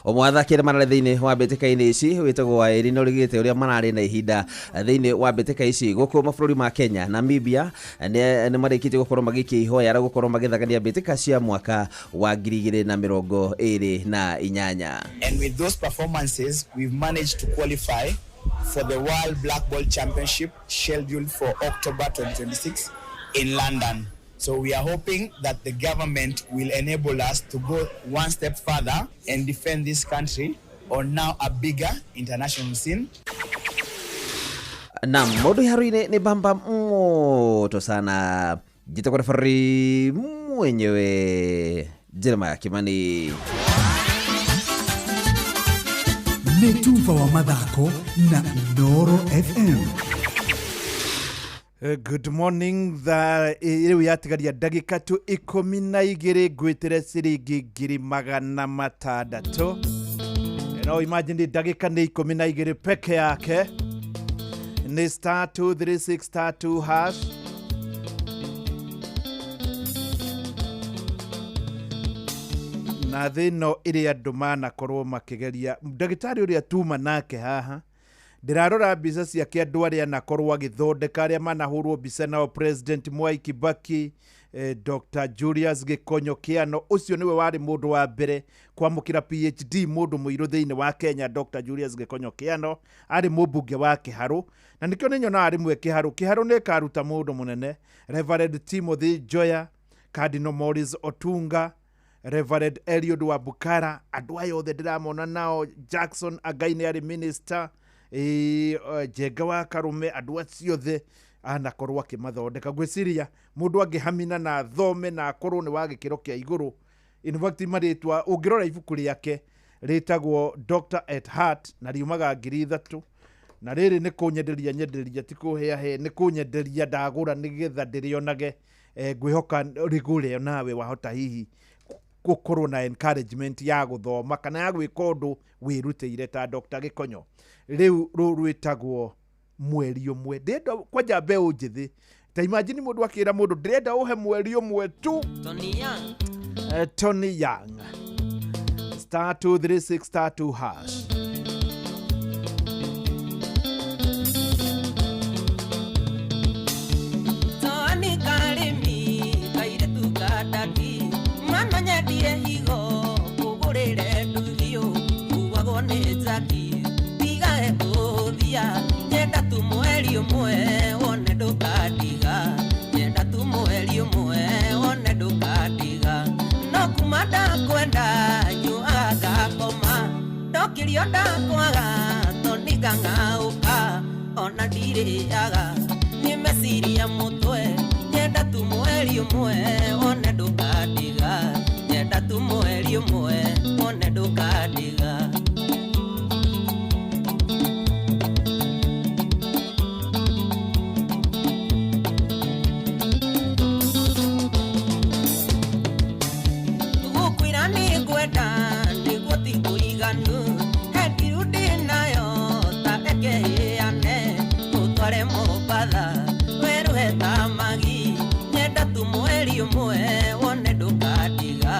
Ũmwe athaki arĩa mararĩ thĩinĩ wa mbĩtĩka-inĩ ici wĩtagwo Waĩri nĩ ũrigĩte ũrĩa mararĩ na ihinda thĩinĩ wa mbĩtĩka ici gũkũ mabũrũri ma Kenya, Namibia nĩ marĩkĩtie gũkorwo magĩikia ihoya rĩa gũkorwo magĩthakania mbĩtĩka cia mwaka wa 2028. And with those performances, we've managed to qualify for the World Black Ball Championship scheduled for October 2026 in London. So we are hoping that the government will enable us to go one step further and defend this country on now a bigger international scene. Naam, maũndũ iharo-inĩ nĩ bamba moto sana. Njĩtagwo referee mwenyewe Jeremiah Kimani. Nĩ tuba wa mathako na Inooro FM. Good morning. Thaa rĩu yatigaria ndagĩka tu 12 ngwĩtĩre ciringi 600,000. No imagine ndagĩka nĩ 12 peke yake. Nĩ star 236 star 2 hash. Na thĩ ĩno ĩrĩa andũ manakorwo makĩgeria ndagĩtarĩ ũrĩa tuma nake haha, ndĩrarora mbica ciake andũ arĩa anakorwo agĩthondeka, arĩa manahũrwo mbica nao President Mwai Kibaki, Dr. Julius Gĩkonyo Kĩano, ũcio nĩwe warĩ mũndũ wa mbere kwamũkĩra PhD mũndũ mũirũ thĩinĩ wa Kenya. Dr. Julius Gĩkonyo Kĩano arĩ mũmbunge wa Kĩharũ, na nĩkĩo nĩ nyonaga rĩmwe Kĩharũ nĩ ĩkaruta mũndũ mũnene. Reverend Timothy Njoya, Cardinal Maurice Otunga, Reverend Eliud Wabukara, andũ aya othe ndĩramona nao, Jackson Agai nĩ arĩ minister, Njenga wa Karume, andũ acio othe anakorwo akĩmathondeka. Ngwĩciria mũndũ angĩhamina na athome na akorwo nĩ wa gĩkĩro kĩa igũrũ, in fact marĩtwa ũngĩrora ibuku rĩake rĩtagwo Doctor at Heart na riumaga 3,000, na rĩrĩ nĩ kũnyenderia nyenderia, ti kũheahe, nĩ kũnyenderia ndagũra nĩgetha ndĩrĩonage. Ngwĩhoka rĩgũre nawe wahota hihi gũkorwo na encouragement ya gũthoma kana ya gwĩka ũndũ wĩrutĩire ta Dr. Gĩkonyo. Rĩu rũrũ rwĩtagwo mweri ũmwe. Ndĩrenda kwanja mbeũ njĩthĩ, ta imagine mũndũ akĩra mũndũ ndĩrenda ũhe mweri ũmwe tu. Tony Young. Tony Young, star 236 star 2 hash. Tony Karimi kairĩtu ka ndadi mama nyendire higo kũgũrĩre nduthio kuagwo nĩ njaki tigae kũthia nyenda tu mweri ũmwe wone ndũkandiga nyenda tu mweri ũmwe wone ndũkandiga no kuma ndakwenda nyuaga ngakoma ndokĩrio ndakwaga tondũ ngang'aũka ona ndirĩaga nĩ meciria mũtwe nyenda tu mweri ũmwe wone ndũkandiga nyenda tu mweri ũmwe wone ndũkandiga. Gũkwĩra nĩ ngwenda nĩguo ti kũiganu he ndiru ndĩnayo ta reke ĩane ũtware Mombatha werũhe ta magi nyenda tu mweri ũmwe wone ndũkandiga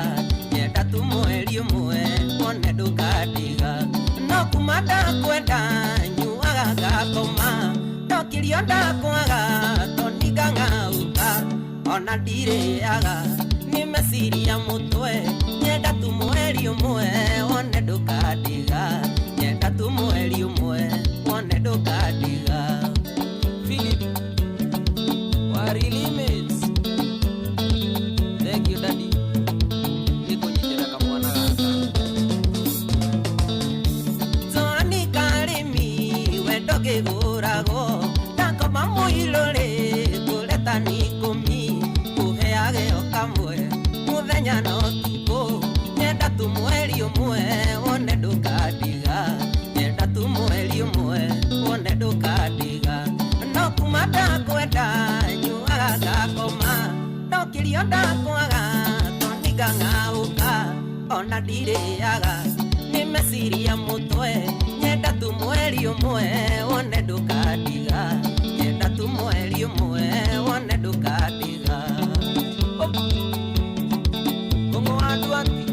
nyenda tu mweri ũmwe wone ndũkandiga no kuma ndakwenda nyuaga ngakoma ndokĩrio ndakwaga tondũ ngang'aũka Ona ndirĩaga nĩ meciria mũtwe. Nyenda tu mweri ũmwe wone ndũkandiga. Nyenda tu mweri ũmwe wone ndũkandiga. Philip wa Limits. Thank you daddy. Nĩ kũnyitĩra kamwana gaka. Toni karĩmi wendo kĩgũragwo. Ndakoma mũirũrĩ ngũreta nĩ ikũmi. Kũheage o kamwe mũthenya na ũtukũ. Nyenda tu mweri ũmwe wone ndũkandiga. Nyenda tu mweri ũmwe wone ndũkandiga. No kuma ndakwenda nyuaga ngakoma. No kĩrio ndakwaga toni ngang'aũka. Ona ndirĩaga nĩ meciria mũtwe. Nyenda tu mweri ũmwe wone ndũkandiga. Nyenda tu mweri ũmwe wone ndũkandiga. Kongo wa Duati.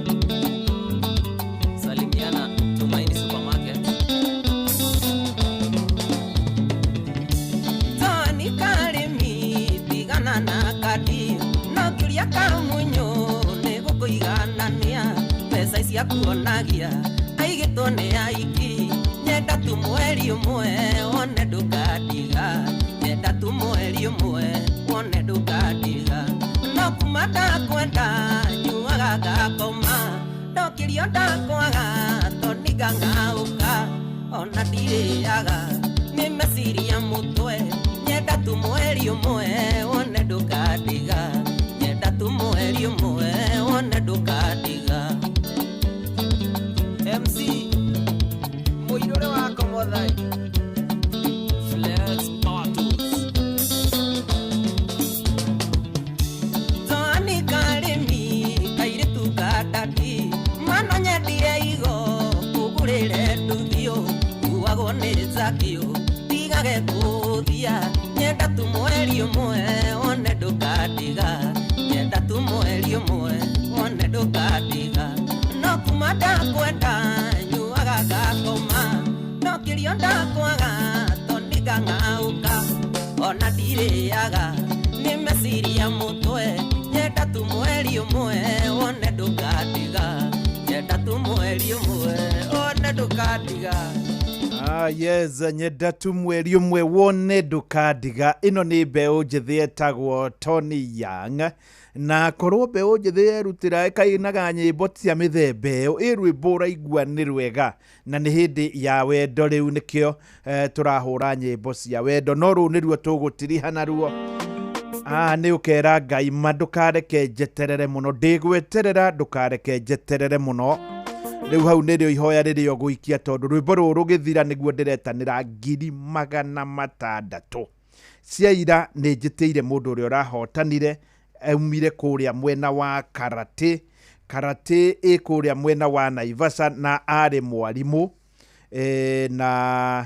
Salimiana Tumaini Supermarket. Toni karĩmi tigana na kandi. No ngĩũria kamunyũ nĩ gũkũiganania. Mbeca icia kuonagia aigĩtwo nĩ aiki. Nyenda tu mweri ũmwe wone ndũkandiga. Nyenda tu mweri ũmwe wone ndũkandiga. No kuma ndakwenda nyuaga ngakoma. Ndokĩrio ndakwaga toni ngang'aũka. Ona ndirĩaga nĩ meciria mũtwe. Nyenda tu mweri ũmwe wone ndũkandiga. Nyenda tu mweri ũmwe wone ndũkandiga. MC Mũirũrĩ wa Komothai. Flex Power Tools. Toni karĩmi kairĩtu ka ndadi. Mano nyendie igo kũgũrĩre nduthio. Kuagwo nĩ njakio tigage gũthia. Nyenda tu mweri ũmwe wone ndũkandiga. Nyenda tu mweri ũmwe wone ndũkandiga. No kuma ndakwenda nyuaga ngakoma. No kĩrio ndakwaga toni ngang'aũka. Ona ndirĩaga nĩ meciria mũtwe. Nyenda tu mweri ũmwe wone ndũkandiga. Nyenda tu mweri ũmwe wone ndũkandiga. Ah, yes, nyenda tu mweri ũmwe wone ndũkandiga. Ĩno nĩ mbeũ njĩthĩ ĩtagwo Tony Young. Na korwo mbeũ njĩthĩ yerutĩra ĩkainaga nyĩmbo cia mĩthemba ĩyo, ĩ rwĩmbo ũraigua nĩ rwega. Na nĩ hĩndĩ ya wendo rĩu nĩkĩo tũrahũra nyĩmbo cia wendo. No rũu nĩruo tũgũtiriha naruo. Ah, nĩ ũkera Ngai ma ndũkareke njeterere mũno. Ndĩgweterera ndũkareke njeterere mũno. Rĩu hau nĩrĩo ihoya rĩrĩa ũgũikia tondũ rwĩmbo rũrũ rũgĩthira nĩguo ndĩretanĩra 600,000. Cia ira nĩ njĩtĩire mũndũ ũrĩa ũrahotanire aumire kũrĩa mwena wa Karate. Karate ĩ kũrĩa mwena wa Naivasha na arĩ mwarimũ na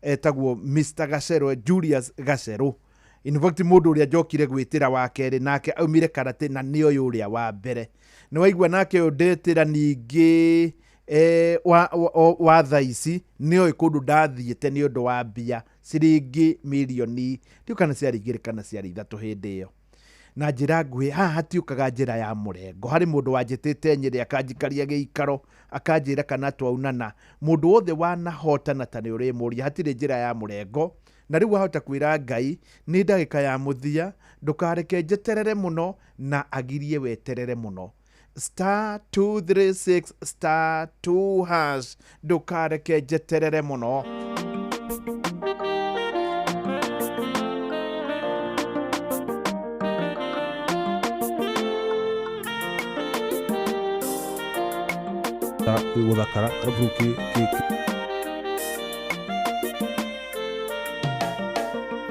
etagwo Mr. Gacero, Julius Gacero. In fact mũndũ ũrĩa njokire gwĩtĩra wa kerĩ nake aumire Karate na nĩ ũyũ ũrĩa wa mbere. Nĩ waigua nake ũyũ ndetĩra ningĩ wa thaa ici nĩ oĩ kũndũ ndathiĩte nĩ ũndũ wa mbia ciringi mirioni ndiũ kana ciarĩ 2 kana ciarĩ 3 hĩndĩ ĩyo. Na njĩra nguhĩ haha hatiũkaga njĩra ya mũrengo. Harĩ mũndũ wanjĩtĩte Nyĩrĩ akanjikaria gĩikaro akanjĩra kana twaunana. Mũndũ wothe wanahotana ta nĩ ũrĩmũria hatirĩ njĩra ya mũrengo. Na rĩu wahota kwĩra Ngai nĩ ndagĩka ya mũthia ndũkareke njeterere mũno na agirie weterere mũno. Star 236 star 2 hash ndũkareke njeterere mũno. Gũthakara arabu ki ki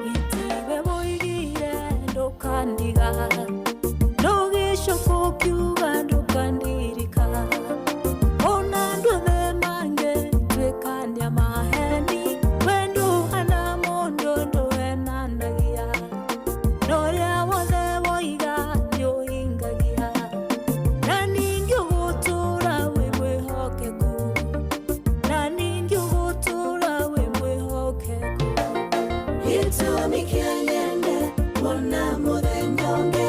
Itiwe woigire ndũkandiga. Ndũgĩcoka ũkiuga ndũkandirika. Ona andũ othe mangĩtuĩkania maheni. We ndũhana mũndũ ndũhenanagia. Na ũrĩa wothe woiga nĩũhingagia. Na ningĩ ũgũtũũra wĩ mwĩhokeku. Na ningĩ ũgũtũũra wĩ mwĩhokeku. Gĩtũmi kĩa nyende kuona mũthenya ũngĩ.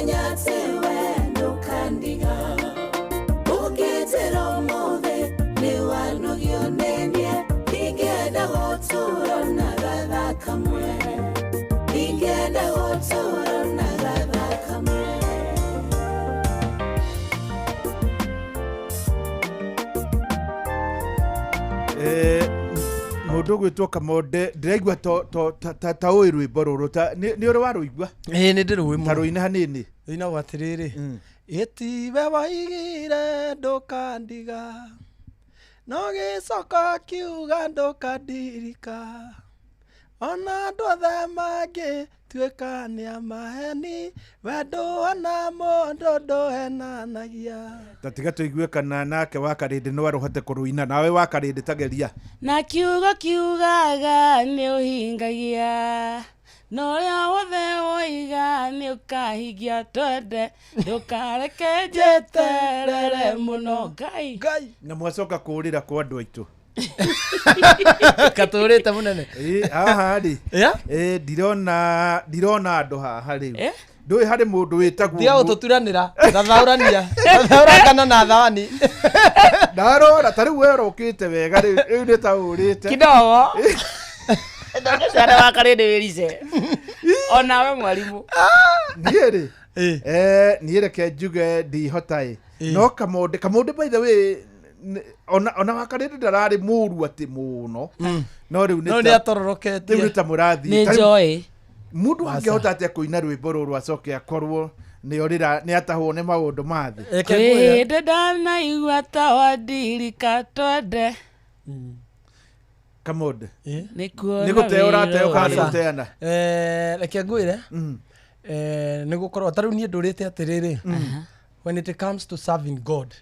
Ngĩmenya atĩ we ndũkandiga. Ũngĩnjĩra ũmũthĩ nĩ wanogio nĩ niĩ, ndingĩenda gũtũũra na gatha kamwe. Ndingĩenda gũtũũra na gatha kamwe. Mũndũ ũgwĩtwo Kamonde, ndĩraigua ta ũĩ rwĩmbo rũrũ, nĩ ũrĩ warũigua? Ĩĩ, nĩ ndĩrũĩ mũno. Ta rũine hanini. Rũinagwo atĩrĩrĩ, ĩtiwe waigire ndũkandiga, no gĩcoka kiuga ndũkandirika, ona andũ othe mangĩtuĩka nĩ amaheni, we ndũhana mũndũ ndũhenanagia. Ta tiga tũigue kana nake wa Karĩndĩ no arũhote kũrũina. Nawe wa Karĩndĩ tageria. Na kiugo kiugaga nĩ ũhingagia, na ũrĩa wothe woiga nĩ ũkahingia. Twende, ndũkareke njeterere mũno, Ngai. Na mwacoka kũũrĩra kwa andũ aitũ. Katũrĩte mũnene. Ĩ, haha rĩ, ndirona andũ haha rĩu. Ndũĩ harĩ mũndũ wĩtagwo Tiga gũtũturanĩra, thathaũrania, thathaũrangana na thawani. Ndarora ta rĩu werokĩte wega, rĩu rĩu nĩ ta ũrĩte Kidogo ndongecana wa Karĩndĩ wĩrice onawe mwarimũ. Niĩ rĩ, niĩ reke njuge ndihota ĩ, no Kamonde, Kamonde, by the way, ona wa Karĩndĩ ndararĩ mũru atĩ mũno, no rĩu No nĩ atororoketie. Rĩu nĩ ta mũrathiĩ. Nĩ Ta rĩu njoĩ. Mũndũ angĩhota atĩa kũina rwĩmbo rũrũ acoke akorwo nĩ orĩra, nĩ atahwo nĩ maũndũ ma thĩ? Kwĩ hĩndĩ ndanaigua ta wandirika, twende. Kamonde, nĩ kuona nĩ gũteo ũrateo kana nĩ Aca. gũteana? Reke ngwĩre, nĩ gũkorwo ta rĩu niĩ ndũrĩte atĩrĩrĩ, when it comes to serving God,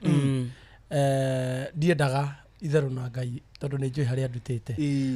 ndiendaga itherũ na Ngai, tondũ nĩ njũĩ harĩa ndutĩte.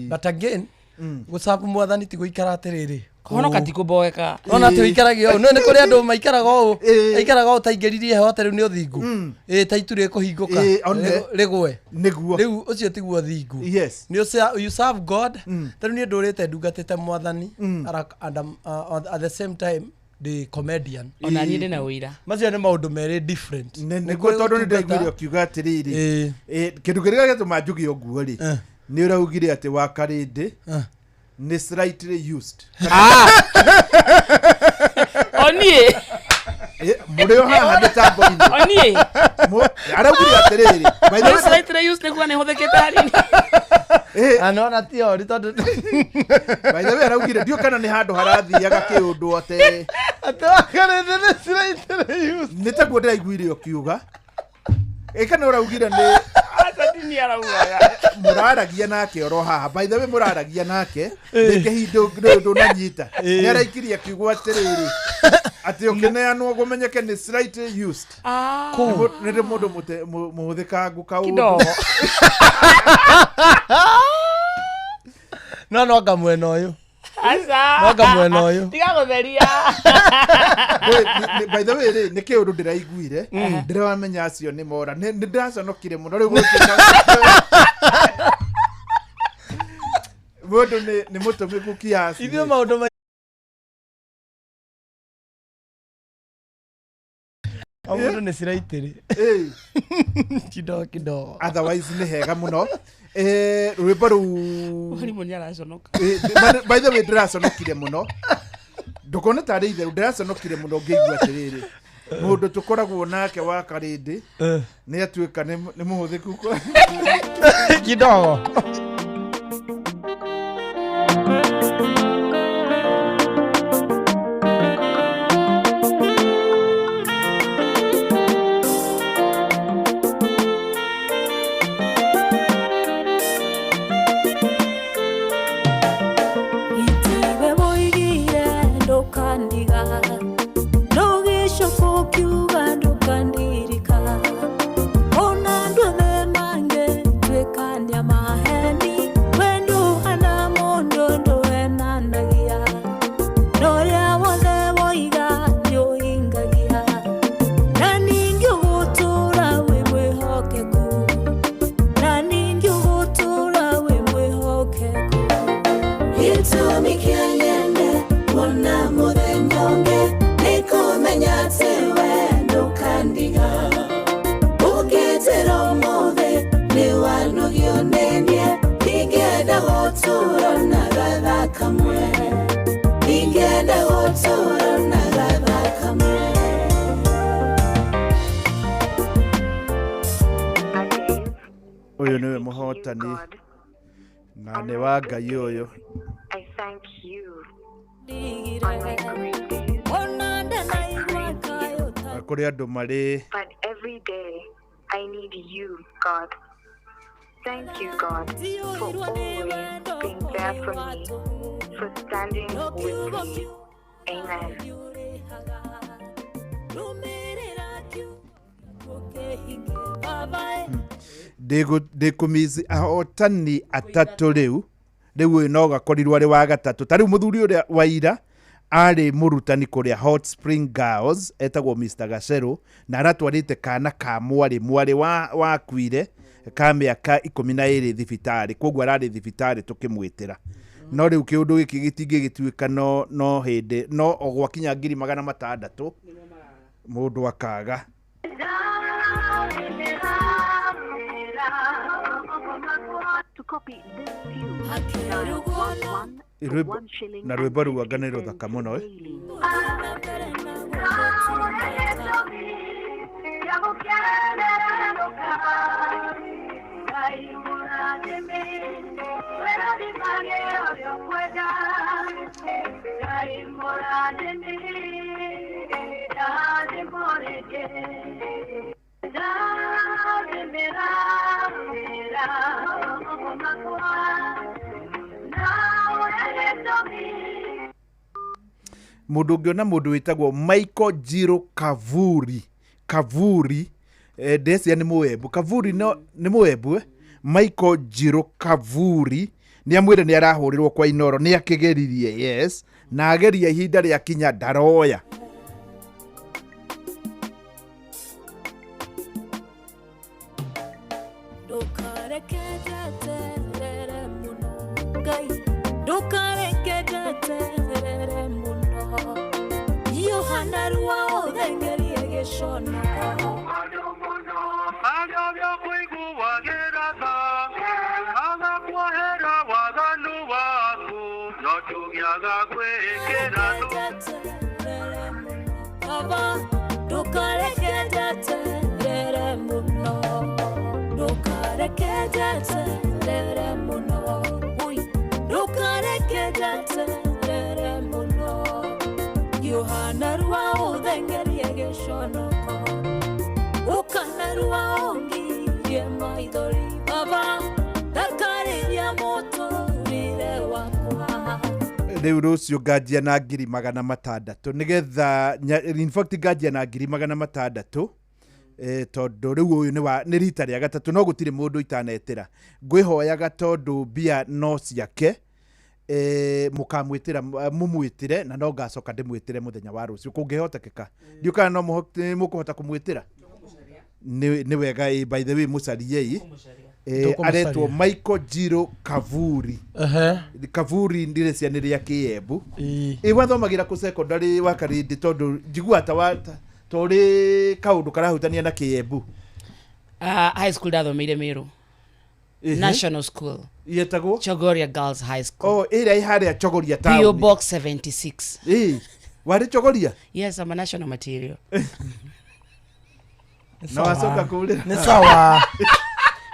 But again, gũcabu mwathani ti gũikara atĩrĩrĩ, Kũhonoka ti kũmboeka. Ona ti ũikaragia ũũ, no nĩ kũrĩ andũ maikaraga ũũ, aikaraga ũũ taingĩririe heho atĩ rĩu nĩ ũthingu, ĩ ta itu rĩkũhingũka One. rĩgwe. Nĩguo. Rĩu ũcio tiguo thingu. Yes. Nĩ you serve God. Ta rĩu niĩ ndũrĩte ndungatĩte mwathani, and at the same time ndĩ comedian. Ona niĩ ndĩ na ũira. Macio nĩ maũndũ merĩ different. Nĩ nĩguo kũrĩ tondũ nĩ ũtungata- ndaiguire ũkiuga atĩrĩrĩ, kĩndũ kĩrĩa gĩatũma njuge ũguo rĩ, nĩ ũraugire atĩ wa Karĩndĩ nĩ slightly used. Oniĩ. Mũrĩ o haha mĩtambo-inĩ. Oniĩ. Araugire atĩrĩrĩ, by the way- Slightly used nĩguo nĩ hũthĩkĩte hanini. Anona ti ori tondũ By the way, araugire ndiũ kana nĩ handũ harathiaga kĩũndũ atĩ atĩ wa Karĩndĩ nĩ slightly used. Nĩ taguo ndĩraiguire ũkiuga. Ĩ, kana ũraugire nĩ Aca ndini araugaga. Mũraragia nake oro haha, by the way, mũraragia nake rĩngĩ hindu ndũnanyita, nĩ araikirie kiugo atĩrĩrĩ, atĩ ũkĩneanwo gũmenyeke nĩ slightly used. Nĩ mũndũ mũhũthĩkangu kaũndũ. Kidogo. No no anga mwena ũyũ. Aca. No anga mwena ũyũ. Tiga gũtheria. By the way rĩ, nĩ kĩũndũ ndĩraiguire, ndĩramenya acio nĩ mora, nĩ ndĩraconokire mũno rĩu gũtuĩka mũndũ nĩ mũtũmĩku kiasi. Ithuĩ maũndũ o mũndũ nĩ slightly kidogo kidogo. Otherwise nĩ hega mũno. Rwĩmbo rũu Mwarimũ nĩ araconoka. By the way, ndĩraconokire mũno, ndũkone tarĩ itherũ, ndĩraconokire mũno ngĩigua atĩrĩrĩ, mũndũ tũkoragwo nake wa Karĩndĩ nĩ atuĩka nĩ mũhũthĩku kidogo. Itiwe woigire ndũkandiga, ndũgĩcoka ũkiuga ndũkandirika, ona andũ othe mangĩtuĩka nĩ amaheni. Ũyũ nĩwe mũhotani na nĩ wa Ngai ũyũ. I thank you. Ona ndanaigua kayũ ta Na kũrĩ andũ marĩ But every day I need you, God. Thank you, God, for always being there for me, for standing with me. Amen. Ndĩkũmici ahotani atatũ rĩu rĩu ũyũ no gakorirwo arĩ wa gatatũ. Ta rĩu mũthuri ũrĩa wa ira arĩ mũrutani kũrĩa Hot Spring Girls etagwo Mr Gacerũ, na aratwarĩte kana ka mwarĩ mwarĩ wakuire ka mĩaka 12 thibitarĩ, koguo ararĩ thibitarĩ tũkĩmwĩtĩra. No rĩu kĩũndũ gĩkĩ gĩtingĩgĩtuĩka no hĩndĩ no o gwakinya 600,000 mũndũ akaga. To copy this tune, dial 11 for Rwĩmbo 1 shilling na and rwĩmbo rũu 50 anga nĩ cents rũthaka mũno eh. daily. Mũndũ ũngĩona mũndũ wĩtagwo Michael Jiro Kavuri Kavuri, ndecia nĩ mũembu Kavuri no nĩ mũembu eh? Michael Jiro Kavuri nĩ amwĩre nĩ arahũrĩrwo kwa Inoro, nĩ akĩgeririe yes, na ageria ihinda rĩa kinya ndaroya. Ndũkareke njeterere mũno Ngai, ndũkareke njeterere mũno, Yohana rua ũthengerie gĩconoko. Baba, ndũkareke njeterere mũno, ndũkareke njeterere mũno, Ui, ndũkareke njeterere mũno, Yohana rua ũthengerie gĩconoko, ũkana rua ũngirie maithori, Baba, thakarĩria mũtũrĩre wakwa. Rĩu rũciũ nganjia na 600,000 nĩgetha in fact nganjia na 600,000 tondũ rĩu ũyũ nĩ rita rĩa gatatũ no gũtirĩ mũndũ itanetĩra. Ngwĩhoyaga tondũ mbia no ciake, mũkamwĩtĩra mũmwĩtĩre na no ngacoka ndĩmwĩtĩre mũthenya wa rũciũ kũngĩhotekeka. Ndiũ kana no mũkũhota kũmwĩtĩra. Nĩ wega by the way mũcariei. Aretwo Michael Jiro Kavuri. Kavuri ndĩrecia nĩ rĩa Kĩembu. Ĩ wathomagĩra kũ secondary wa Karindi tondũ njiguaga ta ũrĩ kaũndũ karahutania na Kĩembu. High school ndathomeire Meru. National School. Yetagwo Chogoria Girls High School. Oh, ĩrĩa ĩ harĩa Chogoria town. PO Box 76. Warĩ Chogoria? Yes, I'm a national material. Na wacoka kũrĩra. Nĩ sawa.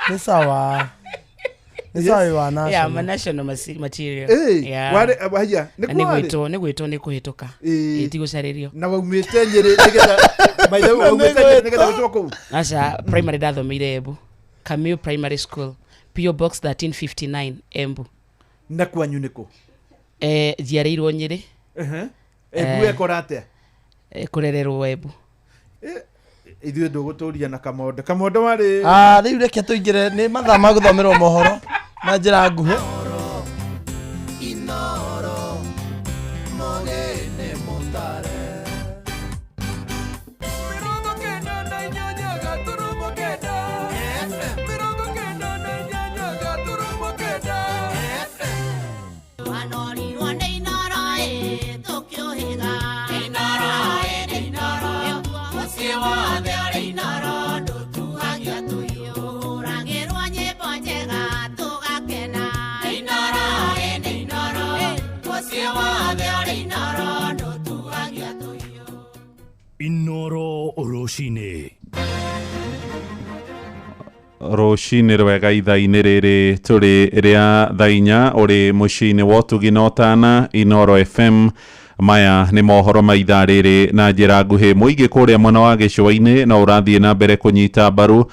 Nĩ sawa. Nĩ sawa wa national. Yeah, I'm a national material. Yeah. Warĩ haya, nĩ Na kwarĩ? nĩ gwĩtwo nĩ kũhĩtũka. Ti gũcarĩrio. Na waumĩte Nyĩrĩ nĩgetha by the way waumĩte Nyĩrĩ nĩgetha gwĩtwo kũu? Aca, primary ndathomeire Embu. Kamiu Primary School. PO Box 1359 Embu. Na kwanyu nĩ kũ? Njiarĩirwo Nyĩrĩ. Embu ĩkora atĩa? Kũrererwo Embu. Ithuĩ ndũgũtũria na Kamondo. Kamondo warĩ Rĩu reke tũingĩre nĩ mathaa ma gũthomerwo mohoro na njĩra nguhĩ. Inoro mogene motare 98.8 FM Wanorirwo nĩ Inoro ĩ tũkĩũhĩga. Inoro ĩ nĩ Inoro, mũciĩ wothe ũrĩ Inoro ndũtuhagia tũhiũ. Tũhũragĩrwo nyĩmbo njega tũgakena. Inoro ĩ nĩ Inoro, mũciĩ wothe ũrĩ Inoro ndũtuhagia tũhiũ. Inoro rũcinĩ. Rũcinĩ rwega ithaa-inĩ rĩrĩ tũrĩ rĩa thaa 4 ũrĩ mũciĩ-inĩ wa ũtugi na ũtana Inoro FM. Maya nĩ mohoro ma ithaa rĩrĩ na njĩra nguhĩ. Mũingĩ kũrĩa mwena wa gĩcũa-inĩ no ũrathiĩ na mbere kũnyita mbaru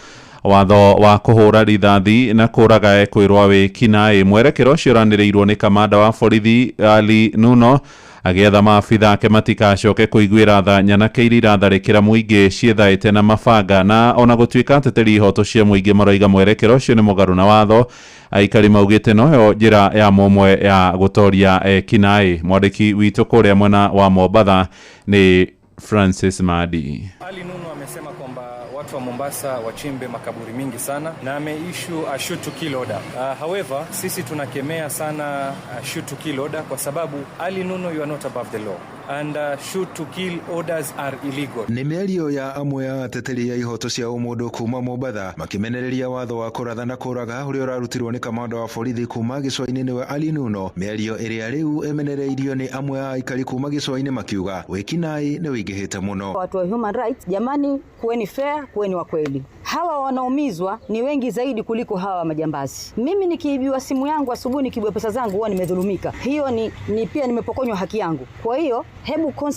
watho wa kũhũra rithathi na kũraga ekwĩrwo wĩkinaĩ. Mwerekera ũcio ũranĩrĩirwo nĩ kamanda wa borithi Ali Nuno agĩetha maabitha ake matikacoke kũiguĩra tha nyanake iria iratharĩkĩra mũingĩ ciĩthaĩte na mabanga. Na ona gũtuĩka ateteri ihoto cia mũingĩ maroiga mwerekera ũcio nĩ mũgarũ na watho, aikari maugĩte noyo njĩra ya mũmwe ya gũtoria ekinaĩ. Mwandĩki witũ kũrĩa mwena wa Mombatha nĩ Francis Madi. Ali Nuno amesema kwamba watu wa Mombasa wachimbe makaburi mingi sana na ameissue a shoot to kill order. However, sisi tunakemea sana shoot to kill order kwa sababu Ali Nuno, you are not above the law and shoot to kill orders are illegal. Nĩ mĩario ya amwe a ateteri a ihoto cia ũmũndũ kuma Mombatha makĩmenereria watho wa kũratha na kũraga ũrĩa ũrarutirwo nĩ kamanda wa borithi kuma gĩcũa-inĩ nĩwe Ali Nuno, mĩario ĩrĩa rĩu ĩmenereirio nĩ amwe a aikari kuma gĩcũa-inĩ makiuga wĩkinaĩ nĩ wĩingĩhĩte mũno. Watu wa human rights, jamani, kuweni fair, kuweni wa kweli. Hawa wanaumizwa ni wengi zaidi kuliko hawa majambazi. Mimi nikiibiwa simu yangu asubuhi, nikiibiwa pesa zangu, huwa nimedhulumika. Hiyo ni pia nimepokonywa haki yangu. Kwa hiyo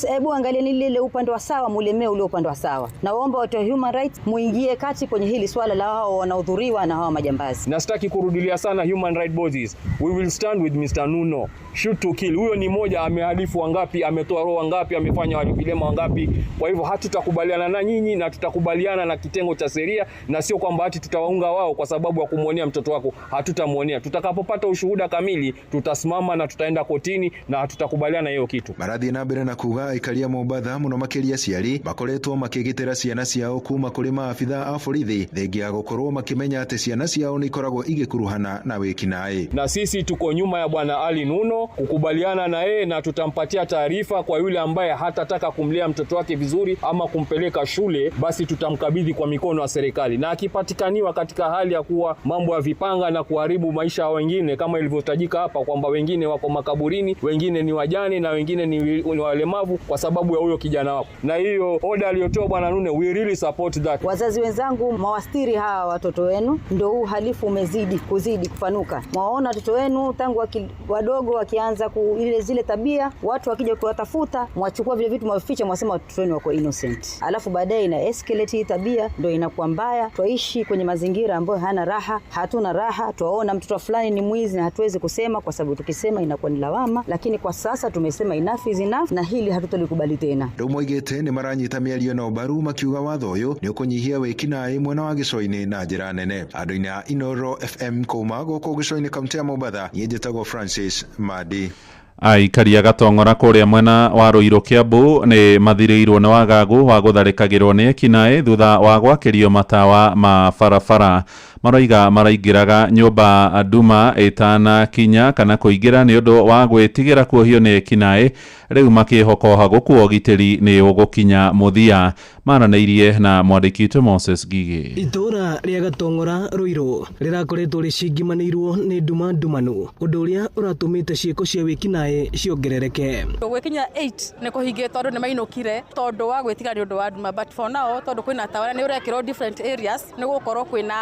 hebu angalieni lile upande wa sawa, mulemee ule upande wa sawa. Na waomba watu wa human rights muingie kati kwenye hili swala la hao wanaodhuriwa na hawa majambazi. Na sitaki kurudilia sana human right bodies. We will stand with Mr. Nuno. Shoot to kill. Huyo ni moja, amehalifu wangapi, ametoa roho wangapi, amefanya vilema wangapi. Kwa hivyo hatutakubaliana na nyinyi na tutakubaliana na kitengo cha sheria, na sio kwamba hati tutawaunga wao kwa sababu ya kumuonea mtoto wako. Hatutamuonea. Tutakapopata ushuhuda kamili tutasimama na tutaenda kotini na hatutakubaliana hiyo kitu. Marathiĩ na mbere na kuga aikari a Mombatha mũno makĩria aciari makoretwo makĩgitĩra ciana ciao kuma kũrĩ maabitha a borithi thengia ya gũkorwo makĩmenya atĩ ciana ciao nĩ ikoragwo igĩkuruhana na wĩkinaĩ. Na sisi tuko nyuma ya bwana Ali Nuno kukubaliana na yeye, na tutampatia taarifa kwa yule ambaye hatataka kumlea mtoto wake vizuri ama kumpeleka shule, basi tutamkabidhi kwa mikono ya serikali, na akipatikaniwa katika hali ya kuwa mambo ya vipanga na kuharibu maisha ya wengine kama ilivyotajika hapa kwamba wengine wako makaburini, wengine ni wajane na wengine ni walemavu kwa sababu ya huyo kijana wako. Na hiyo order aliyotoa bwana Nuno, we really support that. Wazazi wenzangu, mwawastiri hawa watoto wenu, ndio huu uhalifu umezidi kuzidi kupanuka. Mwaona watoto wenu tangu wadogo wakianza ile zile tabia, watu wakija kuwatafuta, mwachukua vile vitu mwaficha, mwasema watoto wenu wako innocent. Alafu baadaye ina escalate hii tabia, ndio inakuwa mbaya. Twaishi kwenye mazingira ambayo hana raha, hatuna raha. Twaona mtoto fulani ni mwizi na hatuwezi kusema kwa sababu tukisema inakuwa ni lawama, lakini kwa sasa tumesema enough is enough na hili hatutolikubali tena. Rĩu moigĩte nĩ maranyita mĩario na ũbaru makiuga watho ũyũ nĩ ũkũnyihia wĩkinaĩ mwena wa gĩcũa-inĩ na njĩra nene. Andũ-inĩ a Inoro FM kuma gũkũ gĩcũa-inĩ kaunti ya Mombatha, niĩ njĩtagwo Francis Madi. Aikari a Gatong'ora kũrĩa mwena wa Ruiru Kiambu nĩ mathirĩirwo nĩ wagagu wa gũtharĩkagĩrwo nĩ ekinaĩ thutha wa gwakĩrio matawa ma barabara. Maroiga maraingĩraga nyũmba nduma ĩtanakinya kana kũingĩra nĩ ũndũ wa gwĩtigĩra kuohio nĩ ekinaĩ, rĩu makĩhoka ũhagũku wa ũgitĩri nĩ ũgũkinya mũthia. Maranĩirie na mwandĩki witũ Moses Ngigĩ. Itũũra rĩa Gatong'ora Ruiru rĩrakoretwo rĩcingimanĩirwo nĩ nduma ndumanu, ũndũ ũrĩa ũratũmĩte ciĩko cia wĩkinaĩ ciongerereke. Gwĩkinya 8 nĩ kũhingĩtwo andũ nĩ mainũkire tondũ wa gwĩtigĩra nĩ ũndũ wa nduma, but for now tondũ kwĩna tawa nĩ ũrekĩrwo different areas nĩ gũkorwo kwĩna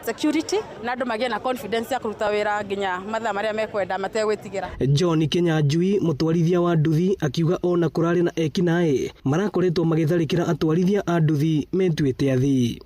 security na andũ magĩe na confidence ya kũruta wĩra nginya mathaa marĩa mekwenda mategwĩtigĩra. John Kinyanjui mũtwarithia wa nduthi akiuga ona kũrarĩ na ekinaĩ marakoretwo magĩtharĩkĩra atwarithia a nduthi metuĩte athii.